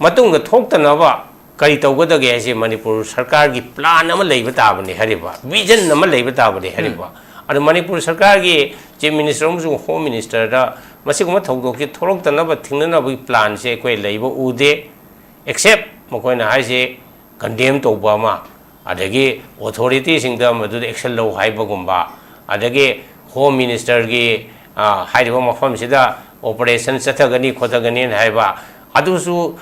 ꯃꯇꯨꯡꯗ ꯊꯣꯛꯇꯅꯕ ꯀꯔꯤ ꯇꯧꯒꯗꯒꯦ ꯍꯥꯏꯁꯦ ꯃꯅꯤꯄꯨꯔ ꯁꯔꯀꯥꯔꯒꯤ ꯄ꯭ꯂꯥꯟ ꯑꯃ ꯂꯩꯕ ꯇꯥꯕꯅꯤ ꯍꯥꯏꯔꯤꯕ, ꯚꯤꯖꯟ ꯑꯃ ꯂꯩꯕ ꯇꯥꯕꯅꯤ ꯍꯥꯏꯔꯤꯕ꯫ ꯑꯗꯣ ꯃꯅꯤꯄꯨꯔ ꯁꯔꯀꯥꯔꯒꯤ ꯆꯤꯐ ꯃꯤꯅꯤꯁꯇꯔ ꯑꯃꯁꯨꯡ ꯍꯣꯝ ꯃꯤꯅꯤꯁꯇꯔꯗ ꯃꯁꯤꯒꯨꯝꯕ ꯊꯧꯗꯣꯛꯁꯤ ꯊꯣꯛꯂꯛꯇꯅꯕ ꯊꯤꯡꯅꯅꯕꯒꯤ ꯄ꯭ꯂꯥꯟꯁꯦ ꯑꯩꯈꯣꯏ ꯂꯩꯕ ꯎꯗꯦ꯫ ꯑꯦꯛꯁꯦꯞ ꯃꯈꯣꯏꯅ ꯍꯥꯏꯁꯦ ꯀꯟꯗꯦꯝ ꯇꯧꯕ ꯑꯃ, ꯑꯗꯒꯤ ꯑꯣꯊꯣꯔꯤꯇꯤꯁꯤꯡꯗ ꯃꯗꯨꯗ ꯑꯦꯛꯁꯟ ꯂꯧ ꯍꯥꯏꯕꯒꯨꯝꯕ, ꯑꯗꯒꯤ ꯍꯣꯝ ꯃꯤꯅꯤꯁꯇꯔꯒꯤ ꯍꯥꯏꯔꯤꯕ ꯃꯐꯝꯁꯤꯗ ꯑꯣꯄꯔꯦꯁꯟ ꯆꯠꯊꯒꯅꯤ ꯈꯣꯠꯊꯒꯅꯤꯅ ꯍꯥꯏꯕ, ꯑꯗꯨꯁꯨ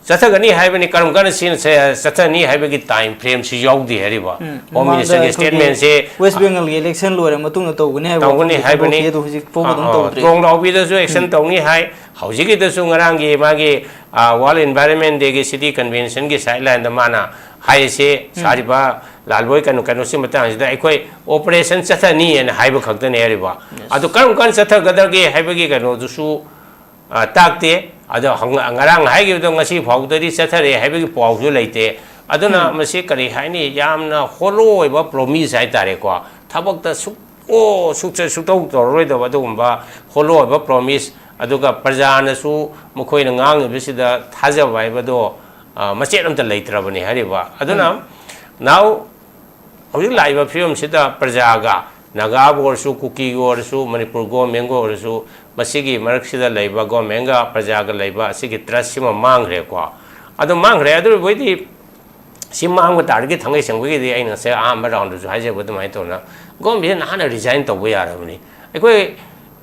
ꯆꯠꯊꯒꯅꯤ ꯍꯥꯏꯕꯅꯤ, ꯀꯔꯝ ꯀꯥꯟꯗ ꯆꯠꯊꯅꯤ ꯍꯥꯏꯕꯒꯤ ꯇꯥꯏꯝ ꯐ꯭ꯔꯦꯝꯁꯤ ꯌꯥꯎꯗꯦ ꯍꯥꯏꯔꯤꯕ꯫ ꯍꯣꯝ ꯃꯤꯅꯤꯁꯇꯔꯒꯤ ꯁ꯭ꯇꯦꯠꯃꯦꯟꯁꯤ ꯋꯦꯁ ꯕꯦꯡꯒꯜꯒꯤ ꯏꯂꯦꯛꯁꯟ ꯂꯣꯏꯔ ꯃꯇꯨꯡꯗ ꯇꯧꯒꯅꯤ ꯍꯥꯏꯕ ꯇꯧꯒꯅꯤ ꯋꯥꯐꯝꯁꯤ ꯍꯥꯏꯕꯅꯤ꯫ ꯊꯣꯛꯂꯛꯈꯤ, ꯑꯗꯨ ꯍꯧꯖꯤꯛ ꯐꯥꯎꯕ ꯑꯗꯨꯝ ꯇꯧꯗ꯭ꯔꯤ꯫ ꯇ꯭ꯔꯣꯡ ꯂꯥꯎꯕꯤꯗꯁꯨ ꯑꯦꯛꯁꯟ ꯇꯧꯅꯤ ꯍꯥꯏ꯫ ꯍꯧꯖꯤꯛꯀꯤꯗꯁꯨ ꯉꯔꯥꯡꯒꯤ ꯃꯥꯒꯤ ꯋꯥꯔꯜ ꯏꯟꯚꯥꯏꯔꯟꯃꯦꯟ ꯗꯦꯒꯤ ꯁꯤꯇꯤ ꯀꯟꯚꯦꯟꯁꯟꯒꯤ ꯁꯥꯏꯠ ꯂꯥꯏꯟꯗ ꯃꯥꯅ ꯍꯥꯏꯔꯤꯁꯦ, ꯁꯥꯔꯤꯕ ꯂꯥꯜꯕꯣꯏ ꯀꯩꯅꯣ ꯀꯩꯅꯣꯁꯤ ꯃꯇꯥꯡꯁꯤꯗ ꯑꯩꯈꯣꯏ ꯑꯣꯄꯔꯦꯁꯟ ꯆꯠꯊꯅꯤꯅ ꯍꯥꯏꯕ ꯈꯛꯇꯅꯦ ꯍꯥꯏꯔꯤꯕ꯫ ꯑꯗꯨ ꯀꯔꯝ ꯀꯥꯟꯗ ꯆꯠꯊꯒꯗꯒꯦ ꯍꯥꯏꯕꯒꯤ ꯀꯩꯅꯣꯗꯨꯁꯨ ꯇꯥꯛꯇꯦ꯫ ꯑꯗꯣ ꯉꯔꯥꯡ ꯍꯥꯏꯈꯤꯕꯗꯣ ꯉꯁꯤ ꯐꯥꯎꯕꯗꯗꯤ ꯆꯠꯊꯔꯦ ꯍꯥꯏꯕꯒꯤ ꯄꯥꯎꯁꯨ ꯂꯩꯇꯦ꯫ ꯑꯗꯨꯅ ꯃꯁꯤ ꯀꯔꯤ ꯍꯥꯏꯅꯤ, ꯌꯥꯝꯅ ꯍꯣꯂꯣ ꯑꯣꯏꯕ ꯄ꯭ꯔꯣꯃꯤꯁ ꯍꯥꯏꯇꯥꯔꯦꯀꯣ꯫ ꯊꯕꯛꯇ ꯁꯨꯛ ꯑꯣ ꯁꯨꯛꯆ ꯁꯨꯛꯇꯧ ꯇꯧꯔꯔꯣꯏꯗꯕ ꯑꯗꯨꯒꯨꯝꯕ ꯍꯣꯂꯣ ꯑꯣꯏꯕ ꯄ꯭ꯔꯣꯃꯤꯁ꯫ ꯑꯗꯨꯒ ꯄ꯭ꯔꯖꯥꯅꯁꯨ ꯃꯈꯣꯏꯅ ꯉꯥꯡꯉꯤꯕꯁꯤꯗ ꯊꯥꯖꯕ ꯍꯥꯏꯕꯗꯣ ꯃꯆꯦꯠ ꯑꯃꯇ ꯂꯩꯇ꯭ꯔꯕꯅꯤ ꯍꯥꯏꯔꯤꯕ꯫ ꯑꯗꯨꯅ ꯅꯥꯎ ꯍꯧꯖꯤꯛ ꯂꯥꯛꯏꯕ ꯐꯤꯕꯝꯁꯤꯗ ꯄ꯭ꯔꯖꯥꯒ ꯅꯥꯒꯥꯕꯨ ꯑꯣꯏꯔꯁꯨ, ꯀꯨꯀꯤꯒꯤ ꯑꯣꯏꯔꯁꯨ, ꯃꯅꯤꯄꯨꯔ ꯒꯣꯔꯃꯦꯟꯒ ꯑꯣꯏꯔꯁꯨ, ꯃꯁꯤꯒꯤ ꯃꯔꯛꯁꯤꯗ ꯂꯩꯕ ꯒꯣꯔꯃꯦꯟꯒ ꯄ꯭ꯔꯖꯥꯒ ꯂꯩꯕ ꯑꯁꯤꯒꯤ ꯇ꯭ꯔꯁꯁꯤꯃ ꯃꯥꯡꯈ꯭ꯔꯦꯀꯣ꯫ ꯑꯗꯨ ꯃꯥꯡꯈ꯭ꯔꯦ꯫ ꯑꯗꯨ ꯑꯣꯏꯕꯗꯤ ꯁꯤ ꯃꯥꯡꯕ ꯇꯥꯔꯒꯗꯤ ꯊꯥꯡꯒꯩ ꯁꯦꯡꯕꯒꯤꯗꯤ ꯑꯩꯅ ꯉꯁꯥꯏ ꯑꯍꯥꯟꯕ ꯔꯥꯎꯟꯗꯁꯨ ꯍꯥꯏꯖꯕ ꯑꯗꯨꯃꯥꯏꯅ ꯇꯧꯅ ꯒꯣꯔꯃꯦꯟꯁꯤꯅ ꯅꯍꯥꯟꯅ ꯔꯤꯖꯥꯏꯟ ꯇꯧꯕ ꯌꯥꯔꯕꯅꯤ꯫ ꯑꯩꯈꯣꯏ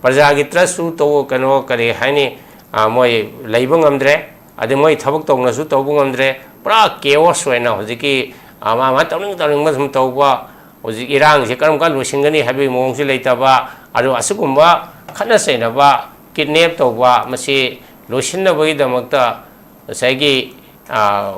ꯄ꯭ꯔꯖꯥꯒꯤ ꯇ꯭ꯔꯁꯁꯨ ꯇꯧ, ꯀꯩꯅꯣ, ꯀꯔꯤ ꯍꯥꯏꯅꯤ, ꯑ, ꯃꯣꯏ ꯂꯩꯕ ꯉꯝꯗ꯭ꯔꯦ꯫ ꯑꯗꯩ ꯃꯣꯏ ꯊꯕꯛ ꯇꯧꯅꯁꯨ ꯇꯧꯕ ꯉꯝꯗ꯭ꯔꯦ꯫ ꯄꯨꯔꯥ ꯀꯦꯑꯣꯁ ꯑꯣꯏꯅ ꯍꯧꯖꯤꯛꯀꯤ, ꯑ, ꯃꯥ ꯃꯥ ꯇꯧꯅꯤꯡ ꯇꯧꯅꯤꯡꯕ ꯁꯨꯝ ꯇꯧꯕ꯫ ꯍꯧꯖꯤꯛ ꯏꯔꯥꯡꯁꯦ ꯀꯔꯝ ꯀꯥꯟ ꯂꯣꯏꯁꯤꯟꯒꯅꯤ ꯍꯥꯏꯕꯒꯤ ꯃꯑꯣꯡꯁꯨ ꯂꯩꯇꯕ꯫ ꯑꯗꯨ ꯑꯁꯤꯒꯨꯝꯕ ꯈꯠꯅ ꯆꯩꯅꯕ, ꯀꯤꯗꯅꯦꯞ ꯇꯧꯕ, ꯃꯁꯤ ꯂꯣꯏꯁꯤꯟꯅꯕꯒꯤꯗꯃꯛꯇ ꯉꯁꯥꯏꯒꯤ, ꯑ,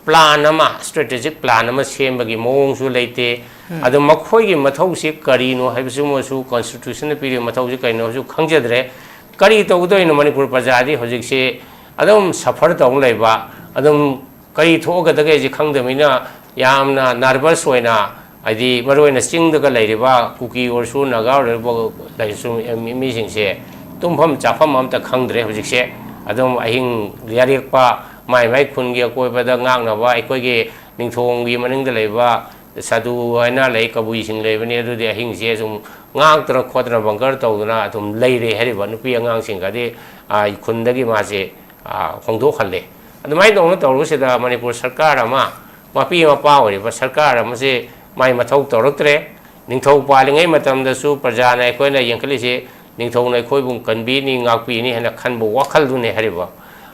ꯄ꯭ꯂꯥꯟ ꯑꯃ, ꯁ꯭ꯇ꯭ꯔꯦꯇꯦꯖꯤꯛ ꯄ꯭ꯂꯥꯟ ꯑꯃ ꯁꯦꯝꯕꯒꯤ ꯃꯑꯣꯡꯁꯨ ꯂꯩꯇꯦ꯫ ꯑꯗꯨ ꯃꯈꯣꯏꯒꯤ ꯃꯊꯧꯁꯤ ꯀꯔꯤꯅꯣ ꯍꯥꯏꯕꯁꯤꯃꯁꯨ, ꯀꯣꯟꯁꯇꯤꯇ꯭ꯌꯨꯁꯟꯅ ꯄꯤꯔꯤꯕ ꯃꯊꯧꯁꯤ ꯀꯔꯤꯅꯣ ꯍꯥꯏꯕꯁꯨ ꯈꯪꯖꯗ꯭ꯔꯦ꯫ ꯀꯔꯤ ꯇꯧꯒꯗꯣꯏꯅꯣ? ꯃꯅꯤꯄꯨꯔ ꯄ꯭ꯔꯖꯥꯗꯤ ꯍꯧꯖꯤꯛꯁꯤ ꯑꯗꯨꯝ ꯁꯐꯔ ꯇꯧ ꯂꯩꯕ, ꯑꯗꯨꯝ ꯀꯔꯤ ꯊꯣꯛꯑꯒꯗꯒꯦꯁꯤ ꯈꯪꯗꯕꯅꯤꯅ ꯌꯥꯝꯅ ꯅꯔꯚꯁ ꯑꯣꯏꯅ, ꯍꯥꯏꯗꯤ ꯃꯔꯨꯑꯣꯏꯅ ꯆꯤꯡꯗꯒ ꯂꯩꯔꯤꯕ ꯀꯨꯀꯤ ꯑꯣꯏꯔꯁꯨ, ꯅꯥꯒꯥ ꯑꯣꯏꯔꯁꯨ, ꯂꯩꯔꯁꯨ, ꯃꯤ-, ꯃꯤꯁꯤꯡꯁꯦ ꯇꯨꯝꯐꯝ ꯆꯥꯐꯝ ꯑꯝꯇ ꯈꯪꯗ꯭ꯔꯦ ꯍꯧꯖꯤꯛꯁꯦ꯫ ꯑꯗꯨꯝ ꯑꯍꯤꯡ ꯌꯥꯔꯦꯛꯄ, ꯃꯥꯏ ꯃꯥꯏ ꯈꯨꯟꯒꯤ ꯑꯀꯣꯏꯕꯗ ꯉꯥꯛꯅꯕ ꯑꯩꯈꯣꯏꯒꯤ ꯅꯤꯡꯊꯧꯒꯤ ꯃꯅꯤꯡꯗ ꯂꯩꯕ ꯁꯥꯗꯨ ꯍꯥꯏꯅ ꯂꯩ, ꯀꯕꯨꯏꯁꯤꯡ ꯂꯩꯕꯅꯤ꯫ ꯑꯗꯨꯗꯤ ꯑꯍꯤꯡꯁꯦ ꯁꯨꯝ ꯉꯥꯛꯇꯅ ꯈꯣꯠꯇꯅ ꯕꯪꯀꯔ ꯇꯧꯗꯅ ꯑꯗꯨꯝ ꯂꯩꯔꯦ ꯍꯥꯏꯔꯤꯕ ꯅꯨꯄꯤ ꯑꯉꯥꯡꯁꯤꯡꯒꯗꯤ, ꯑ, ꯈꯨꯟꯗꯒꯤ ꯃꯥꯁꯦ, ꯑ, ꯍꯣꯡꯗꯣꯛꯍꯜꯂꯦ꯫ ꯑꯗꯨꯃꯥꯏꯅ ꯇꯧꯅ ꯇꯧꯔꯨꯁꯤꯗ ꯃꯅꯤꯄꯨꯔ ꯁꯔꯀꯥꯔ ꯑꯃ, ꯃꯄꯤ ꯃꯄꯥ ꯑꯣꯏꯔꯤꯕ ꯁꯔꯀꯥꯔ ꯑꯃꯁꯦ ꯃꯥꯏ ꯃꯊꯧ ꯇꯧꯔꯛꯇ꯭ꯔꯦ꯫ ꯅꯤꯡꯊꯧ ꯄꯥꯜꯂꯤꯉꯩ ꯃꯇꯝꯗꯁꯨ ꯄ꯭ꯔꯖꯥꯅ ꯑꯩꯈꯣꯏꯅ ꯌꯦꯡꯈꯠꯂꯤꯁꯦ ꯅꯤꯡꯊꯧꯅ ꯑꯩꯈꯣꯏꯕꯨ ꯀꯟꯕꯤꯅꯤ, ꯉꯥꯛꯄꯤꯅꯤ ꯍꯥꯏꯅ ꯈꯟꯕ ꯋꯥꯈꯜꯗꯨꯅꯦ ꯍꯥꯏꯔꯤꯕ꯫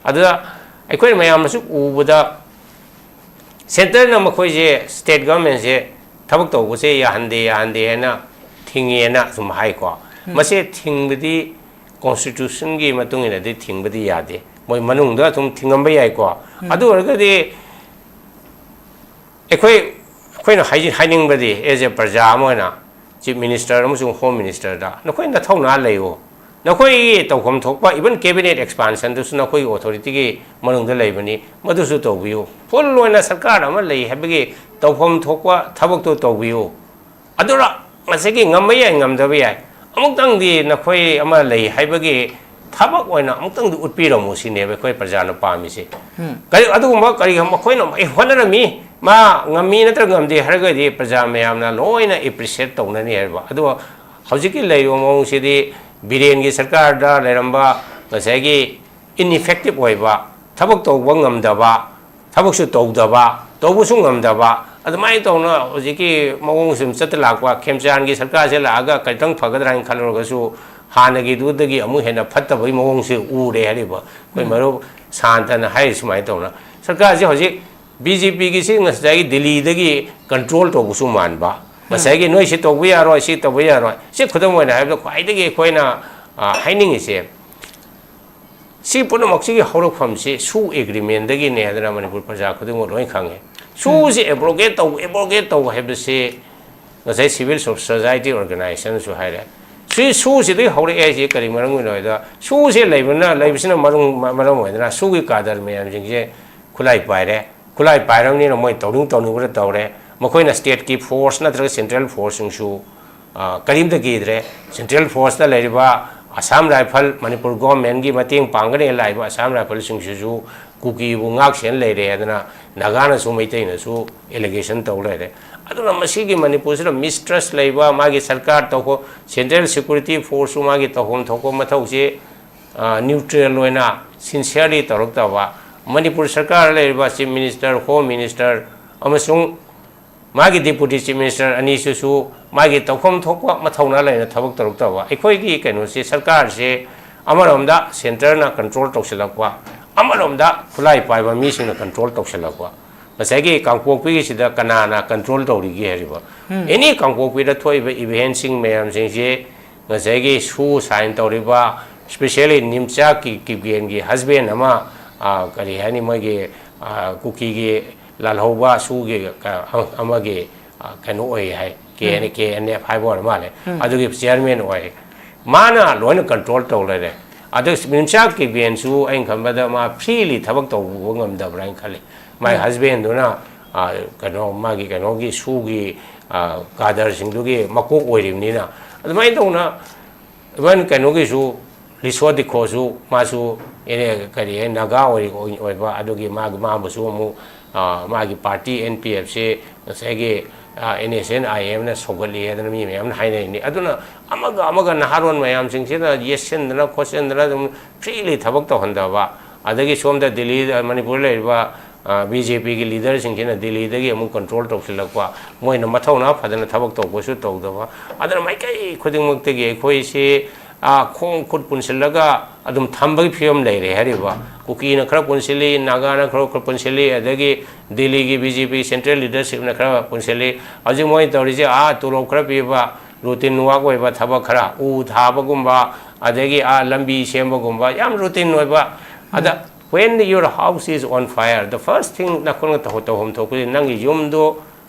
ꯑꯗꯨꯗ ꯑꯩꯈꯣꯏꯅ ꯃꯌꯥꯝꯅꯁꯨ ꯎꯕꯗ ꯁꯦꯟꯇꯔꯅ ꯃꯈꯣꯏꯁꯦ, ꯁ꯭ꯇꯦꯠ ꯒꯚꯔꯟꯃꯦꯟꯁꯦ ꯊꯕꯛ ꯇꯧꯕꯁꯦ ꯌꯥꯍꯟꯗꯦ, ꯌꯥꯍꯟꯗꯦ ꯍꯥꯏꯅ ꯊꯤꯡꯉꯦꯅ ꯁꯨꯝ ꯍꯥꯏꯀꯣ꯫ ꯃꯁꯦ ꯊꯤꯡꯕꯗꯤ ꯀꯣꯟꯁꯇꯤꯇ꯭ꯌꯨꯁꯟꯒꯤ ꯃꯇꯨꯡ ꯏꯟꯅꯗꯤ ꯊꯤꯡꯕꯗꯤ ꯌꯥꯗꯦ꯫ ꯃꯣꯏ ꯃꯅꯨꯡꯗ ꯑꯗꯨꯝ ꯊꯤꯡꯉꯝꯕ ꯌꯥꯏꯀꯣ꯫ ꯑꯗꯨ ꯑꯣꯏꯔꯒꯗꯤ ꯑꯩꯈꯣꯏ, ꯑꯩꯈꯣꯏꯅ ꯍꯥꯏꯖ-, ꯍꯥꯏꯅꯤꯡꯕꯗꯤ, ꯑꯦꯖ ꯑꯦ ꯄ꯭ꯔꯖꯥ ꯑꯃ ꯑꯣꯏꯅ, ꯆꯤꯐ ꯃꯤꯅꯤꯁꯇꯔ ꯑꯃꯁꯨꯡ ꯍꯣꯝ ꯃꯤꯅꯤꯁꯇꯔꯗ ꯅꯈꯣꯏ ꯅꯊꯧꯅꯥ ꯂꯩꯌꯣ꯫ ꯅꯈꯣꯏꯒꯤ ꯇꯧꯐꯝ ꯊꯣꯛꯄ, ꯏꯚꯟ ꯀꯦꯕꯤꯅꯦꯠ ꯑꯦꯛꯁꯄꯥꯟꯁꯟꯗꯨꯁꯨ ꯅꯈꯣꯏꯒꯤ ꯑꯣꯊꯣꯔꯤꯇꯤꯒꯤ ꯃꯅꯨꯡꯗ ꯂꯩꯕꯅꯤ, ꯃꯗꯨꯁꯨ ꯇꯧꯕꯤꯌꯨ꯫ ꯐꯨꯜ ꯑꯣꯏꯅ ꯁꯔꯀꯥꯔ ꯑꯃ ꯂꯩ ꯍꯥꯏꯕꯒꯤ ꯇꯧꯐꯝ ꯊꯣꯛꯄ ꯊꯕꯛꯇꯨ ꯇꯧꯕꯤꯌꯨ꯫ ꯑꯗꯨꯔ ꯉꯁꯥꯏꯒꯤ ꯉꯝꯕ ꯌꯥꯏ, ꯉꯝꯗꯕ ꯌꯥꯏ, ꯑꯃꯨꯛꯇꯪꯗꯤ ꯅꯈꯣꯏ ꯑꯃ ꯂꯩ ꯍꯥꯏꯕꯒꯤ ꯊꯕꯛ ꯑꯣꯏꯅ ꯑꯃꯨꯛꯇꯪꯗꯤ ꯎꯠꯄꯤꯔꯝꯃꯨ ꯁꯤꯅꯦꯕ ꯑꯩꯈꯣꯏ ꯄ꯭ꯔꯖꯥꯅ ꯄꯥꯝꯃꯤꯁꯦ꯫ ꯀꯔꯤ, ꯑꯗꯨꯒꯨꯝꯕ ꯀꯔꯤ ꯃꯈꯣꯏꯅ ꯑꯩ ꯍꯣꯠꯅꯔꯝꯃꯤ, ꯃꯥ ꯉꯝꯃꯤ ꯅꯠꯇ꯭ꯔꯒ ꯉꯝꯗꯦ ꯍꯥꯏꯔꯒꯗꯤ ꯄ꯭ꯔꯖꯥ ꯃꯌꯥꯝꯅ ꯂꯣꯏꯅ ꯑꯦꯄ꯭ꯔꯤꯁꯤꯌꯦꯠ ꯇꯧꯅꯅꯤ ꯍꯥꯏꯕ꯫ ꯑꯗꯨꯒ ꯍꯧꯖꯤꯛꯀꯤ ꯂꯩꯔꯤꯕ ꯃꯑꯣꯡꯁꯤꯗꯤ ꯕꯤꯔꯦꯟꯒꯤ ꯁꯔꯀꯥꯔꯗ ꯂꯩꯔꯝꯕ ꯉꯁꯥꯏꯒꯤ ꯏꯟꯏꯐꯦꯛꯇꯤꯞ ꯑꯣꯏꯕ, ꯊꯕꯛ ꯇꯧꯕ ꯉꯝꯗꯕ, ꯊꯕꯛꯁꯨ ꯇꯧꯗꯕ, ꯇꯧꯕꯁꯨ ꯉꯝꯗꯕ, ꯑꯗꯨꯃꯥꯏꯅ ꯇꯧꯅ ꯍꯧꯖꯤꯛꯀꯤ ꯃꯑꯣꯡꯁꯤ ꯑꯗꯨꯝ ꯆꯠꯇ ꯂꯥꯛꯄ꯫ ꯈꯦꯝꯆꯥꯟꯒꯤ ꯁꯔꯀꯥꯔꯁꯦ ꯂꯥꯛꯑꯒ ꯈꯤꯇꯪ ꯐꯒꯗ꯭ꯔꯥ ꯍꯥꯏꯅ ꯈꯜꯂꯨꯔꯒꯁꯨ ꯍꯥꯟꯅꯒꯤꯗꯨꯗꯒꯤ ꯑꯃꯨꯛ ꯍꯦꯟꯅ ꯐꯠꯇꯕꯒꯤ ꯃꯑꯣꯡꯁꯦ ꯎꯔꯦ ꯍꯥꯏꯔꯤꯕ ꯑꯩꯈꯣꯏ ꯃꯔꯨꯞ ꯁꯥꯟꯇꯅ ꯍꯥꯏꯔꯤ꯫ ꯁꯨꯃꯥꯏꯅ ꯇꯧꯅ ꯁꯔꯀꯥꯔꯁꯦ ꯍꯧꯖꯤꯛ ꯕꯤ ꯖꯦ ꯄꯤꯒꯤꯁꯤ ꯉꯁꯥꯏꯒꯤ ꯗꯤꯜꯂꯤꯗꯒꯤ ꯀꯟꯇ꯭ꯔꯣꯜ ꯇꯧꯕꯁꯨ ꯃꯥꯟꯕ, ꯉꯁꯥꯏꯒꯤ ꯅꯣꯏ ꯁꯤ ꯇꯧꯕ ꯌꯥꯔꯣꯏ, ꯁꯤ ꯇꯧꯕ ꯌꯥꯔꯣꯏ꯫ ꯁꯤ ꯈꯨꯗꯝ ꯑꯣꯏꯅ ꯍꯥꯏꯔꯕꯗ ꯈ꯭ꯋꯥꯏꯗꯒꯤ ꯑꯩꯈꯣꯏꯅ, ꯑ, ꯍꯥꯏꯅꯤꯡꯉꯤꯁꯦ, ꯁꯤ ꯄꯨꯝꯅꯃꯛꯁꯤꯒꯤ ꯍꯧꯔꯛꯐꯝꯁꯤ ꯁꯨ ꯑꯦꯒ꯭ꯔꯤꯃꯦꯟꯗꯒꯤꯅꯦ ꯍꯥꯏꯗꯅ ꯃꯅꯤꯄꯨꯔ ꯄ꯭ꯔꯖꯥ ꯈꯨꯗꯤꯡꯃꯛ ꯂꯣꯏ ꯈꯪꯉꯦ꯫ ꯁꯨꯁꯤ ꯑꯦꯕ꯭ꯔꯣꯒꯦꯠ ꯇꯧꯕ, ꯑꯦꯕ꯭ꯔꯣꯒꯦꯠ ꯇꯧꯕ ꯍꯥꯏꯕꯁꯤ ꯉꯁꯥꯏ ꯁꯤꯚꯤꯜ ꯁꯣ-, ꯁꯣꯁꯥꯏꯇꯤ ꯑꯣꯔꯒꯅꯥꯏꯖꯦꯁꯟꯁꯨ ꯍꯥꯏꯔꯦ꯫ ꯁꯤ ꯁꯨꯁꯤꯗꯒꯤ ꯍꯧꯔꯛꯑꯦ ꯍꯥꯏꯁꯤ ꯀꯔꯤ ꯃꯔꯝꯒꯤꯅꯣ ꯍꯥꯏꯗ, ꯁꯨꯁꯦ ꯂꯩꯕꯅ, ꯂꯩꯕꯁꯤꯅ ꯃꯔꯝ, ꯃꯔꯝ ꯑꯣꯏꯗꯅ ꯁꯨꯒꯤ ꯀꯥꯗꯔ ꯃꯌꯥꯝꯁꯤꯡꯁꯦ ꯈꯨꯠꯂꯥꯏ ꯄꯥꯏꯔꯦ꯫ ꯈꯨꯠꯂꯥꯏ ꯄꯥꯏꯔꯕꯅꯤꯅ ꯃꯣꯏ ꯇꯧꯅꯤꯡ ꯇꯧꯅꯤꯡꯕꯗ ꯇꯧꯔꯦ꯫ ꯃꯈꯣꯏꯅ ꯁ꯭ꯇꯦꯠꯀꯤ ꯐꯣꯔꯁ ꯅꯠꯇ꯭ꯔꯒ ꯁꯦꯟꯇ꯭ꯔꯦꯜ ꯐꯣꯔꯁꯁꯤꯡꯁꯨ, ꯑ, ꯀꯔꯤꯝꯇ ꯀꯤꯗ꯭ꯔꯦ꯫ ꯁꯦꯟꯇ꯭ꯔꯦꯜ ꯐꯣꯔꯁꯇ ꯂꯩꯔꯤꯕ ꯑꯁꯥꯝ ꯔꯥꯏꯐꯜ, ꯃꯅꯤꯄꯨꯔ ꯒꯣꯔꯃꯦꯟꯒꯤ ꯃꯇꯦꯡ ꯄꯥꯡꯒꯅꯤ ꯂꯥꯛꯏꯕ ꯑꯁꯥꯝ ꯔꯥꯏꯐꯜꯁꯤꯡꯁꯤꯁꯨ ꯀꯨꯀꯤꯕꯨ ꯉꯥꯛ ꯁꯦꯟ ꯂꯩꯔꯦ ꯍꯥꯏꯗꯅ ꯅꯥꯒꯥꯅꯁꯨ ꯃꯩꯇꯩꯅꯁꯨ ꯑꯦꯂꯤꯒꯦꯁꯟ ꯇꯧ ꯂꯩꯔꯦ꯫ ꯑꯗꯨꯅ ꯃꯁꯤꯒꯤ ꯃꯅꯤꯄꯨꯔꯁꯤꯗ ꯃꯤꯁꯇ꯭ꯔꯁ ꯂꯩꯕ, ꯃꯥꯒꯤ ꯁꯔꯀꯥꯔ ꯇꯧꯐꯝ, ꯁꯦꯟꯇ꯭ꯔꯦꯜ ꯁꯦꯀ꯭ꯌꯨꯔꯤꯇꯤ ꯐꯣꯔꯁꯁꯨ ꯃꯥꯒꯤ ꯇꯧꯐꯝ ꯊꯣꯛꯄ ꯃꯊꯧꯁꯤ, ꯑ, ꯅ꯭ꯌꯨꯇ꯭ꯔꯦꯜ ꯑꯣꯏꯅ, ꯁꯤꯟꯁꯤꯌꯔꯂꯤ ꯇꯧꯔꯛꯇꯕ, ꯃꯅꯤꯄꯨꯔ ꯁꯔꯀꯥꯔ ꯂꯩꯔꯤꯕ ꯆꯤꯐ ꯃꯤꯅꯤꯁꯇꯔ, ꯍꯣꯝ ꯃꯤꯅꯤꯁꯇꯔ ꯑꯃꯁꯨꯡ ꯃꯥꯒꯤ ꯗꯦꯄꯨꯇꯤ ꯆꯤꯐ ꯃꯤꯅꯤꯁꯇꯔ ꯑꯅꯤꯁꯤꯁꯨ ꯃꯥꯒꯤ ꯇꯧꯐꯝ ꯊꯣꯛꯄ ꯃꯊꯧꯅꯥ ꯂꯩꯅ ꯊꯕꯛ ꯇꯧꯔꯛꯇꯕ꯫ ꯑꯩꯈꯣꯏꯒꯤ ꯀꯩꯅꯣꯁꯤ, ꯁꯔꯀꯥꯔꯁꯦ ꯑꯃꯔꯣꯝꯗ ꯁꯦꯟꯇꯔꯅ ꯀꯟꯇ꯭ꯔꯣꯜ ꯇꯧꯁꯤꯜꯂꯛꯄ, ꯑꯃꯔꯣꯝꯗ ꯈꯨꯠꯂꯥꯏ ꯄꯥꯏꯕ ꯃꯤꯁꯤꯡꯅ ꯀꯟꯇ꯭ꯔꯣꯜ ꯇꯧꯁꯤꯜꯂꯛꯄ꯫ ꯉꯁꯥꯏꯒꯤ ꯀꯥꯡꯄꯣꯛꯄꯤꯒꯤꯁꯤꯗ ꯀꯅꯥꯅ ꯀꯟꯇ꯭ꯔꯣꯜ ꯇꯧꯔꯤꯒꯦ ꯍꯥꯏꯔꯤꯕ? ꯑꯦꯅꯤ ꯀꯥꯡꯄꯣꯛꯄꯤꯗ ꯊꯣꯛꯏꯕ ꯏꯚꯦꯟꯁꯤꯡ ꯃꯌꯥꯝꯁꯤꯡꯁꯤ ꯉꯁꯥꯏꯒꯤ ꯁꯨ ꯁꯥꯏꯟ ꯇꯧꯔꯤꯕ, ꯁ꯭ꯄꯦꯁꯦꯜꯂꯤ ꯅꯤꯝꯆꯥ ꯀꯤ-, ꯀꯤꯞꯒꯦꯟꯒꯤ ꯍꯁꯕꯦꯟ ꯑꯃ, ꯑ, ꯀꯔꯤ ꯍꯥꯏꯅꯤ, ꯃꯣꯏꯒꯤ, ꯑ, ꯀꯨꯀꯤꯒꯤ ꯂꯥꯜꯍꯧꯕ ꯁꯨꯒꯤ ꯀ-, ꯑꯃꯒꯤ, ꯑ, ꯀꯩꯅꯣ ꯑꯣꯏ ꯍꯥꯏ, K N A, K N F ꯍꯥꯏꯕ ꯑꯣꯏꯔ ꯃꯥꯜꯂꯦ, ꯑꯗꯨꯒꯤ ꯆꯤꯌꯔꯃꯦꯟ ꯑꯣꯏ꯫ ꯃꯥꯅ ꯂꯣꯏꯅ ꯀꯟꯇ꯭ꯔꯣꯜ ꯇꯧ ꯂꯩꯔꯦ꯫ ꯑꯗꯨ ꯅꯤꯝꯆꯥ ꯀꯤꯞꯒꯦꯟꯁꯨ ꯑꯩꯅ ꯈꯟꯕꯗ ꯃꯥ ꯐ꯭ꯔꯤꯂꯤ ꯊꯕꯛ ꯇꯧꯕ ꯉꯝꯗꯕ꯭ꯔꯥ ꯍꯥꯏꯅ ꯈꯜꯂꯤ꯫ ꯃꯥꯏ ꯍꯁꯕꯦꯟꯗꯨꯅ, ꯑ, ꯀꯩꯅꯣ, ꯃꯥꯒꯤ ꯀꯩꯅꯣꯒꯤ ꯁꯨꯒꯤ, ꯑ, ꯀꯥꯗꯔꯁꯤꯡꯗꯨꯒꯤ ꯃꯀꯣꯛ ꯑꯣꯏꯔꯤꯕꯅꯤꯅ꯫ ꯑꯗꯨꯃꯥꯏꯅ ꯇꯧꯅ ꯏꯚꯟ ꯀꯩꯅꯣꯒꯤꯁꯨ, ꯔꯤꯁꯣ ꯗꯤꯈꯣꯁꯨ ꯃꯥꯁꯨ ꯑꯦ, ꯀꯔꯤ ꯍꯥꯏ, ꯅꯥꯒꯥ ꯑꯣꯏ-, ꯑꯣꯏꯕ, ꯑꯗꯨꯒꯤ ꯃꯥꯒꯤ, ꯃꯥꯕꯨꯁꯨ ꯑꯃꯨꯛ, ꯑ, ꯃꯥꯒꯤ ꯄꯥꯔꯇꯤ ꯑꯦꯟ ꯄꯤ ꯑꯦꯐꯁꯦ ꯉꯁꯥꯏꯒꯤ, ꯑ, ꯑꯦꯟ ꯑꯦꯁ ꯑꯦꯟ ꯑꯥꯏ ꯑꯦꯝꯅ ꯁꯧꯒꯠꯂꯤ ꯍꯥꯏꯗꯅ ꯃꯤ ꯃꯌꯥꯝꯅ ꯍꯥꯏꯅꯔꯤꯅꯤ꯫ ꯑꯗꯨꯅ ꯑꯃꯒ ꯑꯃꯒ ꯅꯍꯥꯔꯣꯟ ꯃꯌꯥꯝꯁꯤꯡꯁꯤꯅ ꯌꯦꯠꯁꯤꯟꯗꯅ ꯈꯣꯠꯆꯤꯟꯗꯅ ꯑꯗꯨꯝ ꯐ꯭ꯔꯤꯂꯤ ꯊꯕꯛ ꯇꯧꯍꯟꯗꯕ, ꯑꯗꯒꯤ ꯁꯣꯝꯗ ꯗꯤꯜꯂꯤ, ꯃꯅꯤꯄꯨꯔꯗ ꯂꯩꯔꯤꯕ, ꯑ, ꯕꯤ ꯖꯦ ꯄꯤꯒꯤ ꯂꯤꯗꯔꯁꯤꯡꯁꯤꯅ ꯗꯤꯜꯂꯤꯗꯒꯤ ꯑꯃꯨꯛ ꯀꯟꯇ꯭ꯔꯣꯜ ꯇꯧꯁꯤꯜꯂꯛꯄ, ꯃꯣꯏꯅ ꯃꯊꯧꯅꯥ ꯐꯗꯅ ꯊꯕꯛ ꯇꯧꯕꯁꯨ ꯇꯧꯗꯕ, ꯑꯗꯨꯅ ꯃꯥꯏꯀꯩ ꯈꯨꯗꯤꯡꯃꯛꯇꯒꯤ ꯑꯩꯈꯣꯏꯁꯤ, ꯑ, ꯈꯣꯡ ꯈꯨꯠ ꯄꯨꯟꯁꯤꯜꯂꯒ ꯑꯗꯨꯝ ꯊꯝꯕꯒꯤ ꯐꯤꯕꯝ ꯂꯩꯔꯦ ꯍꯥꯏꯔꯤꯕ꯫ ꯀꯨꯀꯤꯅ ꯈꯔ ꯄꯨꯟꯁꯤꯜꯂꯤ, ꯅꯥꯒꯥꯅ ꯈꯔ, ꯈꯔ ꯄꯨꯟꯁꯤꯜꯂꯤ, ꯑꯗꯒꯤ ꯗꯤꯜꯂꯤꯒꯤ ꯕꯤ ꯖꯦ ꯄꯤ ꯁꯦꯟꯇ꯭ꯔꯦꯜ ꯂꯤꯗꯔꯁꯤꯞꯅ ꯈꯔ ꯄꯨꯟꯁꯤꯜꯂꯤ꯫ ꯍꯧꯖꯤꯛ ꯃꯣꯏꯅ ꯇꯧꯔꯤꯁꯦ, ꯑꯥ, ꯇꯣꯂꯣꯞ ꯈꯔ ꯄꯤꯕ, ꯔꯨꯇꯤꯟ ꯋꯥꯛ ꯑꯣꯏꯕ ꯊꯕꯛ ꯈꯔ, ꯎ ꯊꯥꯕꯒꯨꯝꯕ, ꯑꯗꯒꯤ, ꯑꯥ, ꯂꯝꯕꯤ ꯁꯦꯝꯕꯒꯨꯝꯕ, ꯌꯥꯝ ꯔꯨꯇꯤꯟ ꯑꯣꯏꯕ꯫ ꯑꯗ, when your house is on fire, the first thing ꯅꯈꯣꯏꯅ ꯇꯧ-, ꯇꯧꯐꯝ ꯊꯣꯛꯄꯁꯦ ꯅꯪꯒꯤ ꯌꯨꯝꯗꯣ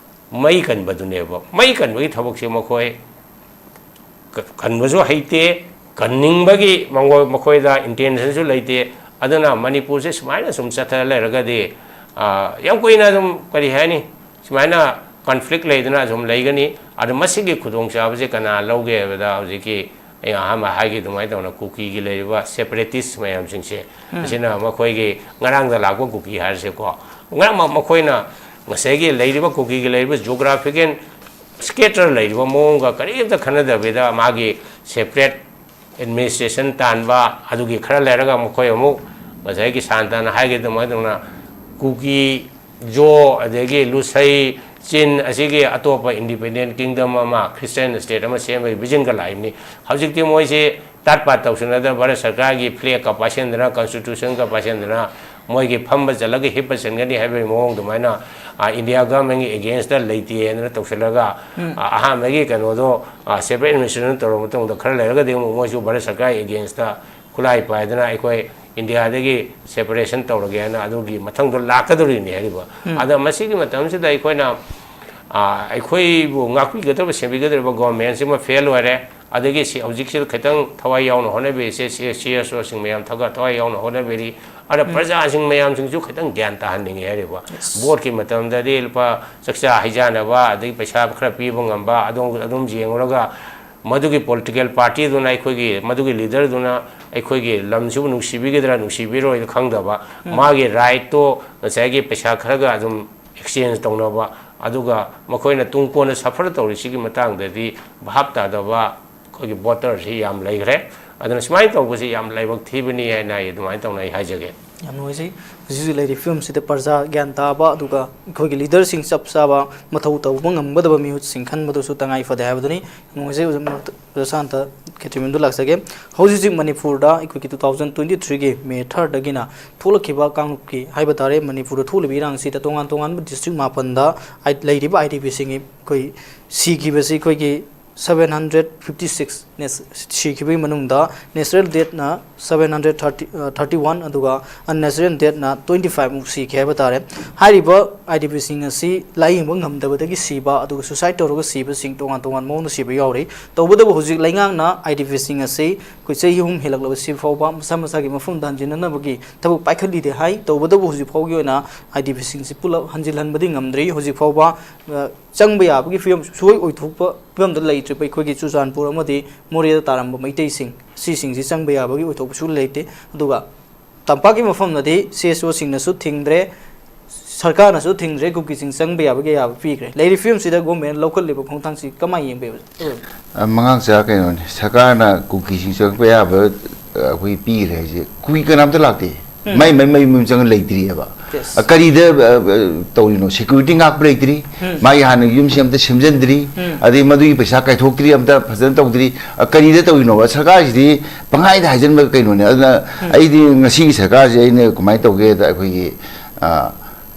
ꯃꯩ ꯀꯟꯕꯗꯨꯅꯦꯕ꯫ ꯃꯩ ꯀꯟꯕꯒꯤ ꯊꯕꯛꯁꯦ ꯃꯈꯣꯏ ꯀ-, ꯀꯟꯕꯁꯨ ꯍꯩꯇꯦ, ꯀꯟꯅꯤꯡꯕꯒꯤ ꯃꯉꯣ-, ꯃꯈꯣꯏꯗ ꯏꯟꯇꯦꯟꯁꯟꯁꯨ ꯂꯩꯇꯦ꯫ ꯑꯗꯨꯅ ꯃꯅꯤꯄꯨꯔꯁꯦ ꯁꯨꯃꯥꯏꯅ ꯁꯨꯝ ꯆꯠꯊꯔ ꯂꯩꯔꯒꯗꯤ, ꯑ, ꯌꯥꯝ ꯀꯨꯏꯅ ꯑꯗꯨꯝ, ꯀꯔꯤ ꯍꯥꯏꯅꯤ, ꯁꯨꯃꯥꯏꯅ ꯀꯟꯐ꯭ꯂꯤꯛ ꯂꯩꯗꯅ ꯑꯗꯨꯝ ꯂꯩꯒꯅꯤ꯫ ꯑꯗ ꯃꯁꯤꯒꯤ ꯈꯨꯗꯣꯡꯆꯥꯕꯁꯦ ꯀꯅꯥ ꯂꯧꯒꯦ ꯍꯥꯏꯕꯗ, ꯍꯧꯖꯤꯛꯀꯤ ꯑꯩ ꯑꯍꯥꯟꯕ ꯍꯥꯏꯈꯤ ꯑꯗꯨꯃꯥꯏꯅ ꯇꯧꯅ ꯀꯨꯀꯤꯒꯤ ꯂꯩꯔꯤꯕ ꯁꯦꯄꯔꯦꯇꯤꯁ ꯃꯌꯥꯝꯁꯤꯡꯁꯦ, ꯑꯁꯤꯅ ꯃꯈꯣꯏꯒꯤ ꯉꯔꯥꯡꯗ ꯂꯥꯛꯄ ꯀꯨꯀꯤ ꯍꯥꯏꯔꯁꯦꯀꯣ, ꯉꯔꯥꯡ ꯃ-, ꯃꯈꯣꯏꯅ ꯉꯁꯥꯏꯒꯤ ꯂꯩꯔꯤꯕ ꯀꯨꯀꯤꯒꯤ ꯂꯩꯔꯤꯕ ꯖꯤꯑꯣꯒ꯭ꯔꯥꯐꯤꯀꯦꯜ ꯁ꯭ꯀꯦꯇꯔ ꯂꯩꯔꯤꯕ ꯃꯑꯣꯡꯒ ꯀꯔꯤꯝꯇ ꯈꯟꯅꯗꯕꯤꯗ ꯃꯥꯒꯤ ꯁꯦꯄꯔꯦꯠ ꯑꯦꯗꯃꯤꯅꯤꯁꯇ꯭ꯔꯦꯁꯟ ꯇꯥꯟꯕ, ꯑꯗꯨꯒꯤ ꯈꯔ ꯂꯩꯔꯒ ꯃꯈꯣꯏ ꯑꯃꯨꯛ ꯉꯁꯥꯏꯒꯤ ꯁꯥꯟꯇꯅ ꯍꯥꯏꯈꯤꯕ ꯑꯗꯨꯃꯥꯏꯅ ꯇꯧꯅ ꯀꯨꯀꯤ, ꯖꯣ, ꯑꯗꯒꯤ ꯂꯨꯁꯩ, ꯆꯤꯟ ꯑꯁꯤꯒꯤ ꯑꯇꯣꯞꯄ ꯏꯟꯗꯤꯄꯦꯟꯗꯦꯟ ꯀꯤꯡꯗꯝ ꯑꯃ, ꯈ꯭ꯔꯤꯁꯇꯤꯌꯥꯟ ꯁ꯭ꯇꯦꯠ ꯑꯃ ꯁꯦꯝꯕꯒꯤ ꯚꯤꯖꯟꯒ ꯂꯥꯛꯏꯕꯅꯤ꯫ ꯍꯧꯖꯤꯛꯇꯤ ꯃꯣꯏꯁꯦ ꯇꯥꯠ ꯄꯥꯠ ꯇꯧꯁꯤꯟꯅꯗꯅ ꯚꯥꯔꯠ ꯁꯔꯀꯥꯔꯒꯤ ꯐ꯭ꯂꯦꯒꯀ ꯄꯥꯏꯁꯤꯟꯗꯅ, ꯀꯟꯁꯇꯤꯇ꯭ꯌꯨꯁꯟꯒ ꯄꯥꯏꯁꯤꯟꯗꯅ, ꯃꯣꯏꯒꯤ ꯐꯝꯕ ꯆꯠꯂꯒ ꯍꯤꯞꯄ ꯆꯟꯒꯅꯤ ꯍꯥꯏꯕꯒꯤ ꯃꯑꯣꯡ ꯑꯗꯨꯃꯥꯏꯅ, ꯑ, ꯏꯟꯗꯤꯌꯥ ꯒꯚꯔꯟꯃꯦꯟꯒꯤ ꯑꯦꯒꯦꯟꯁꯇ ꯂꯩꯇꯦ ꯍꯥꯏꯗꯅ ꯇꯧꯁꯤꯜꯂꯒ, ꯑ, ꯑꯍꯥꯟꯕꯒꯤ ꯀꯩꯅꯣꯗꯣ, ꯑ, ꯁꯦꯄꯔꯦꯠ ꯑꯦꯗꯃꯤꯅꯤꯁꯇ꯭ꯔꯦꯁꯟ ꯇꯧꯔꯕ ꯃꯇꯨꯡꯗ ꯈꯔ ꯂꯩꯔꯒꯗꯤ ꯑꯃꯨꯛ ꯃꯣꯏꯁꯨ ꯚꯥꯔꯠ ꯁꯔꯀꯥꯔꯒꯤ ꯑꯦꯒꯦꯟꯁꯇ ꯈꯨꯠꯂꯥꯏ ꯄꯥꯏꯗꯅ ꯑꯩꯈꯣꯏ ꯏꯟꯗꯤꯌꯥꯗꯒꯤ ꯁꯦꯄꯔꯦꯁꯟ ꯇꯧꯔꯒꯦ ꯍꯥꯏꯅ ꯑꯗꯨꯒꯤ ꯃꯊꯪꯗꯣ ꯂꯥꯛꯀꯗꯧꯔꯤꯅꯤ ꯍꯥꯏꯔꯤꯕ꯫ ꯑꯗ ꯃꯁꯤꯒꯤ ꯃꯇꯝꯁꯤꯗ ꯑꯩꯈꯣꯏꯅ, ꯑ, ꯑꯩꯈꯣꯏꯕꯨ ꯉꯥꯛꯄꯤꯒꯗꯧꯔꯤꯕ, ꯁꯦꯝꯕꯤꯒꯗꯧꯔꯤꯕ ꯒꯣꯔꯃꯦꯟꯁꯤꯃ ꯐꯦꯜ ꯑꯣꯏꯔꯦ꯫ ꯑꯗꯒꯤ ꯁꯤ ꯍꯧꯖꯤꯛꯁꯤꯗ ꯈꯤꯇꯪ ꯊꯋꯥꯏ ꯌꯥꯎꯅ ꯍꯣꯠꯅꯕꯤꯔꯤꯁꯦ, ꯁꯤ ꯁꯤ ꯑꯦꯁ ꯑꯣꯁꯤꯡ ꯃꯌꯥꯝ ꯊꯒ-, ꯊꯋꯥꯏ ꯌꯥꯎꯅ ꯍꯣꯠꯅꯕꯤꯔꯤ꯫ ꯑꯗ ꯄ꯭ꯔꯖꯥꯁꯤꯡ ꯃꯌꯥꯝꯁꯤꯡꯁꯨ ꯈꯤꯇꯪ ꯒ꯭ꯌꯥꯟ ꯇꯥꯍꯟꯅꯤꯡꯉꯤ ꯍꯥꯏꯔꯤꯕ꯫ ꯚꯣꯠꯀꯤ ꯃꯇꯝꯗꯗꯤ ꯂꯨꯄꯥ ꯆꯥꯛꯆꯥ ꯍꯩꯖꯥꯟꯅꯕ, ꯑꯗꯒꯤ ꯄꯩꯁꯥ ꯈꯔ ꯄꯤꯕ ꯉꯝꯕ, ꯑꯗꯨꯝ, ꯑꯗꯨꯝ ꯌꯦꯡꯉꯨꯔꯒ ꯃꯗꯨꯒꯤ ꯄꯣꯂꯤꯇꯤꯀꯦꯜ ꯄꯥꯔꯇꯤꯗꯨꯅ ꯑꯩꯈꯣꯏꯒꯤ, ꯃꯗꯨꯒꯤ ꯂꯤꯗꯔꯗꯨꯅ ꯑꯩꯈꯣꯏꯒꯤ ꯂꯝꯁꯤꯕꯨ ꯅꯨꯡꯁꯤꯕꯤꯒꯗ꯭ꯔꯥ ꯅꯨꯡꯁꯤꯕꯤꯔꯣꯏꯗ ꯈꯪꯗꯕ, ꯃꯥꯒꯤ ꯔꯥꯏꯠꯇꯣ ꯉꯁꯥꯏꯒꯤ ꯄꯩꯁꯥ ꯈꯔꯒ ꯑꯗꯨꯝ ꯑꯦꯛꯁꯆꯦꯟꯖ ꯇꯧꯅꯕ, ꯑꯗꯨꯒ ꯃꯈꯣꯏꯅ ꯇꯨꯡ ꯀꯣꯟꯅ ꯁꯐꯔ ꯇꯧꯔꯤꯁꯤꯒꯤ ꯃꯇꯥꯡꯗꯗꯤ ꯚꯥꯞ ꯇꯥꯗꯕ ꯑꯩꯈꯣꯏꯒꯤ ꯚꯣꯇꯔꯁꯤ ꯌꯥꯝ ꯂꯩꯈ꯭ꯔꯦ꯫ ꯑꯗꯨꯅ ꯁꯨꯃꯥꯏꯅ ꯇꯧꯕꯁꯤ ꯌꯥꯝ ꯂꯥꯏꯕꯛ ꯊꯤꯕꯅꯤ ꯍꯥꯏꯅ ꯑꯩ ꯑꯗꯨꯃꯥꯏꯅ ꯇꯧꯅ ꯑꯩ ꯍꯥꯏꯖꯒꯦ꯫ ꯌꯥꯝ ꯅꯨꯡꯉꯥꯏꯖꯩ꯫ ꯍꯧꯖꯤꯛ ꯍꯧꯖꯤꯛ ꯂꯩꯔꯤꯕ ꯐꯤꯕꯝꯁꯤꯗ ꯄ꯭ꯔꯖꯥ ꯒ꯭ꯌꯥꯟ ꯇꯥꯕ, ꯑꯗꯨꯒ ꯑꯩꯈꯣꯏꯒꯤ ꯂꯤꯗꯔꯁꯤꯡ ꯆꯞ ꯆꯥꯕ ꯃꯊꯧ ꯇꯧꯕ ꯉꯝꯒꯗꯕ ꯃꯤꯍꯨꯠꯁꯤꯡ ꯈꯟꯕꯗꯨꯁꯨ ꯇꯉꯥꯏ ꯐꯗꯦ ꯍꯥꯏꯕꯗꯨꯅꯤ꯫ ꯌꯥꯝ ꯅꯨꯡꯉꯥꯏꯖꯩ꯫ ꯑꯣꯖꯥ ꯃꯔꯛꯇ ꯑꯣꯖꯥ ꯁꯥꯟꯇ ꯈꯦꯇ꯭ꯔꯤꯃꯌꯨꯝꯗ ꯂꯥꯛꯆꯒꯦ꯫ ꯍꯧꯖꯤꯛ ꯍꯧꯖꯤꯛ ꯃꯅꯤꯄꯨꯔꯗ ꯑꯩꯈꯣꯏꯒꯤ two thousand twenty three ꯒꯤ May third ꯗꯒꯤꯅ ꯊꯣꯛꯂꯛꯈꯤꯕ ꯀꯥꯡꯂꯨꯞꯀꯤ ꯍꯥꯏꯕ ꯇꯥꯔꯦ, ꯃꯅꯤꯄꯨꯔꯗ ꯊꯣꯛꯂꯤꯕ ꯏꯔꯥꯡꯁꯤꯗ ꯇꯣꯉꯥꯟ ꯇꯣꯉꯥꯟꯕ ꯗꯤꯁꯇ꯭ꯔꯤꯛ ꯃꯥꯄꯟꯗ ꯑꯥꯏ-, ꯂꯩꯔꯤꯕ ꯑꯥꯏ ꯗꯤ ꯄꯤꯁꯤꯡꯒꯤ ꯑꯩꯈꯣꯏ ꯁꯤꯈꯤꯕꯁꯤ ꯑꯩꯈꯣꯏꯒꯤ seven hundred fifty six ꯅꯦꯁ-, ꯁꯤꯈꯤꯕꯒꯤ ꯃꯅꯨꯡꯗ natural deathꯅ seven hundred thirty, ꯑ, thirty one, ꯑꯗꯨꯒ unnatural deathꯅ twenty five ꯃꯨꯛ ꯁꯤꯈꯤ ꯍꯥꯏꯕ ꯇꯥꯔꯦ꯫ ꯍꯥꯏꯔꯤꯕ ꯑꯥꯏ ꯗꯤ ꯄꯤꯁꯤꯡ ꯑꯁꯤ ꯂꯥꯌꯦꯡꯕ ꯉꯝꯗꯕꯗꯒꯤ ꯁꯤꯕ, ꯑꯗꯨꯒ suicide ꯇꯧꯔꯒ ꯁꯤꯕꯁꯤꯡ ꯇꯣꯉꯥꯟ ꯇꯣꯉꯥꯟꯕ ꯃꯑꯣꯡꯗ ꯁꯤꯕ ꯌꯥꯎꯔꯤ꯫ ꯇꯧꯕꯇꯕꯨ ꯍꯧꯖꯤꯛ ꯂꯩꯉꯥꯛꯅ ꯑꯥꯏ ꯗꯤ ꯄꯤꯁꯤꯡ ꯑꯁꯤ ꯑꯩꯈꯣꯏ ꯆꯍꯤ ꯑꯍꯨꯝ ꯍꯦꯜꯂꯛꯂꯕ ꯁꯤ ꯐꯥꯎꯕ ꯃꯁꯥ ꯃꯁꯥꯒꯤ ꯃꯐꯝꯗ ꯍꯟꯖꯤꯟꯅꯅꯕꯒꯤ ꯊꯕꯛ ꯄꯥꯏꯈꯠꯂꯤꯗꯦ ꯍꯥꯏ꯫ ꯇꯧꯕꯇꯕꯨ ꯍꯧꯖꯤꯛ ꯐꯥꯎꯒꯤ ꯑꯣꯏꯅ ꯑꯥꯏ ꯗꯤ ꯄꯤꯁꯤꯡꯁꯤ ꯄꯨꯂꯞ ꯍꯟꯖꯤꯜꯍꯟꯕꯗꯤ ꯉꯝꯗ꯭ꯔꯤ꯫ ꯍꯧꯖꯤꯛ ꯐꯥꯎꯕ, ꯑ, ꯆꯪꯕ ꯌꯥꯕꯒꯤ ꯐꯤꯕꯝ, ꯁꯨꯡꯑꯣꯏ ꯑꯣꯏꯊꯣꯛꯄ ꯐꯤꯕꯝꯗ ꯂꯩꯇ꯭ꯔꯤꯕ ꯑꯩꯈꯣꯏꯒꯤ ꯆꯨꯔꯆꯥꯟꯄꯨꯔ ꯑꯃꯗꯤ ꯃꯣꯔꯦꯗ ꯇꯥꯔꯝꯕ ꯃꯩꯇꯩꯁꯤꯡ, ꯁꯤꯁꯤꯡꯁꯤ ꯆꯪꯕ ꯌꯥꯕꯒꯤ ꯑꯣꯏꯊꯣꯛꯄꯁꯨ ꯂꯩꯇꯦ꯫ ꯑꯗꯨꯒ ꯇꯝꯄꯥꯛꯀꯤ ꯃꯐꯝꯗꯗꯤ ꯁꯤ ꯑꯦꯁ ꯑꯣꯁꯤꯡꯅꯁꯨ ꯊꯤꯡꯗ꯭ꯔꯦ, ꯁꯔꯀꯥꯔꯅꯁꯨ ꯊꯤꯡꯗ꯭ꯔꯦ, ꯀꯨꯀꯤꯁꯤꯡ ꯆꯪꯕ ꯌꯥꯕꯒꯤ ꯑꯌꯥꯕ ꯄꯤꯈ꯭ꯔꯦ꯫ ꯂꯩꯔꯤꯕ ꯐꯤꯕꯝꯁꯤꯗ ꯒꯣꯔꯃꯦꯟꯅ ꯂꯧꯈꯠꯂꯤꯕ ꯈꯣꯡꯊꯥꯡꯁꯤ ꯀꯃꯥꯏꯅ ꯌꯦꯡꯕꯤꯕ? ꯑ, ꯃꯉꯥꯡꯆꯥ, ꯀꯩꯅꯣꯅꯤ, ꯁꯔꯀꯥꯔꯅ ꯀꯨꯀꯤꯁꯤꯡ ꯆꯪꯉꯛꯄ ꯌꯥꯕ, ꯑ, ꯑꯩꯈꯣꯏ ꯄꯤꯈ꯭ꯔꯦ ꯍꯥꯏꯁꯦ꯫ ꯀꯨꯀꯤ ꯀꯅꯥꯝꯇ ꯂꯥꯛꯇꯦ꯫ ꯎꯝ꯫ ꯃꯩ, ꯃꯩ, ꯃꯩ ꯃꯌꯨꯝ ꯆꯪꯉ ꯂꯩꯇ꯭ꯔꯤꯑꯕ꯫ Yes. ꯑ, ꯀꯔꯤꯗ, ꯑ, ꯑ, ꯇꯧꯔꯤꯅꯣ? Security ꯉꯥꯛꯄ ꯂꯩꯇ꯭ꯔꯤ꯫ ꯎꯝ꯫ ꯃꯥꯒꯤ ꯍꯥꯟꯅ ꯌꯨꯝꯁꯤ ꯑꯝꯇ ꯁꯦꯝꯖꯤꯟꯗ꯭ꯔꯤ꯫ ꯎꯝ꯫ ꯑꯗꯩ ꯃꯗꯨꯒꯤ ꯄꯩꯁꯥ ꯀꯥꯏꯊꯣꯛꯇ꯭ꯔꯤ, ꯑꯝꯇ ꯐꯖꯅ ꯇꯧꯗ꯭ꯔꯤ꯫ ꯑ, ꯀꯔꯤꯗ ꯇꯧꯔꯤꯅꯣꯕ? ꯁꯔꯀꯥꯔꯁꯤꯗꯤ ꯄꯪꯍꯥꯏꯗ ꯍꯥꯏꯖꯤꯟꯕ ꯀꯩꯅꯣꯅꯦ꯫ ꯑꯗꯨꯅ ꯎꯝ꯫ ꯑꯩꯗꯤ ꯉꯁꯤꯒꯤ ꯁꯔꯀꯥꯔꯁꯦ ꯑꯩꯅ ꯀꯃꯥꯏꯅ ꯇꯧꯒꯦꯗ, ꯑꯩꯈꯣꯏꯒꯤ, ꯑ,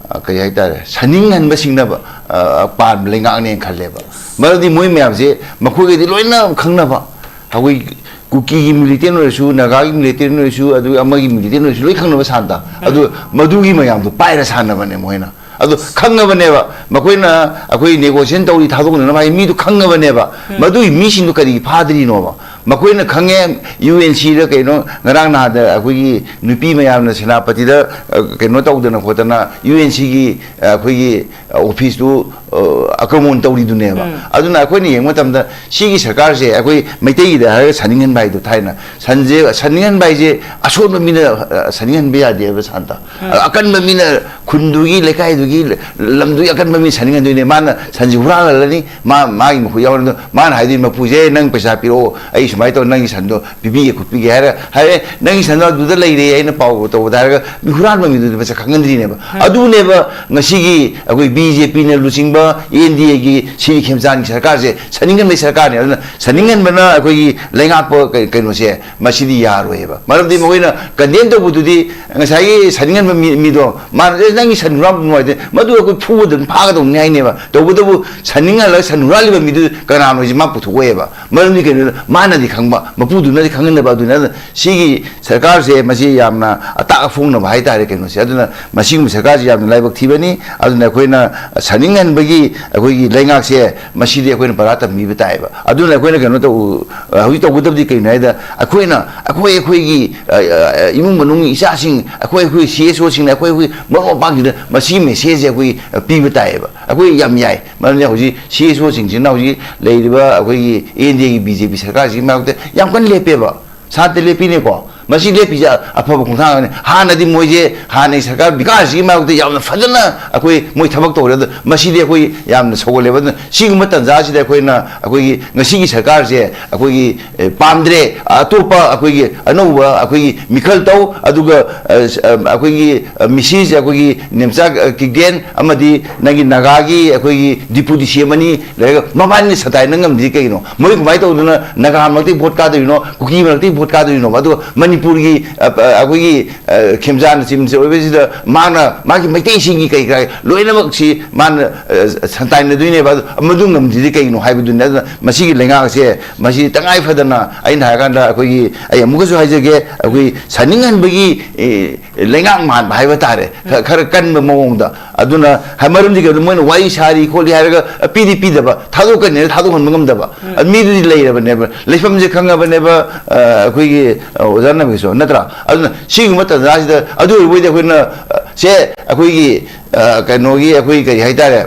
ꯑ, ꯀꯔꯤ ꯍꯥꯏꯇꯥꯔꯦ, ꯁꯥꯅꯤꯡꯍꯟꯕꯁꯤꯡꯅ, ꯑ, ꯑ, ꯄꯥꯟꯕ ꯂꯩꯉꯥꯛꯅꯦꯅ ꯈꯜꯂꯦꯕ꯫ ꯃꯔꯝꯗꯤ ꯃꯣꯏ ꯃꯌꯥꯝꯁꯦ ꯃꯈꯣꯏꯒꯗꯤ ꯂꯣꯏꯅ ꯈꯪꯅꯕ, ꯑꯩꯈꯣꯏ ꯀꯨꯀꯤꯒꯤ militant ꯑꯣꯏꯔꯁꯨ, ꯅꯥꯒꯥꯒꯤ militant ꯑꯣꯏꯔꯁꯨ, ꯑꯗꯨꯒ ꯑꯃꯒꯤ militant ꯑꯣꯏꯔꯁꯨ ꯂꯣꯏ ꯈꯪꯅꯕ ꯁꯥꯟꯇ꯫ ꯑꯗꯨ ꯃꯗꯨꯒꯤ ꯃꯌꯥꯝꯗꯣ ꯄꯥꯏꯔ ꯁꯥꯟꯅꯕꯅꯦ ꯃꯣꯏꯅ꯫ ꯑꯗꯨ ꯈꯪꯉꯕꯅꯦꯕ, ꯃꯈꯣꯏꯅ ꯑꯩꯈꯣꯏ negotiation ꯇꯧꯔꯤ ꯊꯥꯗꯣꯛꯅꯅꯕ ꯍꯥꯏ ꯃꯤꯗꯨ ꯈꯪꯉꯕꯅꯦꯕ꯫ ꯃꯗꯨꯒꯤ ꯃꯤꯁꯤꯡꯗꯨ ꯀꯔꯤꯒꯤ ꯐꯥꯗ꯭ꯔꯤꯅꯣꯕ? ꯃꯈꯣꯏꯅ ꯈꯪꯉꯦ, ꯌꯨ ꯑꯦꯟ ꯁꯤꯗ ꯀꯩꯅꯣ, ꯉꯔꯥꯡ ꯅꯍꯥꯟꯗ ꯑꯩꯈꯣꯏꯒꯤ ꯅꯨꯄꯤ ꯃꯌꯥꯝꯅ ꯁꯦꯅꯥꯄꯇꯤꯗ, ꯑ, ꯀꯩꯅꯣ ꯇꯧꯗꯅ ꯈꯣꯠꯇꯅ, ꯌꯨ ꯑꯦꯟ ꯁꯤꯒꯤ, ꯑ, ꯑꯩꯈꯣꯏꯒꯤ, ꯑ, ꯑꯣꯐꯤꯁꯇꯨ, ꯑ, ꯑꯥꯀ꯭ꯔꯃꯣꯟ ꯇꯧꯔꯤꯗꯨꯅꯦꯕ꯫ ꯎꯝ꯫ ꯑꯗꯨꯅ ꯑꯩꯈꯣꯏꯅ ꯌꯦꯡꯕ ꯃꯇꯝꯗ, ꯁꯤꯒꯤ ꯁꯔꯀꯥꯔꯁꯦ, ꯑꯩꯈꯣꯏ ꯃꯩꯇꯩꯒꯤꯗ ꯍꯥꯏꯔꯒ ꯁꯟ ꯏꯪꯍꯟꯕ ꯍꯥꯏꯗꯣ ꯊꯥꯏꯅ, ꯁꯟꯁꯦ, ꯁꯟ ꯏꯪꯍꯟꯕ ꯍꯥꯏꯁꯦ ꯑꯁꯣꯟꯕ ꯃꯤꯅ, ꯑ, ꯁꯟ ꯏꯪꯍꯟꯕ ꯌꯥꯗꯦꯕ, ꯁꯥꯟꯇ꯫ ꯎꯝ꯫ ꯑꯀꯟꯕ ꯃꯤꯅ, ꯈꯨꯟꯗꯨꯒꯤ, ꯂꯩꯀꯥꯏꯗꯨꯒꯤ, ꯂꯝꯗꯨꯒꯤ ꯑꯀꯟꯕ ꯃꯤ ꯁꯟ ꯏꯪꯍꯟꯗꯣꯏꯅꯦ꯫ ꯃꯥꯅ ꯁꯟꯁꯤ ꯍꯨꯔꯥꯜꯍꯜꯂꯅꯤ, ꯃꯥ, ꯃꯥꯒꯤ ꯃꯈꯨꯠ ꯌꯥꯎꯔꯅꯤ꯫ ꯃꯥꯅ ꯍꯥꯏꯗꯣꯏꯅꯤ, "ꯃꯄꯨꯁꯦ, ꯅꯪ ꯄꯩꯁꯥ ꯄꯤꯔꯛꯑꯣ, ꯑꯩ ꯁꯨꯃꯥꯏꯅ ꯇꯧꯔ ꯅꯪꯒꯤ ꯁꯟꯗꯣ ꯄꯤꯕꯤꯒꯦ ꯈꯣꯠꯄꯤꯒꯦ" ꯍꯥꯏꯔ, ꯍꯥꯏꯔꯦ, "ꯅꯪꯒꯤ ꯁꯟꯗꯣ ꯑꯗꯨꯗ ꯂꯩꯔꯦ, ꯑꯩꯅ ꯄꯥꯎ ꯇꯧꯕꯗ" ꯍꯥꯏꯔꯒ, ꯃꯤ ꯍꯨꯔꯥꯟꯕ ꯃꯤꯗꯨꯗꯤ ꯃꯁꯛ ꯈꯪꯍꯟꯗ꯭ꯔꯤꯅꯦꯕ꯫ ꯎꯝ꯫ ꯑꯗꯨꯅꯦꯕ ꯉꯁꯤꯒꯤ ꯑꯩꯈꯣꯏ ꯕꯤ ꯖꯦ ꯄꯤꯅ ꯂꯨꯆꯤꯡꯕ ꯑꯦꯟ ꯗꯤ ꯑꯦꯒꯤ ꯁꯤꯔꯤ ꯈꯦꯝꯆꯥꯟꯒꯤ ꯁꯔꯀꯥꯔꯁꯦ ꯁꯟ ꯏꯪꯍꯟꯕꯒꯤ ꯁꯔꯀꯥꯔꯅꯦ꯫ ꯑꯗꯨꯅ ꯁꯟ ꯏꯪꯍꯟꯕꯅ ꯑꯩꯈꯣꯏꯒꯤ ꯂꯩꯉꯥꯛꯄ ꯀꯩ-, ꯀꯩꯅꯣꯁꯦ, ꯃꯁꯤꯗꯤ ꯌꯥꯔꯣꯏꯕ꯫ ꯃꯔꯝꯗꯤ ꯃꯈꯣꯏꯅ ꯀꯟꯗꯦꯝ ꯇꯧꯕꯗꯨꯗꯤ, ꯉꯁꯥꯏꯒꯤ ꯁꯟ ꯏꯪꯍꯟꯕ ꯃꯤ, ꯃꯤꯗꯣ, ꯃꯥꯅ, "ꯑꯦ, ꯅꯪꯒꯤ ꯁꯟ ꯍꯨꯔꯥꯟꯕ ꯅꯨꯡꯉꯥꯏꯇꯦ", ꯃꯗꯨ ꯑꯩꯈꯣꯏ ꯐꯨꯒꯗꯕꯅꯤ, ꯐꯥꯒꯗꯧꯅꯤ ꯍꯥꯏꯅꯦꯕ꯫ ꯇꯧꯕꯇꯕꯨ ꯁꯟ ꯏꯪꯍꯜꯂꯒ ꯁꯟ ꯍꯨꯔꯥꯜꯂꯤꯕ ꯃꯤꯗꯨ ꯀꯅꯥꯅꯣ ꯍꯥꯏꯁꯦ ꯃꯥ ꯄꯨꯊꯣꯛꯑꯣꯏꯕ꯫ ꯃꯔꯝꯗꯤ ꯀꯩꯅꯣꯗ, ꯃꯥꯅꯗꯤ ꯈꯪꯕ, ꯃꯄꯨꯗꯨꯅꯗꯤ ꯈꯪꯍꯟꯗꯕ꯫ ꯑꯗꯨꯅ, ꯑꯗꯨꯅ ꯁꯤꯒꯤ ꯁꯔꯀꯥꯔꯁꯦ, ꯃꯁꯤ ꯌꯥꯝꯅ ꯑꯇꯥꯛ ꯑꯐꯣꯡꯅꯕ ꯍꯥꯏꯇꯥꯔꯦ, ꯀꯩꯅꯣꯁꯦ꯫ ꯑꯗꯨꯅ ꯃꯁꯤꯒꯨꯝꯕ ꯁꯔꯀꯥꯔꯁꯤ ꯌꯥꯝꯅ ꯂꯥꯏꯕꯛ ꯊꯤꯕꯅꯤ꯫ ꯑꯗꯨꯅ ꯑꯩꯈꯣꯏꯅ ꯁꯟ ꯏꯪꯍꯟꯕꯒꯤ ꯑꯩꯈꯣꯏꯒꯤ ꯂꯩꯉꯥꯛꯁꯦ, ꯃꯁꯤꯗꯤ ꯑꯩꯈꯣꯏꯅ ꯄꯔꯥ ꯇꯝꯕꯤꯕ ꯇꯥꯏꯌꯦꯕ꯫ ꯑꯗꯨꯅ ꯑꯩꯈꯣꯏꯅ ꯀꯩꯅꯣ ꯇꯧ-, ꯍꯧꯖꯤꯛ ꯇꯧꯒꯗꯕꯗꯤ ꯀꯩꯅꯣ ꯍꯥꯏꯗ, ꯑꯩꯈꯣꯏꯅ, ꯑꯩꯈꯣꯏ, ꯑꯩꯈꯣꯏꯒꯤ, ꯑ, ꯑ, ꯏꯃꯨꯡ ꯃꯅꯨꯡ, ꯏꯆꯥꯁꯤꯡ, ꯑꯩꯈꯣꯏ, ꯑꯩꯈꯣꯏ ꯁꯤ ꯑꯦꯁ ꯑꯣꯁꯤꯡꯅ, ꯑꯩꯈꯣꯏ, ꯑꯩꯈꯣꯏ ꯃꯔꯨꯞ ꯃꯄꯥꯡꯁꯤꯡꯗ ꯃꯁꯤꯒꯤ ꯃꯦꯁꯦꯖꯁꯦ ꯑꯩꯈꯣꯏ, ꯑ, ꯄꯤꯕ ꯇꯥꯏꯌꯦꯕ꯫ ꯑꯩꯈꯣꯏ ꯌꯥꯝ ꯌꯥꯏ꯫ ꯃꯔꯝꯗꯤ ꯍꯧꯖꯤꯛ ꯁꯤ ꯑꯦꯁ ꯑꯣꯁꯤꯡꯁꯤꯅ ꯍꯧꯖꯤꯛ ꯂꯩꯔꯤꯕ ꯑꯩꯈꯣꯏꯒꯤ ꯑꯦꯟ ꯗꯤ ꯑꯦꯒꯤ ꯕꯤ ꯖꯦ ꯄꯤ ꯁꯔꯀꯥꯔꯁꯤꯒꯤ ꯃꯥꯌꯣꯛꯇ ꯌꯥꯝ ꯀꯟꯅ ꯂꯦꯞꯄꯦꯕ꯫ ꯁꯥꯟꯇ ꯂꯦꯞꯄꯤꯅꯦꯀꯣ꯫ ꯃꯁꯤ ꯂꯦꯞꯄꯤꯁꯦ ꯑꯐꯕ ꯈꯣꯡꯊꯥꯡ ꯑꯃꯅꯤ꯫ ꯍꯥꯟꯅꯗꯤ ꯃꯣꯏꯁꯦ, ꯍꯥꯟꯅꯒꯤ ꯁꯔꯀꯥꯔ ꯕꯤꯀꯥꯁꯁꯤꯒꯤ ꯃꯥꯌꯣꯛꯇ ꯌꯥꯝꯅ ꯐꯖꯅ ꯑꯩꯈꯣꯏ, ꯃꯣꯏ ꯊꯕꯛ ꯇꯧꯔꯦ꯫ ꯑꯗꯣ ꯃꯁꯤꯗꯤ ꯑꯩꯈꯣꯏ ꯌꯥꯝꯅ ꯁꯧꯒꯠꯂꯦꯕ꯫ ꯑꯗꯨꯅ ꯁꯤꯒꯨꯝꯕ ꯇꯥꯟꯖꯥꯁꯤꯗ ꯑꯩꯈꯣꯏꯅ, ꯑꯩꯈꯣꯏꯒꯤ ꯉꯁꯤꯒꯤ ꯁꯔꯀꯥꯔꯁꯦ ꯑꯩꯈꯣꯏꯒꯤ, ꯑꯦ, ꯄꯥꯝꯗ꯭ꯔꯦ, ꯑꯇꯣꯞꯄ ꯑꯩꯈꯣꯏꯒꯤ ꯑꯅꯧꯕ ꯑꯩꯈꯣꯏꯒꯤ ꯃꯤꯈꯜ ꯇꯧ, ꯑꯗꯨꯒ, ꯑ, ꯑ, ꯑꯩꯈꯣꯏꯒꯤ, ꯑ, ꯃꯤꯁꯤꯁꯦ ꯑꯩꯈꯣꯏꯒꯤ ꯅꯦꯝꯆꯥ, ꯑ, ꯀꯤꯛꯗꯦꯟ ꯑꯃꯗꯤ ꯅꯪꯒꯤ ꯅꯥꯒꯥꯒꯤ ꯑꯩꯈꯣꯏꯒꯤ ꯗꯤꯄꯨꯇꯤ ꯁꯤ ꯑꯦꯝ ꯑꯅꯤ ꯂꯩꯔꯒ ꯃꯕꯥꯅꯤꯅ ꯁꯇꯥꯏ ꯅꯪ ꯉꯝꯗ꯭ꯔꯤ ꯀꯩꯒꯤꯅꯣ? ꯃꯣꯏ ꯀꯃꯥꯏꯅ ꯇꯧꯗꯅ ꯅꯥꯒꯥ ꯃꯔꯛꯇꯒꯤ ꯚꯣꯠ ꯀꯥꯗꯣꯏꯅꯣ, ꯀꯨꯀꯤ ꯃꯔꯛꯇꯒꯤ ꯚꯣꯠ ꯀꯥꯗꯣꯏꯅꯣ? ꯑꯗꯨꯒ ꯃꯅꯤ-, ꯃꯅꯤꯄꯨꯔꯒꯤ, ꯑ, ꯑ, ꯑꯩꯈꯣꯏꯒꯤ, ꯑ, ꯈꯦꯝꯖꯥꯅꯆꯤꯡꯕꯁꯦ ꯑꯣꯏꯕꯁꯤꯗ ꯃꯥꯅ ꯃꯥꯒꯤ ꯃꯩꯇꯩꯁꯤꯡꯒꯤ ꯀꯩ ꯀꯥ ꯂꯣꯏꯅꯃꯛꯁꯤ ꯃꯥꯅ, ꯑ, ꯁꯟꯇꯥꯏꯅꯗꯣꯏꯅꯦꯕ꯫ ꯑꯗꯨ ꯃꯗꯨ ꯉꯝꯗ꯭ꯔꯤꯗꯤ ꯀꯩꯒꯤꯅꯣ ꯍꯥꯏꯕꯗꯨꯅꯤ꯫ ꯑꯗꯨꯅ ꯃꯁꯤꯒꯤ ꯂꯩꯉꯥꯛꯁꯦ, ꯃꯁꯤ ꯇꯉꯥꯏ ꯐꯗꯅ, ꯑꯩꯅ ꯍꯥꯏꯔꯀꯥꯟꯗ, ꯑꯩꯈꯣꯏꯒꯤ, ꯑꯩ ꯑꯃꯨꯛꯀꯁꯨ ꯍꯥꯏꯖꯒꯦ, ꯑꯩꯈꯣꯏ ꯁꯥꯅꯤꯡꯍꯟꯕꯒꯤ, ꯑꯦ, ꯂꯩꯉꯥꯛ ꯃꯥꯟꯕ ꯍꯥꯏꯕ ꯇꯥꯔꯦ, ꯈ-, ꯈꯔ ꯀꯟꯕ ꯃꯑꯣꯡꯗ꯫ ꯑꯗꯨꯅ ꯍꯥꯏ-, ꯃꯔꯝꯗꯤ ꯀꯩꯅꯣ, ꯃꯣꯏꯅ ꯋꯥꯔꯤ ꯁꯥꯔꯤ ꯈꯣꯠꯂꯤ ꯍꯥꯏꯔꯒ, ꯑ, ꯄꯤꯗꯤ ꯄꯤꯗꯕ, ꯊꯥꯗꯣꯛꯀꯅꯤ ꯍꯥꯏꯔ ꯊꯥꯗꯣꯛꯍꯟꯕ ꯉꯝꯗꯕ꯫ ꯎꯝ꯫ ꯑꯗꯨ ꯃꯤꯗꯨꯗꯤ ꯂꯩꯔꯕꯅꯦꯕ, ꯂꯩꯐꯝꯁꯦ ꯈꯪꯉꯕꯅꯦꯕ, ꯑ, ꯑꯩꯈꯣꯏꯒꯤ, ꯑ, ꯑꯣꯖꯥ ꯅꯕꯤꯁꯣ, ꯅꯠꯇ꯭ꯔꯥ? ꯑꯗꯨꯅ ꯁꯤꯒꯨꯝꯕ ꯇꯥꯟꯖꯥꯁꯤꯗ, ꯑꯗꯨ ꯑꯣꯏꯕ ꯑꯣꯏꯗꯤ ꯑꯩꯈꯣꯏꯅ, ꯑ, ꯁꯦ, ꯑꯩꯈꯣꯏꯒꯤ, ꯑ, ꯀꯩꯅꯣꯒꯤ, ꯑꯩꯈꯣꯏ ꯀꯔꯤ ꯍꯥꯏꯇꯥꯔꯦ,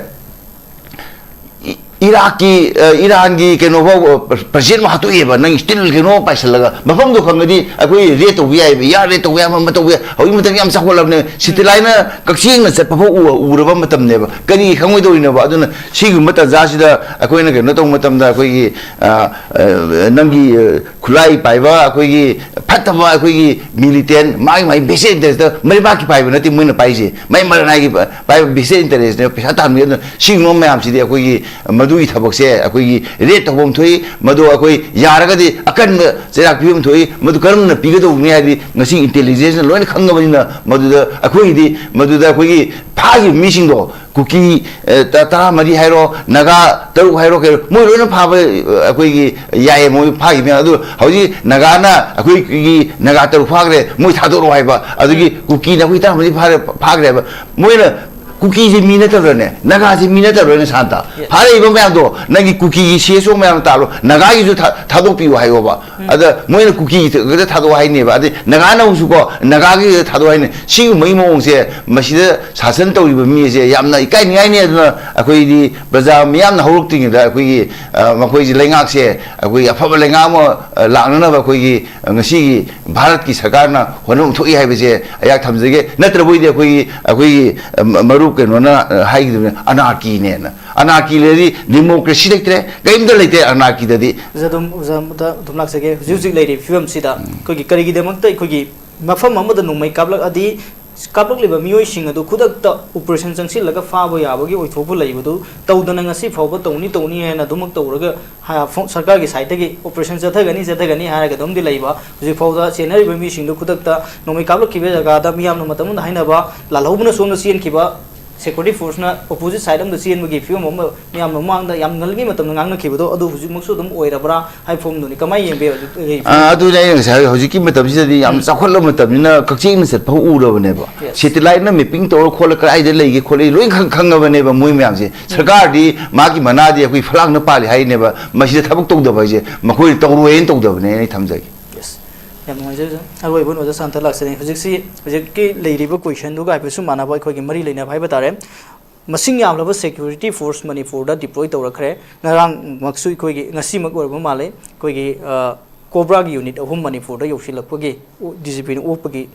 ꯏ-, ꯏꯔꯥꯛꯀꯤ, ꯑ, ꯏꯔꯥꯟꯒꯤ ꯀꯩꯅꯣ ꯐꯥꯎ, ꯑ, ꯄ꯭ꯔ-, ꯄ꯭ꯔꯁꯤꯗꯦꯟ ꯐꯥꯎ ꯍꯥꯠꯇꯣꯛꯑꯦꯕ, ꯅꯪ ꯁ꯭ꯇꯤꯜ ꯀꯩꯅꯣ ꯄꯥꯏꯁꯜꯂꯒ꯫ ꯃꯐꯝꯗꯣ ꯈꯪꯉꯗꯤ ꯑꯩꯈꯣꯏ ꯔꯦꯠ ꯇꯧꯕ ꯌꯥꯏꯑꯕ, ꯏꯌꯥꯔ ꯔꯦꯠ ꯇꯧꯕ ꯌꯥꯏ, ꯑꯃ ꯑꯃ ꯇꯧꯕ ꯌꯥꯏ꯫ ꯍꯧꯖꯤꯛ ꯃꯇꯝꯗ ꯌꯥꯝ ꯆꯥꯎꯈꯠꯂꯕꯅꯦ, ꯁꯦꯇꯦꯂꯥꯏꯠꯅ ꯀꯛꯆꯦꯡꯅ ꯆꯠꯄ ꯐꯥꯎ ꯎ-, ꯎꯔꯕ ꯃꯇꯝꯅꯦꯕ꯫ ꯀꯔꯤ ꯈꯪꯉꯣꯏꯗꯧꯔꯤꯅꯣꯕ? ꯑꯗꯨꯅ ꯁꯤꯒꯨꯝꯕ ꯇꯥꯟꯖꯥꯁꯤꯗ ꯑꯩꯈꯣꯏꯅ ꯀꯩꯅꯣ ꯇꯧꯕ ꯃꯇꯝꯗ, ꯑꯩꯈꯣꯏꯒꯤ, ꯑ, ꯑ, ꯅꯪꯒꯤ, ꯑ, ꯈꯨꯠꯂꯥꯏ ꯄꯥꯏꯕ, ꯑꯩꯈꯣꯏꯒꯤ ꯐꯠꯇꯕ, ꯑꯩꯈꯣꯏꯒꯤ ꯃꯤꯂꯤꯇꯦꯟ, ꯃꯥꯒꯤ ꯃꯥꯒꯤ ꯚꯦꯁꯇꯦꯠ ꯏꯟꯇꯔꯦꯁꯇ, ꯃꯔꯩꯕꯥꯛꯀꯤ ꯄꯥꯏꯕ ꯅꯠꯇꯦ ꯃꯣꯏꯅ ꯄꯥꯏꯁꯦ, ꯃꯥꯏ ꯃꯔꯅꯥꯏꯒꯤ ꯄꯥꯏꯕ ꯚꯦꯁꯇꯦꯠ ꯏꯟꯇꯔꯦꯁꯅꯦ ꯄꯩꯁꯥ ꯇꯥꯟꯕꯒꯤ꯫ ꯑꯗꯨꯅ ꯁꯤꯒꯨꯝꯕ ꯃꯌꯥꯝꯁꯤꯗꯤ ꯑꯩꯈꯣꯏꯒꯤ ꯃꯗꯨꯒꯤ ꯊꯕꯛꯁꯦ ꯑꯩꯈꯣꯏꯒꯤ ꯔꯦꯠ ꯇꯧꯐꯝ ꯊꯣꯛꯏ꯫ ꯃꯗꯨ ꯑꯩꯈꯣꯏ ꯌꯥꯔꯒꯗꯤ ꯑꯀꯟꯕ ꯆꯩꯔꯥꯛ ꯄꯤꯐꯝ ꯊꯣꯛꯏ꯫ ꯃꯗꯨ ꯀꯔꯝꯅ ꯄꯤꯒꯗꯧꯕꯅꯤ ꯍꯥꯏꯗꯤ ꯉꯁꯤ ꯏꯟꯇꯦꯂꯤꯖꯦꯟꯁꯅ ꯂꯣꯏꯅ ꯈꯪꯉꯕꯅꯤꯅ, ꯃꯗꯨꯗ ꯑꯩꯈꯣꯏꯒꯤꯗꯤ, ꯃꯗꯨꯗ ꯑꯩꯈꯣꯏꯒꯤ ꯐꯥꯈꯤꯕ ꯃꯤꯁꯤꯡꯗꯣ, ꯀꯨꯀꯤ, ꯑꯦ, ꯇ-, ꯇꯔꯥꯃꯔꯤ ꯍꯥꯏꯔꯣ, ꯅꯥꯒꯥ ꯇꯔꯨꯛ ꯍꯥꯏꯔꯣ, ꯀꯩꯅꯣ, ꯃꯣꯏ ꯂꯣꯏꯅ ꯐꯥꯕ, ꯑ, ꯑꯩꯈꯣꯏꯒꯤ ꯌꯥꯏꯌꯦ, ꯃꯣꯏ ꯐꯥꯈꯤꯕ ꯃꯌꯥꯝ꯫ ꯑꯗꯨ ꯍꯧꯖꯤꯛ ꯅꯥꯒꯥꯅ, ꯑꯩꯈꯣꯏꯒꯤ ꯅꯥꯒꯥ ꯇꯔꯨꯛ ꯐꯥꯈ꯭ꯔꯦ, ꯃꯣꯏ ꯊꯥꯗꯣꯔꯛꯑꯣ ꯍꯥꯏꯕ, ꯑꯗꯒꯤ ꯀꯨꯀꯤꯅ ꯑꯩꯈꯣꯏ ꯇꯔꯥꯃꯔꯤ ꯐꯥꯔꯦ, ꯐꯥꯈ꯭ꯔꯦ ꯍꯥꯏꯕ꯫ ꯃꯣꯏꯅ, ꯀꯨꯀꯤꯁꯦ ꯃꯤ ꯅꯠꯇꯕ꯭ꯔꯅꯦ? ꯅꯥꯒꯥꯁꯦ ꯃꯤ ꯅꯠꯇꯕ꯭ꯔꯅꯦ, ꯁꯥꯟꯇ? Yes. ꯐꯥꯔꯛꯏꯕ ꯃꯌꯥꯝꯗꯣ, ꯅꯪꯒꯤ ꯀꯨꯀꯤꯒꯤ ꯁꯤ ꯑꯦꯁ ꯑꯣ ꯃꯌꯥꯝ ꯇꯥꯜꯂꯣ, ꯅꯥꯒꯥꯒꯤꯁꯨ ꯊꯥ-, ꯊꯥꯗꯣꯛꯄꯤꯌꯨ ꯍꯥꯏꯌꯣꯕ꯫ ꯎꯝ꯫ ꯑꯗ ꯃꯣꯏꯅ ꯀꯨꯀꯤꯒꯤ ꯈꯛꯇ ꯊꯥꯗꯣꯛꯑꯣ ꯍꯥꯏꯅꯦꯕ, ꯑꯗꯩ ꯅꯥꯒꯥꯅ ꯑꯃꯨꯛꯁꯨꯀꯣ, ꯅꯥꯒꯥꯒꯤ ꯈꯛꯇ ꯊꯥꯗꯣꯛꯑꯣ ꯍꯥꯏꯅꯦ꯫ ꯁꯤꯒꯨꯝꯕꯒꯤ ꯃꯑꯣꯡꯁꯦ, ꯃꯁꯤꯗ ꯁꯥꯁꯟ ꯇꯧꯔꯤꯕ ꯃꯤ ꯑꯁꯦ ꯌꯥꯝꯅ ꯏꯀꯥꯏꯅꯤꯡꯉꯥꯏꯅꯤ꯫ ꯑꯗꯨꯅ ꯑꯩꯈꯣꯏꯗꯤ ꯄ꯭ꯔꯖꯥ ꯃꯤꯌꯥꯝꯅ ꯍꯧꯔꯛꯇ꯭ꯔꯤꯉꯩꯗ ꯑꯩꯈꯣꯏꯒꯤ, ꯑ, ꯃꯈꯣꯏꯁꯤ ꯂꯩꯉꯥꯛꯁꯦ ꯑꯩꯈꯣꯏꯒꯤ ꯑꯐꯕ ꯂꯩꯉꯥꯛ ꯑꯃ, ꯑ, ꯂꯥꯛꯅꯅꯕ ꯑꯩꯈꯣꯏꯒꯤ, ꯑ, ꯉꯁꯤꯒꯤ ꯚꯥꯔꯠꯀꯤ ꯁꯔꯀꯥꯔꯅ ꯍꯣꯠꯅꯐꯝ ꯊꯣꯛꯏ ꯍꯥꯏꯕꯁꯦ ꯑꯩꯍꯥꯛ ꯊꯝꯖꯒꯦ꯫ ꯅꯠꯇ꯭ꯔꯕ ꯑꯣꯏꯗꯤ ꯑꯩꯈꯣꯏꯒꯤ, ꯑꯩꯈꯣꯏꯒꯤ, ꯑ, ꯃ-, ꯃꯔꯨꯞ ꯀꯩꯅꯣꯅ, ꯑ, ꯍꯥꯏꯈꯤꯗꯕꯅꯤ, ꯑꯅꯥꯔꯀꯤꯅꯦꯅ꯫ ꯑꯅꯥꯔꯀꯤ ꯂꯩꯔꯗꯤ ꯗꯦꯃꯣꯀ꯭ꯔꯦꯁꯤ ꯂꯩꯇ꯭ꯔꯦ, ꯀꯔꯤꯝꯇ ꯂꯩꯇ꯭ꯔꯦ ꯑꯅꯥꯔꯀꯤꯗꯗꯤ꯫ ꯑꯣꯖꯥ ꯑꯗꯨꯝ, ꯑꯣꯖꯥ ꯑꯃꯗ ꯑꯗꯨꯝ ꯂꯥꯛꯆꯒꯦ꯫ ꯍꯧꯖꯤꯛ ꯍꯧꯖꯤꯛ ꯂꯩꯔꯤꯕ ꯐꯤꯕꯝꯁꯤꯗ ꯎꯝ꯫ ꯑꯩꯈꯣꯏꯒꯤ ꯀꯔꯤꯒꯤꯗꯃꯛꯇ ꯑꯩꯈꯣꯏꯒꯤ ꯃꯐꯝ ꯑꯃꯗ ꯅꯣꯡꯃꯩ ꯀꯥꯞꯂꯛꯑꯗꯤ ꯀꯥꯞꯂꯛꯂꯤꯕ ꯃꯤꯑꯣꯏꯁꯤꯡ ꯑꯗꯨ ꯈꯨꯗꯛꯇ ꯑꯣꯄꯔꯦꯁꯟ ꯆꯪꯁꯤꯜꯂꯒ ꯐꯥꯕ ꯌꯥꯕꯒꯤ ꯑꯣꯏꯊꯣꯛꯄ ꯂꯩꯕꯗꯨ ꯇꯧꯗꯅ ꯉꯁꯤ ꯐꯥꯎꯕ ꯇꯧꯅꯤ ꯇꯧꯅꯤ ꯍꯥꯏꯅ ꯑꯗꯨꯃꯛ ꯇꯧꯔꯒ ꯍꯥ-, ꯐꯣ-, ꯁꯔꯀꯥꯔꯒꯤ ꯁꯥꯏꯠꯇꯒꯤ ꯑꯣꯄꯔꯦꯁꯟ ꯆꯠꯊꯒꯅꯤ ꯆꯠꯊꯒꯅꯤ ꯍꯥꯏꯔꯒ ꯑꯗꯨꯝꯗꯤ ꯂꯩꯕ, ꯍꯧꯖꯤꯛ ꯐꯥꯎꯗ ꯆꯦꯟꯅꯔꯤꯕ ꯃꯤꯁꯤꯡꯗꯨ ꯈꯨꯗꯛꯇ ꯅꯣꯡꯃꯩ ꯀꯥꯞꯂꯛꯈꯤꯕ ꯖꯒꯥꯗ ꯃꯤꯌꯥꯝꯅ ꯃꯇꯝ ꯑꯃꯗ ꯍꯥꯏꯅꯕ ꯂꯥꯜꯍꯧꯕꯅ ꯁꯣꯝꯗ ꯆꯦꯟꯈꯤꯕ, ꯁꯦꯀ꯭ꯌꯨꯔꯤꯇꯤ ꯐꯣꯔꯁꯅ ꯑꯣꯄꯣꯖꯤꯠ ꯁꯥꯏꯠ ꯑꯃꯗ ꯆꯦꯟꯕꯒꯤ ꯐꯤꯕꯝ ꯑꯃ ꯃꯌꯥꯝ ꯃꯃꯥꯡꯗ ꯌꯥꯝ ꯉꯜꯂꯤꯉꯩ ꯃꯇꯝꯗ ꯉꯥꯡꯅꯈꯤꯕꯗꯣ ꯑꯗꯨ ꯍꯧꯖꯤꯛꯃꯛꯁꯨ ꯑꯗꯨꯝ ꯑꯣꯏꯔꯕ꯭ꯔꯥ ꯍꯥꯏꯕ ꯐꯤꯕꯝꯗꯨꯅꯤ꯫ ꯀꯃꯥꯏꯅ ꯌꯦꯡꯕ ꯌꯥꯏ ꯍꯧꯖꯤꯛ? ꯑꯥ, ꯑꯗꯨꯅꯦ ꯑꯩꯅ ꯉꯁꯥꯏ ꯍꯥꯏ-, ꯍꯧꯖꯤꯛꯀꯤ ꯃꯇꯝꯁꯤꯗꯗꯤ ꯌꯥꯝ ꯎꯝ꯫ ꯆꯥꯎꯈꯠꯂꯕ ꯃꯇꯝꯅꯤꯅ ꯀꯛꯆꯦꯡꯅ ꯆꯠꯄ ꯎꯔꯕꯅꯦꯕ꯫ Yes. ꯁꯦꯇꯦꯂꯥꯏꯠꯅ ꯃꯦꯞꯄꯤꯡ ꯇꯧꯔ ꯈꯣꯠꯂ ꯀꯗꯥꯏꯗ ꯂꯩꯒꯦ ꯈꯣꯠꯂꯤ ꯂꯣꯏ ꯈꯪ-, ꯈꯪꯉꯕꯅꯦꯕ ꯃꯣꯏ ꯃꯌꯥꯝꯁꯦ꯫ ꯎꯝ꯫ ꯁꯔꯀꯥꯔꯗꯤ ꯃꯥꯒꯤ ꯃꯅꯥꯗꯤ ꯑꯩꯈꯣꯏ ꯐꯂꯥꯡꯅ ꯄꯥꯜꯂꯤ ꯍꯥꯏꯅꯦꯕ꯫ ꯃꯁꯤꯗ ꯊꯕꯛ ꯇꯧꯗꯕ ꯍꯥꯏꯁꯦ ꯃꯈꯣꯏꯅ ꯇꯧꯔꯣꯏꯅ ꯇꯧꯗꯕꯅꯦꯅ ꯑꯩ ꯊꯝꯖꯒꯦ꯫ Yes. ꯌꯥꯝ ꯅꯨꯡꯉꯥꯏꯖꯔꯦ, ꯑꯣꯖꯥ꯫ ꯑꯔꯣꯏꯕ ꯑꯣꯏꯅ ꯑꯣꯖꯥ ꯁꯥꯟꯇ ꯂꯥꯛꯆꯅꯤ꯫ ꯍꯧꯖꯤꯛꯁꯤ, ꯍꯧꯖꯤꯛꯀꯤ ꯂꯩꯔꯤꯕ ꯀꯣꯏꯁꯟꯗꯨꯒ ꯍꯥꯏꯐꯦꯠꯁꯨ ꯃꯥꯟꯅꯕ ꯑꯩꯈꯣꯏꯒꯤ ꯃꯔꯤ ꯂꯩꯅꯕ ꯍꯥꯏꯕ ꯇꯥꯔꯦ꯫ ꯃꯁꯤꯡ ꯌꯥꯝꯂꯕ ꯁꯦꯀ꯭ꯌꯨꯔꯤꯇꯤ ꯐꯣꯔꯁ ꯃꯅꯤꯄꯨꯔꯗ ꯗꯤꯄ꯭ꯂꯣꯏ ꯇꯧꯔꯛꯈ꯭ꯔꯦ꯫ ꯉꯔꯥꯡꯃꯛꯁꯨ ꯑꯩꯈꯣꯏꯒꯤ, ꯉꯁꯤꯃꯛ ꯑꯣꯏꯔꯕ ꯃꯥꯜꯂꯦ, ꯑꯩꯈꯣꯏꯒꯤ, ꯑ, ꯀꯣꯕ꯭ꯔꯥꯒꯤ ꯌꯨꯅꯤꯠ ꯑꯍꯨꯝ ꯃꯅꯤꯄꯨꯔꯗ ꯌꯧꯁꯤꯜꯂꯛꯄꯒꯤ, ꯗꯤ ꯖꯤ ꯄꯤꯅ ꯑꯣꯛꯄꯒꯤ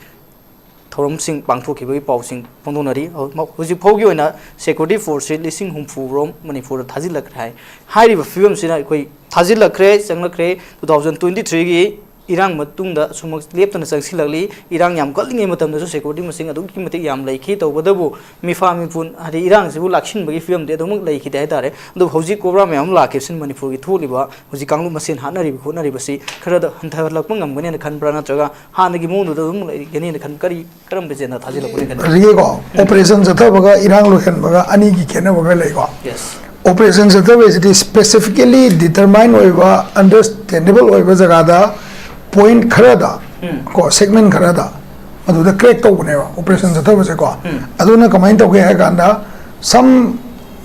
ꯊꯧꯔꯝꯁꯤꯡ ꯄꯥꯡꯊꯣꯛꯈꯤꯕꯒꯤ ꯄꯥꯎꯁꯤꯡ ꯐꯣꯡꯗꯣꯛꯅꯔꯤ꯫ ꯍꯧ-, ꯃ-, ꯍꯧꯖꯤꯛ ꯐꯥꯎꯒꯤ ꯑꯣꯏꯅ ꯁꯦꯀ꯭ꯌꯨꯔꯤꯇꯤ ꯐꯣꯔꯁꯁꯤ ꯂꯤꯁꯤꯡ ꯍꯨꯝꯐꯨ ꯔꯣꯝ ꯃꯅꯤꯄꯨꯔꯗ ꯊꯥꯖꯤꯜꯂꯛꯈ꯭ꯔꯦ ꯍꯥꯏ꯫ ꯍꯥꯏꯔꯤꯕ ꯐꯤꯕꯝꯁꯤꯅ ꯑꯩꯈꯣꯏ ꯊꯥꯖꯤꯜꯂꯛꯈ꯭ꯔꯦ, ꯆꯪꯂꯛꯈ꯭ꯔꯦ꯫ ꯇꯨ ꯊꯥꯎꯖꯟ ꯇ꯭ꯋꯦꯟꯇꯤ ꯊ꯭ꯔꯤꯒꯤ ꯏꯔꯥꯡ ꯃꯇꯨꯡꯗ ꯁꯨꯝꯃꯛ ꯂꯦꯞꯇꯅ ꯆꯪꯁꯤꯜꯂꯛꯂꯤ꯫ ꯏꯔꯥꯡ ꯌꯥꯝ ꯀꯜꯂꯤꯉꯩ ꯃꯇꯝꯗꯁꯨ ꯁꯦꯀ꯭ꯌꯨꯔꯤꯇꯤ ꯃꯁꯤꯡ ꯑꯗꯨꯛꯀꯤ ꯃꯇꯤꯛ ꯌꯥꯝ ꯂꯩꯈꯤ꯫ ꯇꯧꯕꯇꯕꯨ ꯃꯤꯐꯥ ꯃꯤꯄꯨꯟ, ꯍꯥꯏꯗꯤ ꯏꯔꯥꯡꯁꯤꯕꯨ ꯂꯥꯛꯁꯤꯟꯕꯒꯤ ꯐꯤꯕꯝꯗꯤ ꯑꯗꯨꯃꯛ ꯂꯩꯈꯤꯗꯦ ꯍꯥꯏꯇꯥꯔꯦ꯫ ꯑꯗꯨꯕꯨ ꯍꯧꯖꯤꯛ ꯀꯣꯕ꯭ꯔꯥ ꯃꯌꯥꯝ ꯑꯃ ꯂꯥꯛꯈꯤꯕꯁꯤꯅ ꯃꯅꯤꯄꯨꯔꯒꯤ ꯊꯣꯛꯂꯤꯕ ꯍꯧꯖꯤꯛ ꯀꯥꯡꯂꯨꯞ ꯃꯁꯦꯟ ꯍꯥꯠꯅꯔꯤꯕ ꯈꯣꯠꯅꯔꯤꯕꯁꯤ ꯈꯔꯗ ꯍꯟꯊꯍꯜꯂꯛꯄ ꯉꯝꯒꯅꯦꯅ ꯈꯟꯕ꯭ꯔꯥ, ꯅꯠꯇ꯭ꯔꯒ ꯍꯥꯟꯅꯒꯤ ꯃꯑꯣꯡꯗꯨꯗ ꯑꯗꯨꯝ ꯂꯩꯒꯅꯦꯅ ꯈꯟ-, ꯀꯔꯤ, ꯀꯔꯝꯕ ꯆꯦꯟꯗ ꯊꯥꯖꯤꯜꯂꯛꯄꯅ ꯈꯟꯕ꯭ꯔꯥ? ꯍꯧꯖꯤꯛꯀꯤꯀꯣ, ꯎꯝ꯫ ꯑꯣꯄꯔꯦꯁꯟ ꯆꯠꯊꯕꯒ ꯏꯔꯥꯡ ꯂꯣꯏꯍꯟꯕꯒ ꯑꯅꯤꯒꯤ ꯈꯦꯠꯅꯕ ꯈꯔ ꯂꯩꯀꯣ꯫ Yes. ꯑꯣꯄꯔꯦꯁꯟ ꯆꯠꯊꯕꯁꯤꯗꯤ specifically determine ꯑꯣꯏꯕ, understandable ꯑꯣꯏꯕ ꯖꯒꯥꯗ ꯄꯣꯏꯟꯠ ꯈꯔꯗ, ꯎꯝ꯫ ꯀꯣ, ꯁꯦꯒꯃꯦꯟ ꯈꯔꯗ ꯑꯗꯨꯗ ꯀ꯭ꯔꯦꯛ ꯇꯧꯕꯅꯦꯕ ꯑꯣꯄꯔꯦꯁꯟ ꯆꯠꯊꯕꯁꯦꯀꯣ꯫ ꯎꯝ꯫ ꯑꯗꯨꯅ ꯀꯃꯥꯏꯅ ꯇꯧꯒꯦ ꯍꯥꯏ ꯀꯥꯟꯗ, ꯁꯝ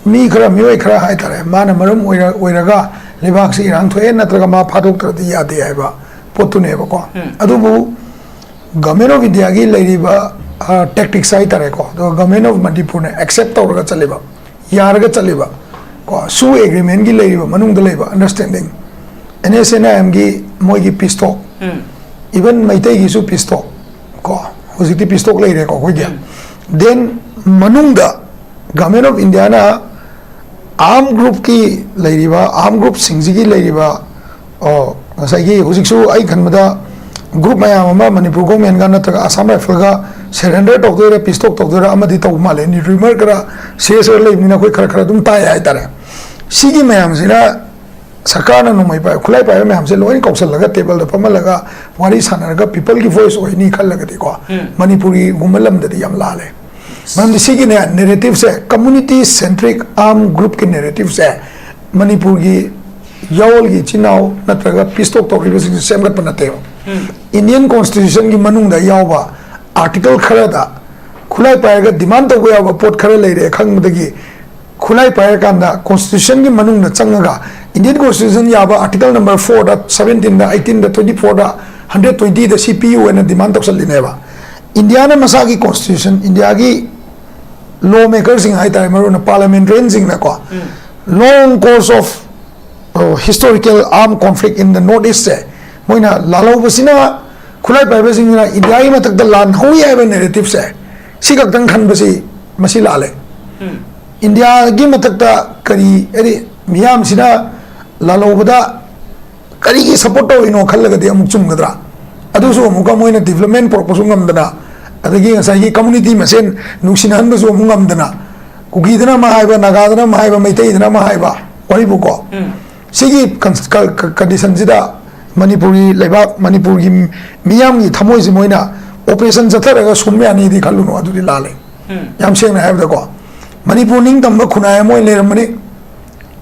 ꯃꯤ ꯈꯔ, ꯃꯤꯑꯣꯏ ꯈꯔ ꯍꯥꯏꯇꯥꯔꯦ, ꯃꯥꯅ ꯃꯔꯝ ꯑꯣꯏꯔ-, ꯑꯣꯏꯔꯒ ꯂꯩꯕꯥꯛꯁꯤ ꯏꯔꯥꯡ ꯊꯣꯛꯑꯦ ꯅꯠꯇ꯭ꯔꯒ ꯃꯥ ꯐꯥꯗꯣꯛꯇ꯭ꯔꯗꯤ ꯌꯥꯗꯦ ꯍꯥꯏꯕ ꯄꯣꯠꯇꯨꯅꯦꯕꯀꯣ꯫ ꯎꯝ꯫ ꯑꯗꯨꯕꯨ Government of Indiaꯒꯤ ꯂꯩꯔꯤꯕ, ꯑ, tactics ꯍꯥꯏꯇꯥꯔꯦꯀꯣ, ꯑꯗꯨꯒ Government of ꯃꯅꯤꯄꯨꯔꯅ accept ꯇꯧꯔꯒ ꯆꯠꯂꯤꯕ, ꯌꯥꯔꯒ ꯆꯠꯂꯤꯕ ꯀꯣ, ꯁꯨ ꯑꯦꯒ꯭ꯔꯤꯃꯦꯟꯒꯤ ꯂꯩꯔꯤꯕ ꯃꯅꯨꯡꯗ ꯂꯩꯕ understanding, NSCN-IMꯒꯤ ꯃꯣꯏꯒꯤ peace talk, ꯎꯝ꯫ Even ꯃꯩꯇꯩꯒꯤꯁꯨ peace talk ꯀꯣ, ꯍꯧꯖꯤꯛꯇꯤ peace talk ꯂꯩꯔꯦꯀꯣ ꯑꯩꯈꯣꯏꯒꯤ꯫ ꯎꯝ꯫ Then ꯃꯅꯨꯡꯗ Government of Indiaꯅ arm groupꯀꯤ ꯂꯩꯔꯤꯕ, arm groupꯁꯤꯡꯁꯤꯒꯤ ꯂꯩꯔꯤꯕ, ꯑꯣ, ꯉꯁꯥꯏꯒꯤ ꯍꯧꯖꯤꯛꯁꯨ ꯑꯩ ꯈꯟꯕꯗ ꯒ꯭ꯔꯨꯞ ꯃꯌꯥꯝ ꯑꯃ ꯃꯅꯤꯄꯨꯔ ꯒꯣꯔꯃꯦꯟꯒ ꯅꯠꯇ꯭ꯔꯒ ꯑꯁꯥꯝ ꯔꯥꯏꯐꯜꯒ ꯁꯔꯦꯟꯗꯔ ꯇꯧꯗꯣꯏꯔꯥ, ꯄꯤꯁ ꯇꯣꯛ ꯇꯧꯗꯣꯏꯔꯥ ꯑꯃꯗꯤ ꯇꯧꯕ ꯃꯥꯜꯂꯦ꯫ ꯔꯤꯃꯔ ꯈꯔ ꯁꯤꯔꯤꯌꯁ ꯑꯣꯏꯔ ꯂꯩꯕꯅꯤꯅ ꯑꯩꯈꯣꯏ ꯈꯔ ꯈꯔ ꯑꯗꯨꯝ ꯇꯥꯏ ꯍꯥꯏꯇꯥꯔꯦ꯫ ꯁꯤꯒꯤ ꯃꯌꯥꯝꯁꯤꯅ ꯁꯔꯀꯥꯔꯅ ꯅꯣꯡꯃꯩ ꯄꯥꯏ, ꯈꯨꯠꯂꯥꯏ ꯄꯥꯏꯕ ꯃꯌꯥꯝꯁꯦ ꯂꯣꯏꯅ ꯀꯧꯁꯜꯂꯒ ꯇꯦꯕꯜꯗ ꯐꯝꯍꯜꯂꯒ ꯋꯥꯔꯤ ꯁꯥꯟꯅꯔꯒ ꯄꯤꯄꯜꯒꯤ ꯚꯣꯏꯁ ꯑꯣꯏꯅꯤ ꯈꯜꯂꯒꯗꯤꯀꯣ, ꯎꯝ꯫ ꯃꯅꯤꯄꯨꯔꯒꯤꯒꯨꯝꯕ ꯂꯝꯗꯗꯤ ꯌꯥꯝ ꯂꯥꯜꯂꯦ꯫ ꯃꯔꯝꯗꯤ ꯁꯤꯒꯤꯅꯦ, ꯅꯦꯔꯦꯇꯤꯞꯁꯦ, ꯀꯝꯃꯨꯅꯤꯇꯤ ꯁꯦꯟꯇ꯭ꯔꯤꯛ ꯑꯥꯔꯝ ꯒ꯭ꯔꯨꯞꯀꯤ ꯅꯦꯔꯦꯇꯤꯞꯁꯦ ꯃꯅꯤꯄꯨꯔꯒꯤ ꯌꯥꯑꯣꯜꯒꯤ ꯏꯆꯤꯟ ꯏꯅꯥꯎ ꯅꯠꯇ꯭ꯔꯒ ꯄꯤꯁ ꯇꯣꯛ ꯇꯧꯔꯤꯕꯁꯤꯡꯁꯦ ꯁꯦꯝꯒꯠꯄ ꯅꯠꯇꯦꯕ꯫ ꯎꯝ꯫ ꯏꯟꯗꯤꯌꯟ ꯀꯣꯟꯁꯇꯤꯇ꯭ꯌꯨꯁꯟꯒꯤ ꯃꯅꯨꯡꯗ ꯌꯥꯎꯕ ꯑꯥꯔꯇꯤꯀꯜ ꯈꯔꯗ ꯈꯨꯠꯂꯥꯏ ꯄꯥꯏꯔꯒ ꯗꯤꯃꯥꯟ ꯇꯧꯕ ꯌꯥꯕ ꯄꯣꯠ ꯈꯔ ꯂꯩꯔꯦ ꯈꯪꯕꯗꯒꯤ, ꯈꯨꯠꯂꯥꯏ ꯄꯥꯏꯔꯀꯥꯟꯗ ꯀꯣꯟꯁꯇꯤꯇ꯭ꯌꯨꯁꯟꯒꯤ ꯃꯅꯨꯡꯗ ꯆꯪꯉꯒ, ꯏꯟꯗꯤꯌꯟ ꯀꯣꯟꯁꯇꯤꯇ꯭ꯌꯨꯁꯟ ꯌꯥꯕ ꯑꯥꯔꯇꯤꯀꯜ ꯅꯝꯕꯔ ꯐꯣꯔꯗ, ꯁꯕꯦꯟꯇꯤꯟꯗ, ꯑꯩꯇꯤꯟꯗ, ꯇ꯭ꯋꯦꯟꯇꯤ ꯐꯣꯔꯗ, ꯍꯟꯗ꯭ꯔꯦꯠ ꯇ꯭ꯋꯦꯟꯇꯤꯗ ꯁꯤ ꯄꯤꯌꯨ ꯍꯥꯏꯅ ꯗꯤꯃꯥꯟ ꯇꯧꯁꯜꯂꯤꯅꯦꯕ꯫ ꯏꯟꯗꯤꯌꯥꯅ ꯃꯁꯥꯒꯤ ꯀꯣꯟꯁꯇꯤꯇ꯭ꯌꯨꯁꯟ, ꯏꯟꯗꯤꯌꯥꯒꯤ ꯂꯣ ꯃꯦꯀꯔꯁꯤꯡ ꯍꯥꯏꯇꯥꯔꯦ, ꯃꯔꯨꯑꯣꯏꯅ ꯄꯥꯔꯂꯤꯌꯥꯃꯦꯟꯇꯔꯤꯌꯟꯁꯤꯡꯅꯀꯣ, ꯎꯝ꯫ Long course of, uh, historical armed conflict in the North East ꯁꯦ ꯃꯣꯏꯅ ꯂꯥꯜꯍꯧꯕꯁꯤꯅ, ꯈꯨꯠꯂꯥꯏ ꯄꯥꯏꯕꯁꯤꯡꯁꯤꯅ ꯏꯟꯗꯤꯌꯥꯒꯤ ꯃꯊꯛꯇ ꯂꯥꯟ ꯍꯧꯏ ꯍꯥꯏꯕ ꯅꯦꯔꯦꯇꯤꯞꯁꯦ ꯁꯤ ꯈꯛꯇꯪ ꯈꯟꯕꯁꯤ ꯃꯁꯤ ꯂꯥꯜꯂꯦ꯫ ꯎꯝ꯫ ꯏꯟꯗꯤꯌꯥꯒꯤ ꯃꯊꯛꯇ ꯀꯔꯤ, ꯍꯥꯏꯗꯤ ꯃꯤꯌꯥꯝꯁꯤꯅ ꯂꯥꯜꯍꯧꯕꯗ ꯀꯔꯤꯒꯤ ꯁꯄꯣꯔꯠ ꯇꯧꯔꯤꯅꯣ ꯈꯜꯂꯒꯗꯤ ꯑꯃꯨꯛ ꯆꯨꯝꯒꯗ꯭ꯔꯥ? ꯑꯗꯨꯁꯨ ꯑꯃꯨꯛꯀ ꯃꯣꯏꯅ ꯗꯤꯕ꯭ꯂꯞꯃꯦꯟ ꯄꯨꯔꯛꯄꯁꯨ ꯉꯝꯗꯅ, ꯑꯗꯒꯤ ꯉꯁꯥꯏꯒꯤ ꯀꯝꯃꯨꯅꯤꯇꯤ ꯃꯁꯦꯟ ꯅꯨꯡꯁꯤꯅꯍꯟꯕꯁꯨ ꯑꯃꯨꯛ ꯉꯝꯗꯅ, ꯀꯨꯀꯤꯗꯅ ꯑꯃ ꯍꯥꯏꯕ, ꯅꯥꯒꯥꯗꯅ ꯑꯃ ꯍꯥꯏꯕ, ꯃꯩꯇꯩꯗꯅ ꯑꯃ ꯍꯥꯏꯕ, ꯋꯥꯔꯤꯕꯨꯀꯣ꯫ ꯎꯝ꯫ ꯁꯤꯒꯤ ꯀꯟ-, ꯀ-, ꯀ-, ꯀꯟꯗꯤꯁꯟꯁꯤꯗ ꯃꯅꯤꯄꯨꯔꯒꯤ ꯂꯩꯕꯥꯛ, ꯃꯅꯤꯄꯨꯔꯒꯤ ꯃꯤꯌꯥꯝꯒꯤ ꯊꯃꯣꯏꯁꯤ ꯃꯣꯏꯅ ꯑꯣꯄꯔꯦꯁꯟ ꯆꯠꯊꯔꯒ ꯁꯨꯝ ꯌꯥꯅꯤꯗꯤ ꯈꯜꯂꯨꯅꯨ, ꯑꯗꯨꯗꯤ ꯂꯥꯜꯂꯦ꯫ ꯎꯝ꯫ ꯌꯥꯝ ꯁꯦꯡꯅ ꯍꯥꯏꯕꯗꯀꯣ, ꯃꯅꯤꯄꯨꯔ ꯅꯤꯡꯇꯝꯕ ꯈꯨꯟꯅꯥꯏ ꯑꯃ ꯑꯣꯏꯅ ꯂꯩꯔꯝꯕꯅꯤ꯫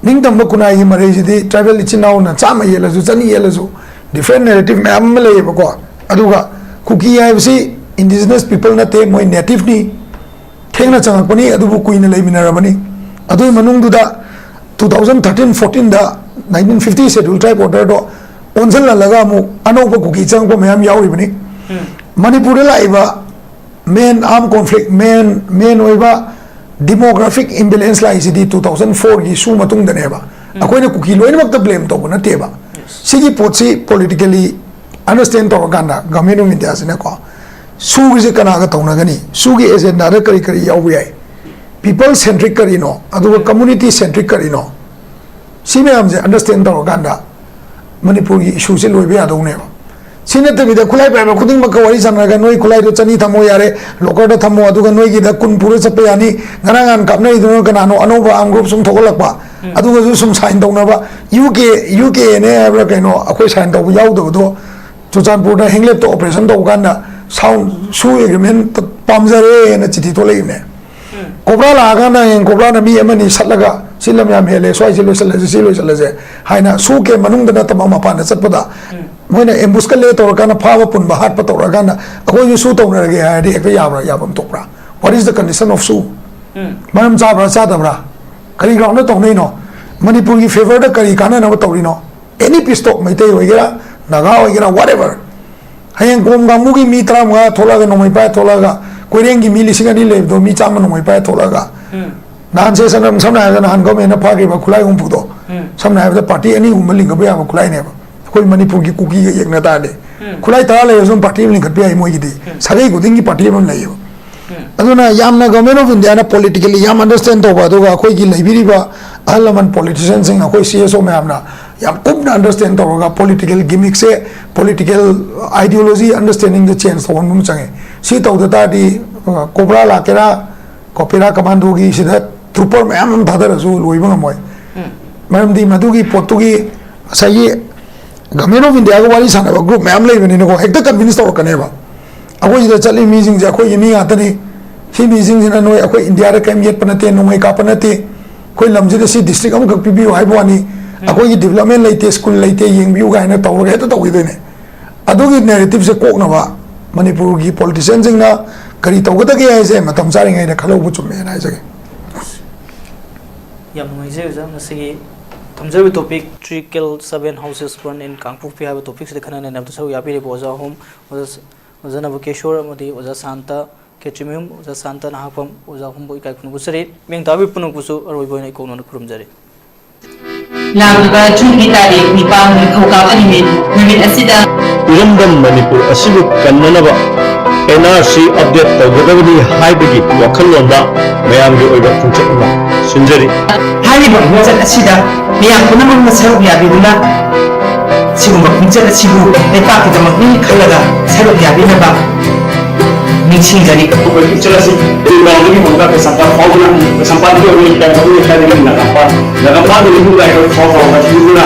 ꯅꯤꯡꯇꯝꯕ ꯈꯨꯟꯅꯥꯏꯒꯤ ꯃꯔꯩꯁꯤꯗꯤ ꯇ꯭ꯔꯥꯏꯕꯦꯜ ꯏꯆꯤꯟ ꯏꯅꯥꯎꯅ ꯆꯥꯝꯃ ꯌꯦꯜꯂꯁꯨ, ꯆꯅꯤ ꯌꯦꯜꯂꯁꯨ, ꯗꯤꯐ꯭ꯔꯦꯟ ꯅꯦꯔꯦꯇꯤꯞ ꯃꯌꯥꯝ ꯑꯃ ꯂꯩꯌꯦꯕꯀꯣ꯫ ꯑꯗꯨꯒ ꯀꯨꯀꯤ ꯍꯥꯏꯕꯁꯤ ꯏꯟꯗꯤꯖꯤꯅꯁ ꯄꯤꯄꯜ ꯅꯠꯇꯦ, ꯃꯣꯏ ꯅꯦꯇꯤꯞꯅꯤ꯫ ꯊꯦꯡꯅ ꯆꯪꯉꯛꯄꯅꯤ, ꯑꯗꯨꯕꯨ ꯀꯨꯏꯅ ꯂꯩꯃꯤꯟꯅꯔꯕꯅꯤ꯫ ꯑꯗꯨꯒꯤ ꯃꯅꯨꯡꯗꯨꯗ ꯇꯨ ꯊꯥꯎꯖꯟ ꯊꯥꯔꯇꯤꯟ ꯐꯣꯔꯇꯤꯟꯗ ꯅꯥꯏꯟꯇꯤꯟ ꯐꯤꯐꯇꯤ ꯁꯦꯗ꯭ꯌꯨꯜ ꯇ꯭ꯔꯥꯏꯕ ꯑꯣꯔꯗꯔꯗꯣ ꯑꯣꯟꯁꯤꯜꯍꯜꯂꯒ ꯑꯃꯨꯛ ꯑꯅꯧꯕ ꯀꯨꯀꯤ ꯆꯪꯉꯛꯄ ꯃꯌꯥꯝ ꯌꯥꯎꯔꯤꯕꯅꯤ꯫ ꯎꯝ꯫ ꯃꯅꯤꯄꯨꯔꯗ ꯂꯥꯛꯏꯕ ꯃꯦꯟ ꯑꯥꯔꯝ ꯀꯣꯟꯐ꯭ꯂꯤꯛ, ꯃꯦꯟ, ꯃꯦꯟ ꯑꯣꯏꯕ ꯗꯤꯃꯣꯒ꯭ꯔꯥꯐꯤꯛ ꯏꯝꯕꯦꯂꯦꯟꯁ ꯂꯥꯛꯏꯁꯤꯗꯤ ꯇꯨ ꯊꯥꯎꯖꯟ ꯐꯣꯔꯒꯤ ꯁꯨ ꯃꯇꯨꯡꯗꯅꯦꯕ꯫ ꯎꯝ꯫ ꯑꯩꯈꯣꯏꯅ ꯀꯨꯀꯤ ꯂꯣꯏꯅꯃꯛꯇ ꯕ꯭ꯂꯦꯝ ꯇꯧꯕ ꯅꯠꯇꯦꯕ꯫ ꯌꯦꯁ꯫ ꯁꯤꯒꯤ ꯄꯣꯠꯁꯤ ꯄꯣꯂꯤꯇꯤꯀꯦꯜꯂꯤ ꯑꯟꯗꯔꯁ꯭ꯇꯦꯟ ꯇꯧꯔꯀꯥꯟꯗ ꯒꯚꯔꯟꯃꯦꯟ ꯑꯣꯐ ꯏꯟꯗꯤꯌꯥꯁꯤꯅꯀꯣ, ꯁꯨꯒꯤꯁꯦ ꯀꯅꯥꯒ ꯇꯧꯅꯒꯅꯤ, ꯁꯨꯒꯤ ꯑꯦꯖꯦꯟꯗꯥꯗ ꯀꯔꯤ ꯀꯔꯤ ꯌꯥꯎꯕ ꯌꯥꯏ, ꯄꯤꯄꯜ ꯁꯦꯟꯇ꯭ꯔꯤꯛ ꯀꯔꯤꯅꯣ, ꯑꯗꯨꯒ ꯀꯝꯃꯨꯅꯤꯇꯤ ꯁꯦꯟꯇ꯭ꯔꯤꯛ ꯀꯔꯤꯅꯣ, ꯁꯤ ꯃꯌꯥꯝꯁꯦ ꯑꯟꯗꯔꯁ꯭ꯇꯦꯟ ꯇꯧꯔꯀꯥꯟꯗ ꯃꯅꯤꯄꯨꯔꯒꯤ ꯏꯁꯨꯁꯦ ꯂꯣꯏꯕ ꯌꯥꯗꯧꯅꯦꯕ꯫ ꯁꯤ ꯅꯠꯇꯕꯤꯗ ꯈꯨꯠꯂꯥꯏ ꯄꯥꯏꯕ ꯈꯨꯗꯤꯡꯃꯛꯀ ꯋꯥꯔꯤ ꯁꯥꯟꯅꯔꯒ ꯅꯣꯏ ꯈꯨꯠꯂꯥꯏꯗꯣ ꯆꯅꯤ ꯊꯝꯃꯣ ꯌꯥꯔꯦ, ꯂꯣꯀꯔꯗ ꯊꯝꯃꯣ, ꯑꯗꯨꯒ ꯅꯣꯏꯒꯤꯗ ꯀꯨꯟ ꯄꯨꯔ ꯆꯠꯄ ꯌꯥꯅꯤ꯫ ꯉꯔꯥꯡ ꯅꯍꯥꯟ ꯀꯥꯞꯅꯔꯤꯗꯨꯅ ꯀꯅꯥꯅꯣ? ꯑꯅꯧꯕ ꯑꯥꯔꯝ ꯒ꯭ꯔꯨꯞ ꯁꯨꯝ ꯊꯣꯛꯂꯛꯄ, ꯑꯗꯨꯒꯁꯨ ꯁꯨꯝ ꯁꯥꯏꯟ ꯇꯧꯅꯕ꯫ U K, U K N A ꯍꯥꯏꯕ꯭ꯔꯥ ꯀꯩꯅꯣ, ꯑꯩꯈꯣꯏ ꯁꯥꯏꯟ ꯇꯧꯕ ꯌꯥꯎꯗꯕꯗꯣ, ꯆꯨꯔꯆꯥꯟꯄꯨꯔꯗ ꯍꯦꯡꯂꯦꯞꯇ ꯑꯣꯄꯔꯦꯁꯟ ꯇꯧꯕ ꯀꯥꯟꯗ ꯁꯥꯎꯟ ꯁꯨ ꯑꯦꯒ꯭ꯔꯤꯃꯦꯟ ꯄꯥꯝꯖꯔꯦꯅ ꯆꯤꯊꯤ ꯊꯣꯛꯂꯛꯏꯕꯅꯦ꯫ ꯀꯣꯕ꯭ꯔꯥ ꯂꯥꯛꯑꯀꯥꯟꯗ ꯍꯌꯦꯡ ꯀꯣꯕ꯭ꯔꯥꯅ ꯃꯤ ꯑꯃꯅꯤ ꯁꯠꯂꯒ, "ꯁꯤ ꯂꯝ ꯌꯥꯝ ꯍꯦꯜꯂꯦ, ꯁ꯭ꯋꯥꯏꯁꯤ ꯂꯣꯏꯁꯤꯜꯂꯁꯤ, ꯁꯤ ꯂꯣꯏꯁꯤꯜꯂꯁꯦ" ꯍꯥꯏꯅ, ꯁꯨ ꯀꯦ ꯃꯅꯨꯡꯗ ꯅꯠꯇꯕ ꯃꯄꯥꯟꯗ ꯆꯠꯄꯗ, ꯃꯣꯏꯅ ꯑꯦꯝꯕꯨꯁꯀ ꯂꯦ ꯇꯧꯔꯀꯥꯟꯗ ꯐꯥꯕ ꯄꯨꯟꯕ ꯍꯥꯠꯄ ꯇꯧꯔꯀꯥꯟꯗ ꯑꯩꯈꯣꯏꯁꯨ ꯁꯨ ꯇꯧꯅꯔꯒꯦ ꯍꯥꯏꯔꯗꯤ ꯍꯦꯛꯇ ꯌꯥꯕ꯭ꯔꯥ? ꯌꯥꯐꯝ ꯊꯣꯛꯄ꯭ꯔꯥ? What is the condition of ꯁꯨ? ꯃꯔꯝ ꯆꯥꯕ꯭ꯔꯥ ꯆꯥꯗꯕ꯭ꯔꯥ? ꯀꯔꯤ ꯒ꯭ꯔꯥꯎꯟꯗ ꯇꯧꯅꯩꯅꯣ? ꯃꯅꯤꯄꯨꯔꯒꯤ ꯐꯦꯚꯔꯗ ꯀꯔꯤ ꯀꯥꯟꯅꯅꯕ ꯇꯧꯔꯤꯅꯣ? ꯑꯦꯅꯤ ꯄꯤꯁꯇꯣꯛ, ꯃꯩꯇꯩ ꯑꯣꯏꯒꯦꯔꯥ, ꯅꯥꯒꯥ ꯑꯣꯏꯒꯦꯔꯥ, whatever, ꯍꯌꯦꯡ ꯀꯣꯝ ꯀꯥꯡꯕꯨꯒꯤ ꯃꯤ ꯇꯔꯥꯃꯉꯥ ꯊꯣꯛꯂꯛꯑꯒ, ꯅꯣꯡꯃꯩ ꯄꯥꯏꯔ ꯊꯣꯛꯂꯛꯑꯒ, ꯀꯣꯏꯔꯦꯡꯒꯤ ꯃꯤ ꯂꯤꯁꯤꯡ ꯑꯅꯤ ꯂꯩꯕꯗꯣ ꯃꯤ ꯆꯥꯝꯃ ꯅꯣꯡꯃꯩ ꯄꯥꯏꯔ ꯊꯣꯛꯂꯛꯑꯒ, ꯅꯍꯥꯟꯁꯦ ꯁꯝꯅ, ꯁꯝꯅ ꯍꯥꯏꯔꯕꯗ ꯅꯍꯥꯟ ꯒꯣꯔꯃꯦꯟꯅ ꯐꯥꯈꯤꯕ ꯈꯨꯠꯂꯥꯏ ꯍꯨꯝꯐꯨꯗꯣ, ꯁꯝꯅ ꯍꯥꯏꯔꯕꯗ ꯄꯥꯔꯇꯤ ꯑꯅꯤ ꯑꯍꯨꯝꯕ ꯂꯤꯡꯈꯠꯄ ꯌꯥꯕ ꯈꯨꯠꯂꯥꯏꯅꯦꯕ꯫ ꯑꯩꯈꯣꯏ ꯃꯅꯤꯄꯨꯔꯒꯤ ꯀꯨꯀꯤꯒ ꯌꯦꯡꯅ ꯇꯥꯔꯗꯤ, ꯈꯨꯠꯂꯥꯏ ꯇꯔꯥ ꯂꯩꯔꯁꯨ ꯑꯗꯨꯝ ꯄꯥꯔꯇꯤ ꯑꯃ ꯂꯤꯡꯈꯠꯄ ꯌꯥꯏ ꯃꯣꯏꯒꯤꯗꯤ꯫ ꯁꯥꯒꯩ ꯈꯨꯗꯤꯡꯒꯤ ꯄꯥꯔꯇꯤ ꯑꯃ ꯂꯩꯌꯦꯕ꯫ ꯑꯗꯨꯅ ꯌꯥꯝꯅ Government of India ꯅ politically ꯌꯥꯝ understand ꯇꯧꯕ, ꯑꯗꯨꯒ ꯑꯩꯈꯣꯏꯒꯤ ꯂꯩꯕꯤꯔꯤꯕ ꯑꯍꯜ ꯂꯃꯟ politician ꯁꯤꯡ, ꯑꯩꯈꯣꯏ C S O ꯃꯌꯥꯝꯅ ꯌꯥꯝ ꯀꯨꯞꯅ understand ꯇꯧꯔꯒ political gimmick ꯁꯦ, political ideology understanding ꯗ change ꯇꯧꯍꯟꯕ ꯑꯃ ꯆꯪꯉꯦ꯫ ꯁꯤ ꯇꯧꯗ ꯇꯥꯔꯗꯤ, ꯑ, ꯀꯣꯕ꯭ꯔꯥ ꯂꯥꯛꯀꯦꯔꯥ, ꯀꯣꯄꯦꯔꯥ ꯀꯃꯥꯟꯗꯣꯒꯤ ꯁꯤꯗ trooper ꯃꯌꯥꯝ ꯑꯃ ꯊꯥꯗꯔꯁꯨ ꯂꯣꯏꯕ ꯉꯝꯃꯣꯏ꯫ ꯃꯔꯝꯗꯤ ꯃꯗꯨꯒꯤ ꯄꯣꯠꯇꯨꯒꯤ ꯉꯁꯥꯏꯒꯤ Government of India ꯒ ꯋꯥꯔꯤ ꯁꯥꯟꯅꯕ group ꯃꯌꯥꯝ ꯂꯩꯕꯅꯤꯅꯀꯣ, ꯍꯦꯛꯇ convince ꯇꯧꯔꯛꯀꯅꯦꯕ꯫ ꯑꯩꯈꯣꯏ ꯁꯤꯗ ꯆꯠꯂꯤ ꯃꯤꯁꯤꯡꯁꯦ ꯑꯩꯈꯣꯏꯒꯤ ꯃꯤ ꯉꯥꯛꯇꯅꯤ, ꯁꯤ ꯃꯤꯁꯤꯡꯁꯤꯅ ꯅꯣꯏ ꯑꯩꯈꯣꯏ ꯏꯟꯗꯤꯌꯥꯗ ꯀꯔꯤꯝ ꯌꯦꯠꯄ ꯅꯠꯇꯦ, ꯅꯣꯡꯃꯩ ꯀꯥꯞꯄ ꯅꯠꯇꯦ, ꯑꯩꯈꯣꯏ ꯂꯝꯁꯤꯗ ꯁꯤ district ꯑꯃꯈꯛ ꯄꯤꯕꯤꯌꯨ ꯍꯥꯏꯕ ꯋꯥꯅꯤ, ꯑꯩꯈꯣꯏꯒꯤ development ꯂꯩꯇꯦ, school ꯂꯩꯇꯦ, ꯌꯦꯡꯕꯤꯌꯨ ꯀꯥꯏꯅ ꯇꯧꯔꯒ ꯍꯦꯛꯇ ꯇꯧꯈꯤꯗꯣꯏꯅꯦ꯫ ꯑꯗꯨꯒꯤ narrative ꯁꯦ ꯀꯣꯛꯅꯕ ꯃꯅꯤꯄꯨꯔꯒꯤ politician ꯁꯤꯡꯅ ꯀꯔꯤ ꯇꯧꯒꯗꯒꯦ ꯍꯥꯏꯁꯦ ꯃꯇꯝ ꯆꯥꯔꯤꯉꯩꯗ ꯈꯜꯍꯧꯕ ꯆꯨꯝꯃꯦꯅ ꯍꯥꯏꯖꯒꯦ꯫ ꯌꯥꯝ ꯅꯨꯡꯉꯥꯏꯖꯩ ꯑꯣꯖꯥ꯫ ꯉꯁꯤꯒꯤ ꯊꯝꯖꯔꯤꯕ topic, "Three kill, seven houses burn in ꯀꯥꯡꯄꯣꯛꯄꯤ" ꯍꯥꯏꯕ topic ꯁꯤꯗ ꯈꯟꯅ ꯅꯩꯅꯕꯗ ꯁꯔꯨꯛ ꯌꯥꯕꯤꯔꯤꯕ ꯑꯣꯖꯥ ꯑꯍꯨꯝ, ꯑꯣꯖꯥ, ꯑꯣꯖꯥ ꯅꯕꯀꯦꯁꯣꯔ ꯑꯃꯗꯤ ꯑꯣꯖꯥ ꯁꯥꯟꯇ, ꯈꯦꯇ꯭ꯔꯤꯃꯌꯨꯝ, ꯑꯣꯖꯥ ꯁꯥꯟꯇ ꯅꯍꯥꯛꯄꯝ, ꯑꯣꯖꯥ ꯑꯍꯨꯝꯕꯨ ꯏꯀꯥꯏ ꯈꯨꯝꯅꯕ ꯎꯠꯆꯔꯤ꯫ ꯃꯤꯠꯌꯦꯡ ꯇꯥꯕꯤꯕ ꯄꯨꯝꯅꯃꯛꯄꯨꯁꯨ ꯑꯔꯣꯏꯕ ꯑꯣꯏꯅ ꯏꯀꯣꯛꯅꯅ ꯈꯨꯔꯨꯝꯖꯔꯤ꯫ ꯂꯥꯛꯂꯤꯕ ꯖꯨꯟꯒꯤ ꯇꯥꯔꯤꯛ ꯅꯤꯄꯥꯟ, ꯅꯤꯡꯊꯧꯀꯥꯕ ꯅꯨꯃꯤꯠ, ꯅꯨꯃꯤꯠ ꯑꯁꯤꯗ ꯏꯔꯝꯗꯝ ꯃꯅꯤꯄꯨꯔ ꯑꯁꯤꯕꯨ ꯀꯟꯅꯅꯕ N R C update ꯇꯧꯒꯗꯕꯅꯤ ꯍꯥꯏꯕꯒꯤ ꯋꯥꯈꯜꯂꯣꯟꯗ ꯃꯌꯥꯝꯒꯤ ꯑꯣꯏꯕ ꯈꯣꯡꯆꯠ ꯑꯃ ꯁꯤꯟꯖꯔꯤ꯫ ꯍꯥꯏꯔꯤꯕ ꯈꯣꯡꯆꯠ ꯑꯁꯤꯗ ꯃꯤꯌꯥꯝ ꯄꯨꯝꯅꯃꯛꯅ ꯁꯔꯨꯛ ꯌꯥꯕꯤꯗꯨꯅ ꯁꯤꯒꯨꯝꯕ ꯈꯣꯡꯆꯠ ꯑꯁꯤꯕꯨ ꯂꯩꯄꯥꯛꯀꯤꯗꯃꯛꯅꯤ ꯈꯜꯂꯒ ꯁꯔꯨꯛ ꯌꯥꯕꯤꯅꯕ ꯅꯤꯡꯁꯤꯡꯖꯔꯤ꯫ ꯑꯩꯈꯣꯏ ꯈꯣꯡꯆꯠ ꯑꯁꯤ ꯇꯦꯡꯕꯥꯡꯗꯒꯤ ꯍꯧꯔꯒ ꯀꯩꯁꯥꯝꯄꯥꯠ ꯐꯥꯎꯗꯨꯅ, ꯀꯩꯁꯥꯝꯄꯥꯠꯇꯒꯤ ꯑꯩꯈꯣꯏ ꯀꯩꯔꯥꯎ ꯂꯩꯀꯥꯏꯗꯒꯤ ꯅꯥꯒꯥꯝꯄꯥꯠ, ꯅꯥꯒꯥꯝꯄꯥꯠꯇꯒꯤ ꯅꯤꯐꯨ ꯀꯥꯏꯔꯣꯏ ꯐꯥꯎ ꯐꯥꯎꯕ ꯁꯤꯒꯨꯝꯅ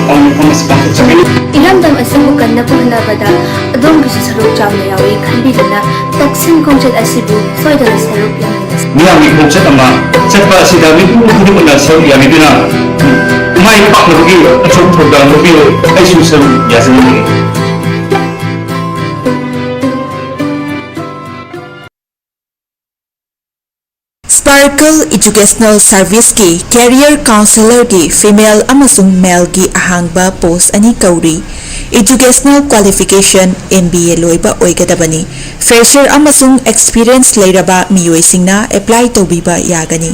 ꯃꯐꯝ ꯑꯁꯤ ꯄꯥꯡꯊꯣꯛꯆꯒꯅꯤ꯫ ꯏꯔꯝꯗꯝ ꯑꯁꯤꯕꯨ ꯀꯟꯅꯕ ꯍꯣꯠꯅꯕꯗ ꯑꯗꯣꯝꯒꯤꯁꯨ ꯁꯔꯨꯛ ꯆꯥꯎꯅ ꯌꯥꯎꯏ ꯈꯟꯕꯤꯗꯨꯅ ꯇꯛꯁꯤꯟ ꯈꯣꯡꯆꯠ ꯑꯁꯤꯕꯨ ꯁꯣꯏꯗꯅ ꯁꯔꯨꯛ ꯌꯥꯃꯤꯟꯅꯁꯤ꯫ ꯃꯤꯌꯥꯝꯒꯤ ꯈꯣꯡꯆꯠ ꯑꯃ ꯆꯠꯄ ꯑꯁꯤꯗ ꯃꯤꯄꯨꯝ ꯈꯨꯗꯤꯡꯃꯛꯅ ꯁꯔꯨꯛ ꯌꯥꯕꯤꯗꯨꯅ ꯃꯥꯏ ꯄꯥꯛꯅꯕꯒꯤ ꯑꯆꯧꯕ ꯊꯧꯗꯥꯡ ꯂꯧꯕꯤꯌꯨ꯫ ꯑꯩꯁꯨ ꯁꯔꯨꯛ ꯌꯥꯖꯅꯤꯡꯏ꯫ Sparkle Educational Serviceꯀꯤ Career Counselorꯒꯤ female ꯑꯃꯁꯨꯡ maleꯒꯤ ꯑꯍꯥꯡꯕ post ꯑꯅꯤ ꯀꯧꯔꯤ꯫ Educational qualification M B A ꯂꯣꯏꯕ ꯑꯣꯏꯒꯗꯕꯅꯤ꯫ Fresher ꯑꯃꯁꯨꯡ experience ꯂꯩꯔꯕ ꯃꯤꯑꯣꯏꯁꯤꯡꯅ apply ꯇꯧꯕꯤꯕ ꯌꯥꯒꯅꯤ꯫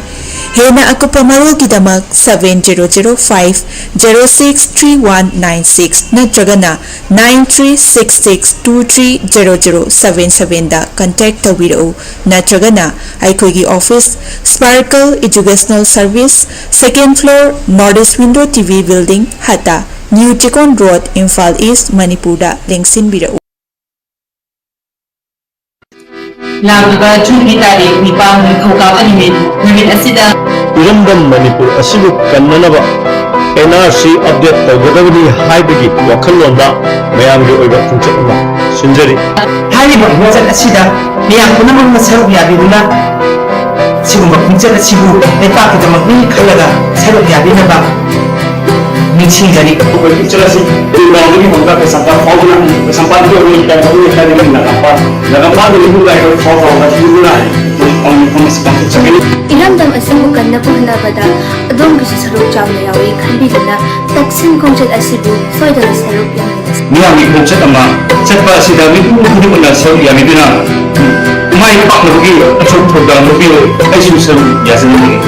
ꯍꯦꯟꯅ ꯑꯀꯨꯞꯄ ꯃꯔꯣꯜꯒꯤꯗꯃꯛ seven zero zero five zero six three one nine six ꯅꯠꯇ꯭ꯔꯒꯅ nine three six six two three zero zero seven sevenꯗ contact ꯇꯧꯕꯤꯔꯛꯎ, ꯅꯠꯇ꯭ꯔꯒꯅ ꯑꯩꯈꯣꯏꯒꯤ office, Sparkle Educational Service, second floor, North East Window T V Building, ꯍꯠꯇ, New Chekon Road, Imphal east, ꯃꯅꯤꯄꯨꯔꯗ ꯂꯦꯡꯁꯤꯟꯕꯤꯔꯛꯎ꯫ ꯂꯥꯛꯂꯤꯕ ꯖꯨꯟꯒꯤ ꯇꯥꯔꯤꯛ ꯅꯤꯄꯥꯟ, ꯅꯤꯡꯊꯧꯀꯥꯕ ꯅꯨꯃꯤꯠ, ꯅꯨꯃꯤꯠ ꯑꯁꯤꯗ ꯏꯔꯝꯗꯝ ꯃꯅꯤꯄꯨꯔ ꯑꯁꯤꯕꯨ ꯀꯟꯅꯅꯕ N R C update ꯇꯧꯒꯗꯕꯅꯤ ꯍꯥꯏꯕꯒꯤ ꯋꯥꯈꯜꯂꯣꯟꯗ ꯃꯌꯥꯝꯒꯤ ꯑꯣꯏꯕ ꯈꯣꯡꯆꯠ ꯑꯃ ꯁꯤꯟꯖꯔꯤ꯫ ꯍꯥꯏꯔꯤꯕ ꯈꯣꯡꯆꯠ ꯑꯁꯤꯗ ꯃꯤꯌꯥꯝ ꯄꯨꯝꯅꯃꯛꯅ ꯁꯔꯨꯛ ꯌꯥꯕꯤꯗꯨꯅ ꯁꯤꯒꯨꯝꯕ ꯈꯣꯡꯆꯠ ꯑꯁꯤꯕꯨ ꯂꯩꯄꯥꯛꯀꯤꯗꯃꯛꯅꯤ ꯈꯜꯂꯒ ꯁꯔꯨꯛ ꯌꯥꯕꯤꯅꯕ ꯅꯤꯡꯁꯤꯡꯖꯔꯤ꯫ ꯑꯩꯈꯣꯏ ꯈꯣꯡꯆꯠ ꯑꯁꯤ ꯇꯦꯡꯕꯥꯡꯗꯒꯤ ꯍꯧꯔꯒ ꯀꯩꯁꯥꯝꯄꯥꯠ ꯐꯥꯎꯗꯨꯅ, ꯀꯩꯁꯥꯝꯄꯥꯠꯇꯒꯤ ꯑꯩꯈꯣꯏ ꯂꯩꯀꯥꯏ ꯃꯔꯤ ꯂꯩꯀꯥꯏꯗꯒꯤ ꯅꯥꯒꯥꯝꯄꯥꯠ, ꯅꯥꯒꯥꯝꯄꯥꯠꯇꯒꯤ ꯅꯤꯐꯨ ꯀꯥꯏꯔꯣꯏ ꯐꯥꯎ ꯐꯥꯎꯕ ꯁꯤꯒꯨꯝꯅ ꯃꯐꯝ ꯑꯁꯤ ꯄꯥꯡꯊꯣꯛꯆꯒꯅꯤ꯫ ꯏꯔꯝꯗꯝ ꯑꯁꯤꯕꯨ ꯀꯟꯅꯕ ꯍꯣꯠꯅꯕꯗ ꯑꯗꯣꯝꯒꯤꯁꯨ ꯁꯔꯨꯛ ꯆꯥꯎꯅ ꯌꯥꯎꯏ ꯈꯟꯕꯤꯗꯨꯅ ꯇꯛꯁꯤꯟ ꯈꯣꯡꯆꯠ ꯑꯁꯤꯕꯨ ꯁꯣꯏꯗꯅ ꯁꯔꯨꯛ ꯌꯥꯃꯤꯟꯅꯁꯤ꯫ ꯃꯤꯌꯥꯝꯒꯤ ꯈꯣꯡꯆꯠ ꯑꯃ ꯆꯠꯄ ꯑꯁꯤꯗ ꯃꯤꯄꯨꯝ ꯈꯨꯗꯤꯡꯃꯛꯅ ꯁꯔꯨꯛ ꯌꯥꯕꯤꯗꯨꯅ ꯃꯥꯏ ꯄꯥꯛꯅꯕꯒꯤ ꯑꯆꯧꯕ ꯊꯧꯗꯥꯡ ꯂꯧꯕꯤꯌꯨ꯫ ꯑꯩꯁꯨ ꯁꯔꯨꯛ ꯌꯥꯖꯅꯤꯡꯏ꯫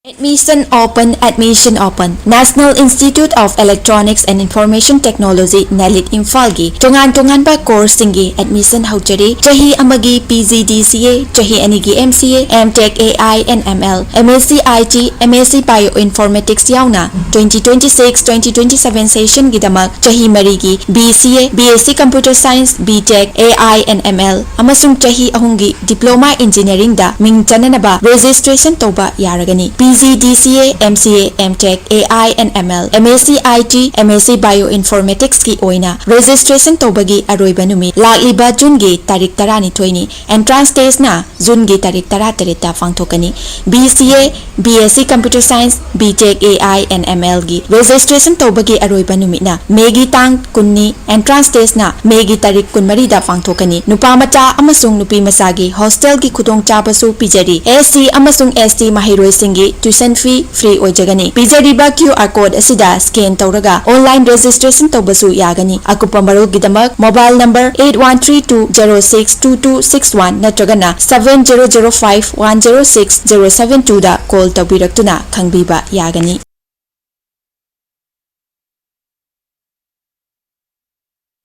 Admission Admission open, admission open. National Institute of Electronics and Information Technology, ꯅꯦꯂꯤꯠ ꯏꯝꯐꯥꯜꯒꯤ ꯇꯣꯉꯥꯟ ꯇꯣꯉꯥꯟꯕ ꯀꯣꯔꯁꯁꯤꯡꯒꯤ ꯑꯦꯗꯃꯤꯁꯟ ꯍꯧꯖꯔꯤ꯫ ꯆꯍꯤ ꯑꯃꯒꯤ P G D C A, ꯆꯍꯤ ꯑꯅꯤꯒꯤ M C A, M Tech A I and M L, M S C I T, M S C Bioinformatics ꯌꯥꯎꯅ twenty twenty-six twenty twenty-seven ꯁꯦꯁꯟꯒꯤꯗꯃꯛ ꯆꯍꯤ ꯃꯔꯤꯒꯤ B C A, B S C Computer Science, B Tech, A I and M L ꯑꯃꯁꯨꯡ ꯆꯍꯤ ꯑꯍꯨꯝꯒꯤ Diploma Engineeringꯗ ꯃꯤꯡ ꯆꯟꯅꯅꯕ registration ꯇꯧꯕ ꯌꯥꯔꯒꯅꯤ꯫ P G D C A, M C A, M Tech, A I and M L, M S C I T, M S C Bioinformaticsꯀꯤ ꯑꯣꯏꯅ registration ꯇꯧꯕꯒꯤ ꯑꯔꯣꯏꯕ ꯅꯨꯃꯤꯠ ꯂꯥꯛꯂꯤꯕ ꯖꯨꯟꯒꯤ ꯇꯥꯔꯤꯛ ꯇꯔꯥꯅꯤꯊꯣꯏꯅꯤ꯫ Entrance testꯅ ꯖꯨꯟꯒꯤ ꯇꯥꯔꯤꯛ ꯇꯔꯥꯇꯔꯦꯠꯇ ꯄꯥꯡꯊꯣꯛꯀꯅꯤ꯫ B C A, B S C Computer Science, B Tech A I and M Lꯒꯤ ꯔꯦꯖꯤꯁꯇ꯭ꯔꯦꯁꯟ ꯇꯧꯕꯒꯤ ꯑꯔꯣꯏꯕ ꯅꯨꯃꯤꯠꯅ ꯃꯦꯒꯤ ꯇꯥꯡ ꯀꯨꯟꯅꯤ꯫ Entrance testꯅ ꯃꯦꯒꯤ ꯇꯥꯔꯤꯛ ꯀꯨꯟꯃꯔꯤꯗ ꯄꯥꯡꯊꯣꯛꯀꯅꯤ꯫ ꯅꯨꯄꯥ ꯃꯆꯥ ꯑꯃꯁꯨꯡ ꯅꯨꯄꯤ ꯃꯆꯥꯒꯤ ꯍꯣꯁꯇꯦꯜꯒꯤ ꯈꯨꯗꯣꯡꯆꯥꯕꯁꯨ ꯄꯤꯖꯔꯤ꯫ S C ꯑꯃꯁꯨꯡ S T ꯃꯍꯩꯔꯣꯏꯁꯤꯡꯒꯤ tuition fee free ꯑꯣꯏꯖꯒꯅꯤ꯫ ꯄꯤꯖꯔꯤꯕ Q R code ꯑꯁꯤꯗ scan ꯇꯧꯔꯒ online registration ꯇꯧꯕꯁꯨ ꯌꯥꯒꯅꯤ꯫ ꯑꯀꯨꯞꯄ ꯃꯔꯣꯜꯒꯤꯗꯃꯛ mobile number eight one three two zero six two two six one ꯅꯠꯇ꯭ꯔꯒꯅ seven zero zero five one zero six zero seven twoꯗ call ꯇꯧꯕꯤꯔꯛꯇꯨꯅ ꯈꯪꯕꯤꯕ ꯌꯥꯒꯅꯤ꯫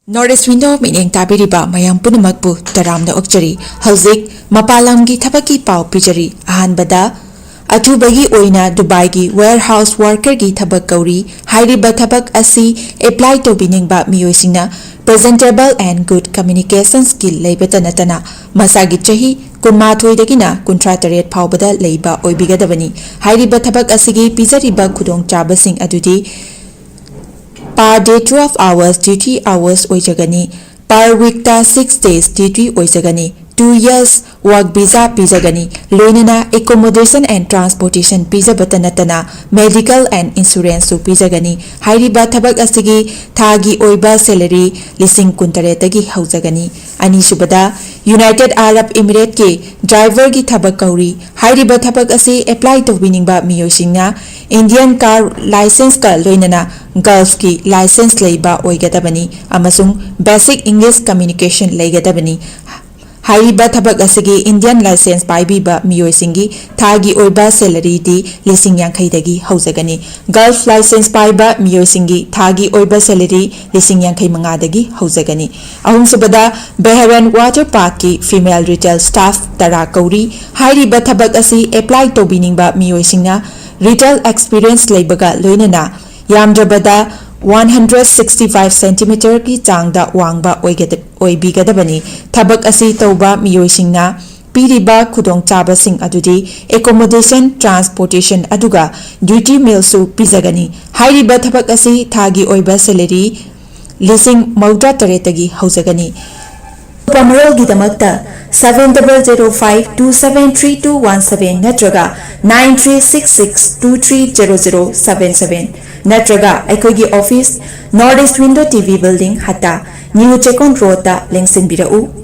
North East Window ꯃꯤꯠꯌꯦꯡ ꯇꯥꯕꯤꯔꯤꯕ ꯃꯌꯥꯝ ꯄꯨꯝꯅꯃꯛꯄꯨ ꯇꯔꯥꯝꯅ ꯑꯣꯛꯆꯔꯤ꯫ ꯍꯧꯖꯤꯛ ꯃꯄꯥꯟ ꯂꯝꯒꯤ ꯊꯕꯛꯀꯤ ꯄꯥꯎ ꯄꯤꯖꯔꯤ꯫ ꯑꯍꯥꯟꯕꯗ, ꯑꯊꯨꯕꯒꯤ ꯑꯣꯏꯅ ꯗꯨꯕꯥꯏꯒꯤ warehouse workerꯒꯤ ꯊꯕꯛ ꯀꯧꯔꯤ꯫ ꯍꯥꯏꯔꯤꯕ ꯊꯕꯛ ꯑꯁꯤ apply ꯇꯧꯕꯤꯅꯤꯡꯕ ꯃꯤꯑꯣꯏꯁꯤꯡꯅ presentable and good communication skill ꯂꯩꯕꯇ ꯅꯠꯇꯅ ꯃꯁꯥꯒꯤ ꯆꯍꯤ ꯀꯨꯟꯃꯥꯊꯣꯏꯗꯒꯤꯅ ꯀꯨꯟꯊ꯭ꯔꯥ ꯇꯔꯦꯠ ꯐꯥꯎꯕꯗ ꯂꯩꯕ ꯑꯣꯏꯕꯤꯒꯗꯕꯅꯤ꯫ ꯍꯥꯏꯔꯤꯕ ꯊꯕꯛ ꯑꯁꯤꯒꯤ ꯄꯤꯖꯔꯤꯕ ꯈꯨꯗꯣꯡꯆꯥꯕꯁꯤꯡ ꯑꯗꯨꯗꯤ per day twelve hours duty hours ꯑꯣꯏꯖꯒꯅꯤ꯫ Per weekꯇ six days duty ꯑꯣꯏꯖꯒꯅꯤ꯫ Two years work visa ꯄꯤꯖꯒꯅꯤ꯫ ꯂꯣꯏꯅꯅ accommodation and transportation ꯄꯤꯖꯕꯇ ꯅꯠꯇꯅ medical and insuranceꯁꯨ ꯄꯤꯖꯒꯅꯤ꯫ ꯍꯥꯏꯔꯤꯕ ꯊꯕꯛ ꯑꯁꯤꯒꯤ ꯊꯥꯒꯤ ꯑꯣꯏꯕ salary ꯂꯤꯁꯤꯡ ꯀꯨꯟꯇꯔꯦꯠꯇꯒꯤ ꯍꯧꯖꯒꯅꯤ꯫ ꯑꯅꯤꯁꯨꯕꯗ, United Arab Emirateꯀꯤ driverꯒꯤ ꯊꯕꯛ ꯀꯧꯔꯤ꯫ ꯍꯥꯏꯔꯤꯕ ꯊꯕꯛ ꯑꯁꯤ apply ꯇꯧꯕꯤꯅꯤꯡꯕ ꯃꯤꯑꯣꯏꯁꯤꯡꯅ Indian car licenceꯀ ꯂꯣꯏꯅꯅ Gulfꯀꯤ license ꯂꯩꯕ ꯑꯣꯏꯒꯗꯕꯅꯤ ꯑꯃꯁꯨꯡ basic English communication ꯂꯩꯒꯗꯕꯅꯤ꯫ ꯍꯥꯏꯔꯤꯕ ꯊꯕꯛ ꯑꯁꯤꯒꯤ Indian license ꯄꯥꯏꯕꯤꯕ ꯃꯤꯑꯣꯏꯁꯤꯡꯒꯤ ꯊꯥꯒꯤ ꯑꯣꯏꯕ salaryꯗꯤ ꯂꯤꯁꯤꯡ ꯌꯥꯡꯈꯩꯗꯒꯤ ꯍꯧꯖꯒꯅꯤ꯫ Gulf license ꯄꯥꯏꯕ ꯃꯤꯑꯣꯏꯁꯤꯡꯒꯤ ꯊꯥꯒꯤ ꯑꯣꯏꯕ salary ꯂꯤꯁꯤꯡ ꯌꯥꯡꯈꯩ ꯃꯉꯥꯗꯒꯤ ꯍꯧꯖꯒꯅꯤ꯫ ꯑꯍꯨꯝꯁꯨꯕꯗ, Beharan Water Parkꯀꯤ female retail staff ꯇꯔꯥ ꯀꯧꯔꯤ꯫ ꯍꯥꯏꯔꯤꯕ ꯊꯕꯛ ꯑꯁꯤ apply ꯇꯧꯕꯤꯅꯤꯡꯕ ꯃꯤꯑꯣꯏꯁꯤꯡꯅ retail experience ꯂꯩꯕꯒ ꯂꯣꯏꯅꯅ ꯌꯥꯝꯗ꯭ꯔꯕꯗ one hundred sixty five centimeterꯒꯤ ꯆꯥꯡꯗ ꯋꯥꯡꯕ ꯑꯣꯏꯒꯗ-, ꯑꯣꯏꯕꯤꯒꯗꯕꯅꯤ꯫ ꯊꯕꯛ ꯑꯁꯤ ꯇꯧꯕ ꯃꯤꯑꯣꯏꯁꯤꯡꯅ ꯄꯤꯔꯤꯕ ꯈꯨꯗꯣꯡꯆꯥꯕꯁꯤꯡ ꯑꯗꯨꯗꯤ accommodation, transportation ꯑꯗꯨꯒ duty mealꯁꯨ ꯄꯤꯖꯒꯅꯤ꯫ ꯍꯥꯏꯔꯤꯕ ꯊꯕꯛ ꯑꯁꯤ ꯊꯥꯒꯤ ꯑꯣꯏꯕ salary ꯂꯤꯁꯤꯡ ꯃꯧꯗ꯭ꯔꯥ ꯇꯔꯦꯠꯇꯒꯤ ꯍꯧꯖꯒꯅꯤ꯫ ꯑꯀꯨꯞꯄ ꯃꯔꯣꯜꯒꯤꯗꯃꯛꯇ seven double zero five two seven three two one seven ꯅꯠꯇ꯭ꯔꯒ nine three six six two three zero zero seven seven ꯅꯠꯇ꯭ꯔꯒ ꯑꯩꯈꯣꯏꯒꯤ office, North East Window TV Building, ꯍꯠꯇꯥ, New Chekon Roadꯇ ꯂꯦꯡꯁꯤꯟꯕꯤꯔꯛꯎ꯫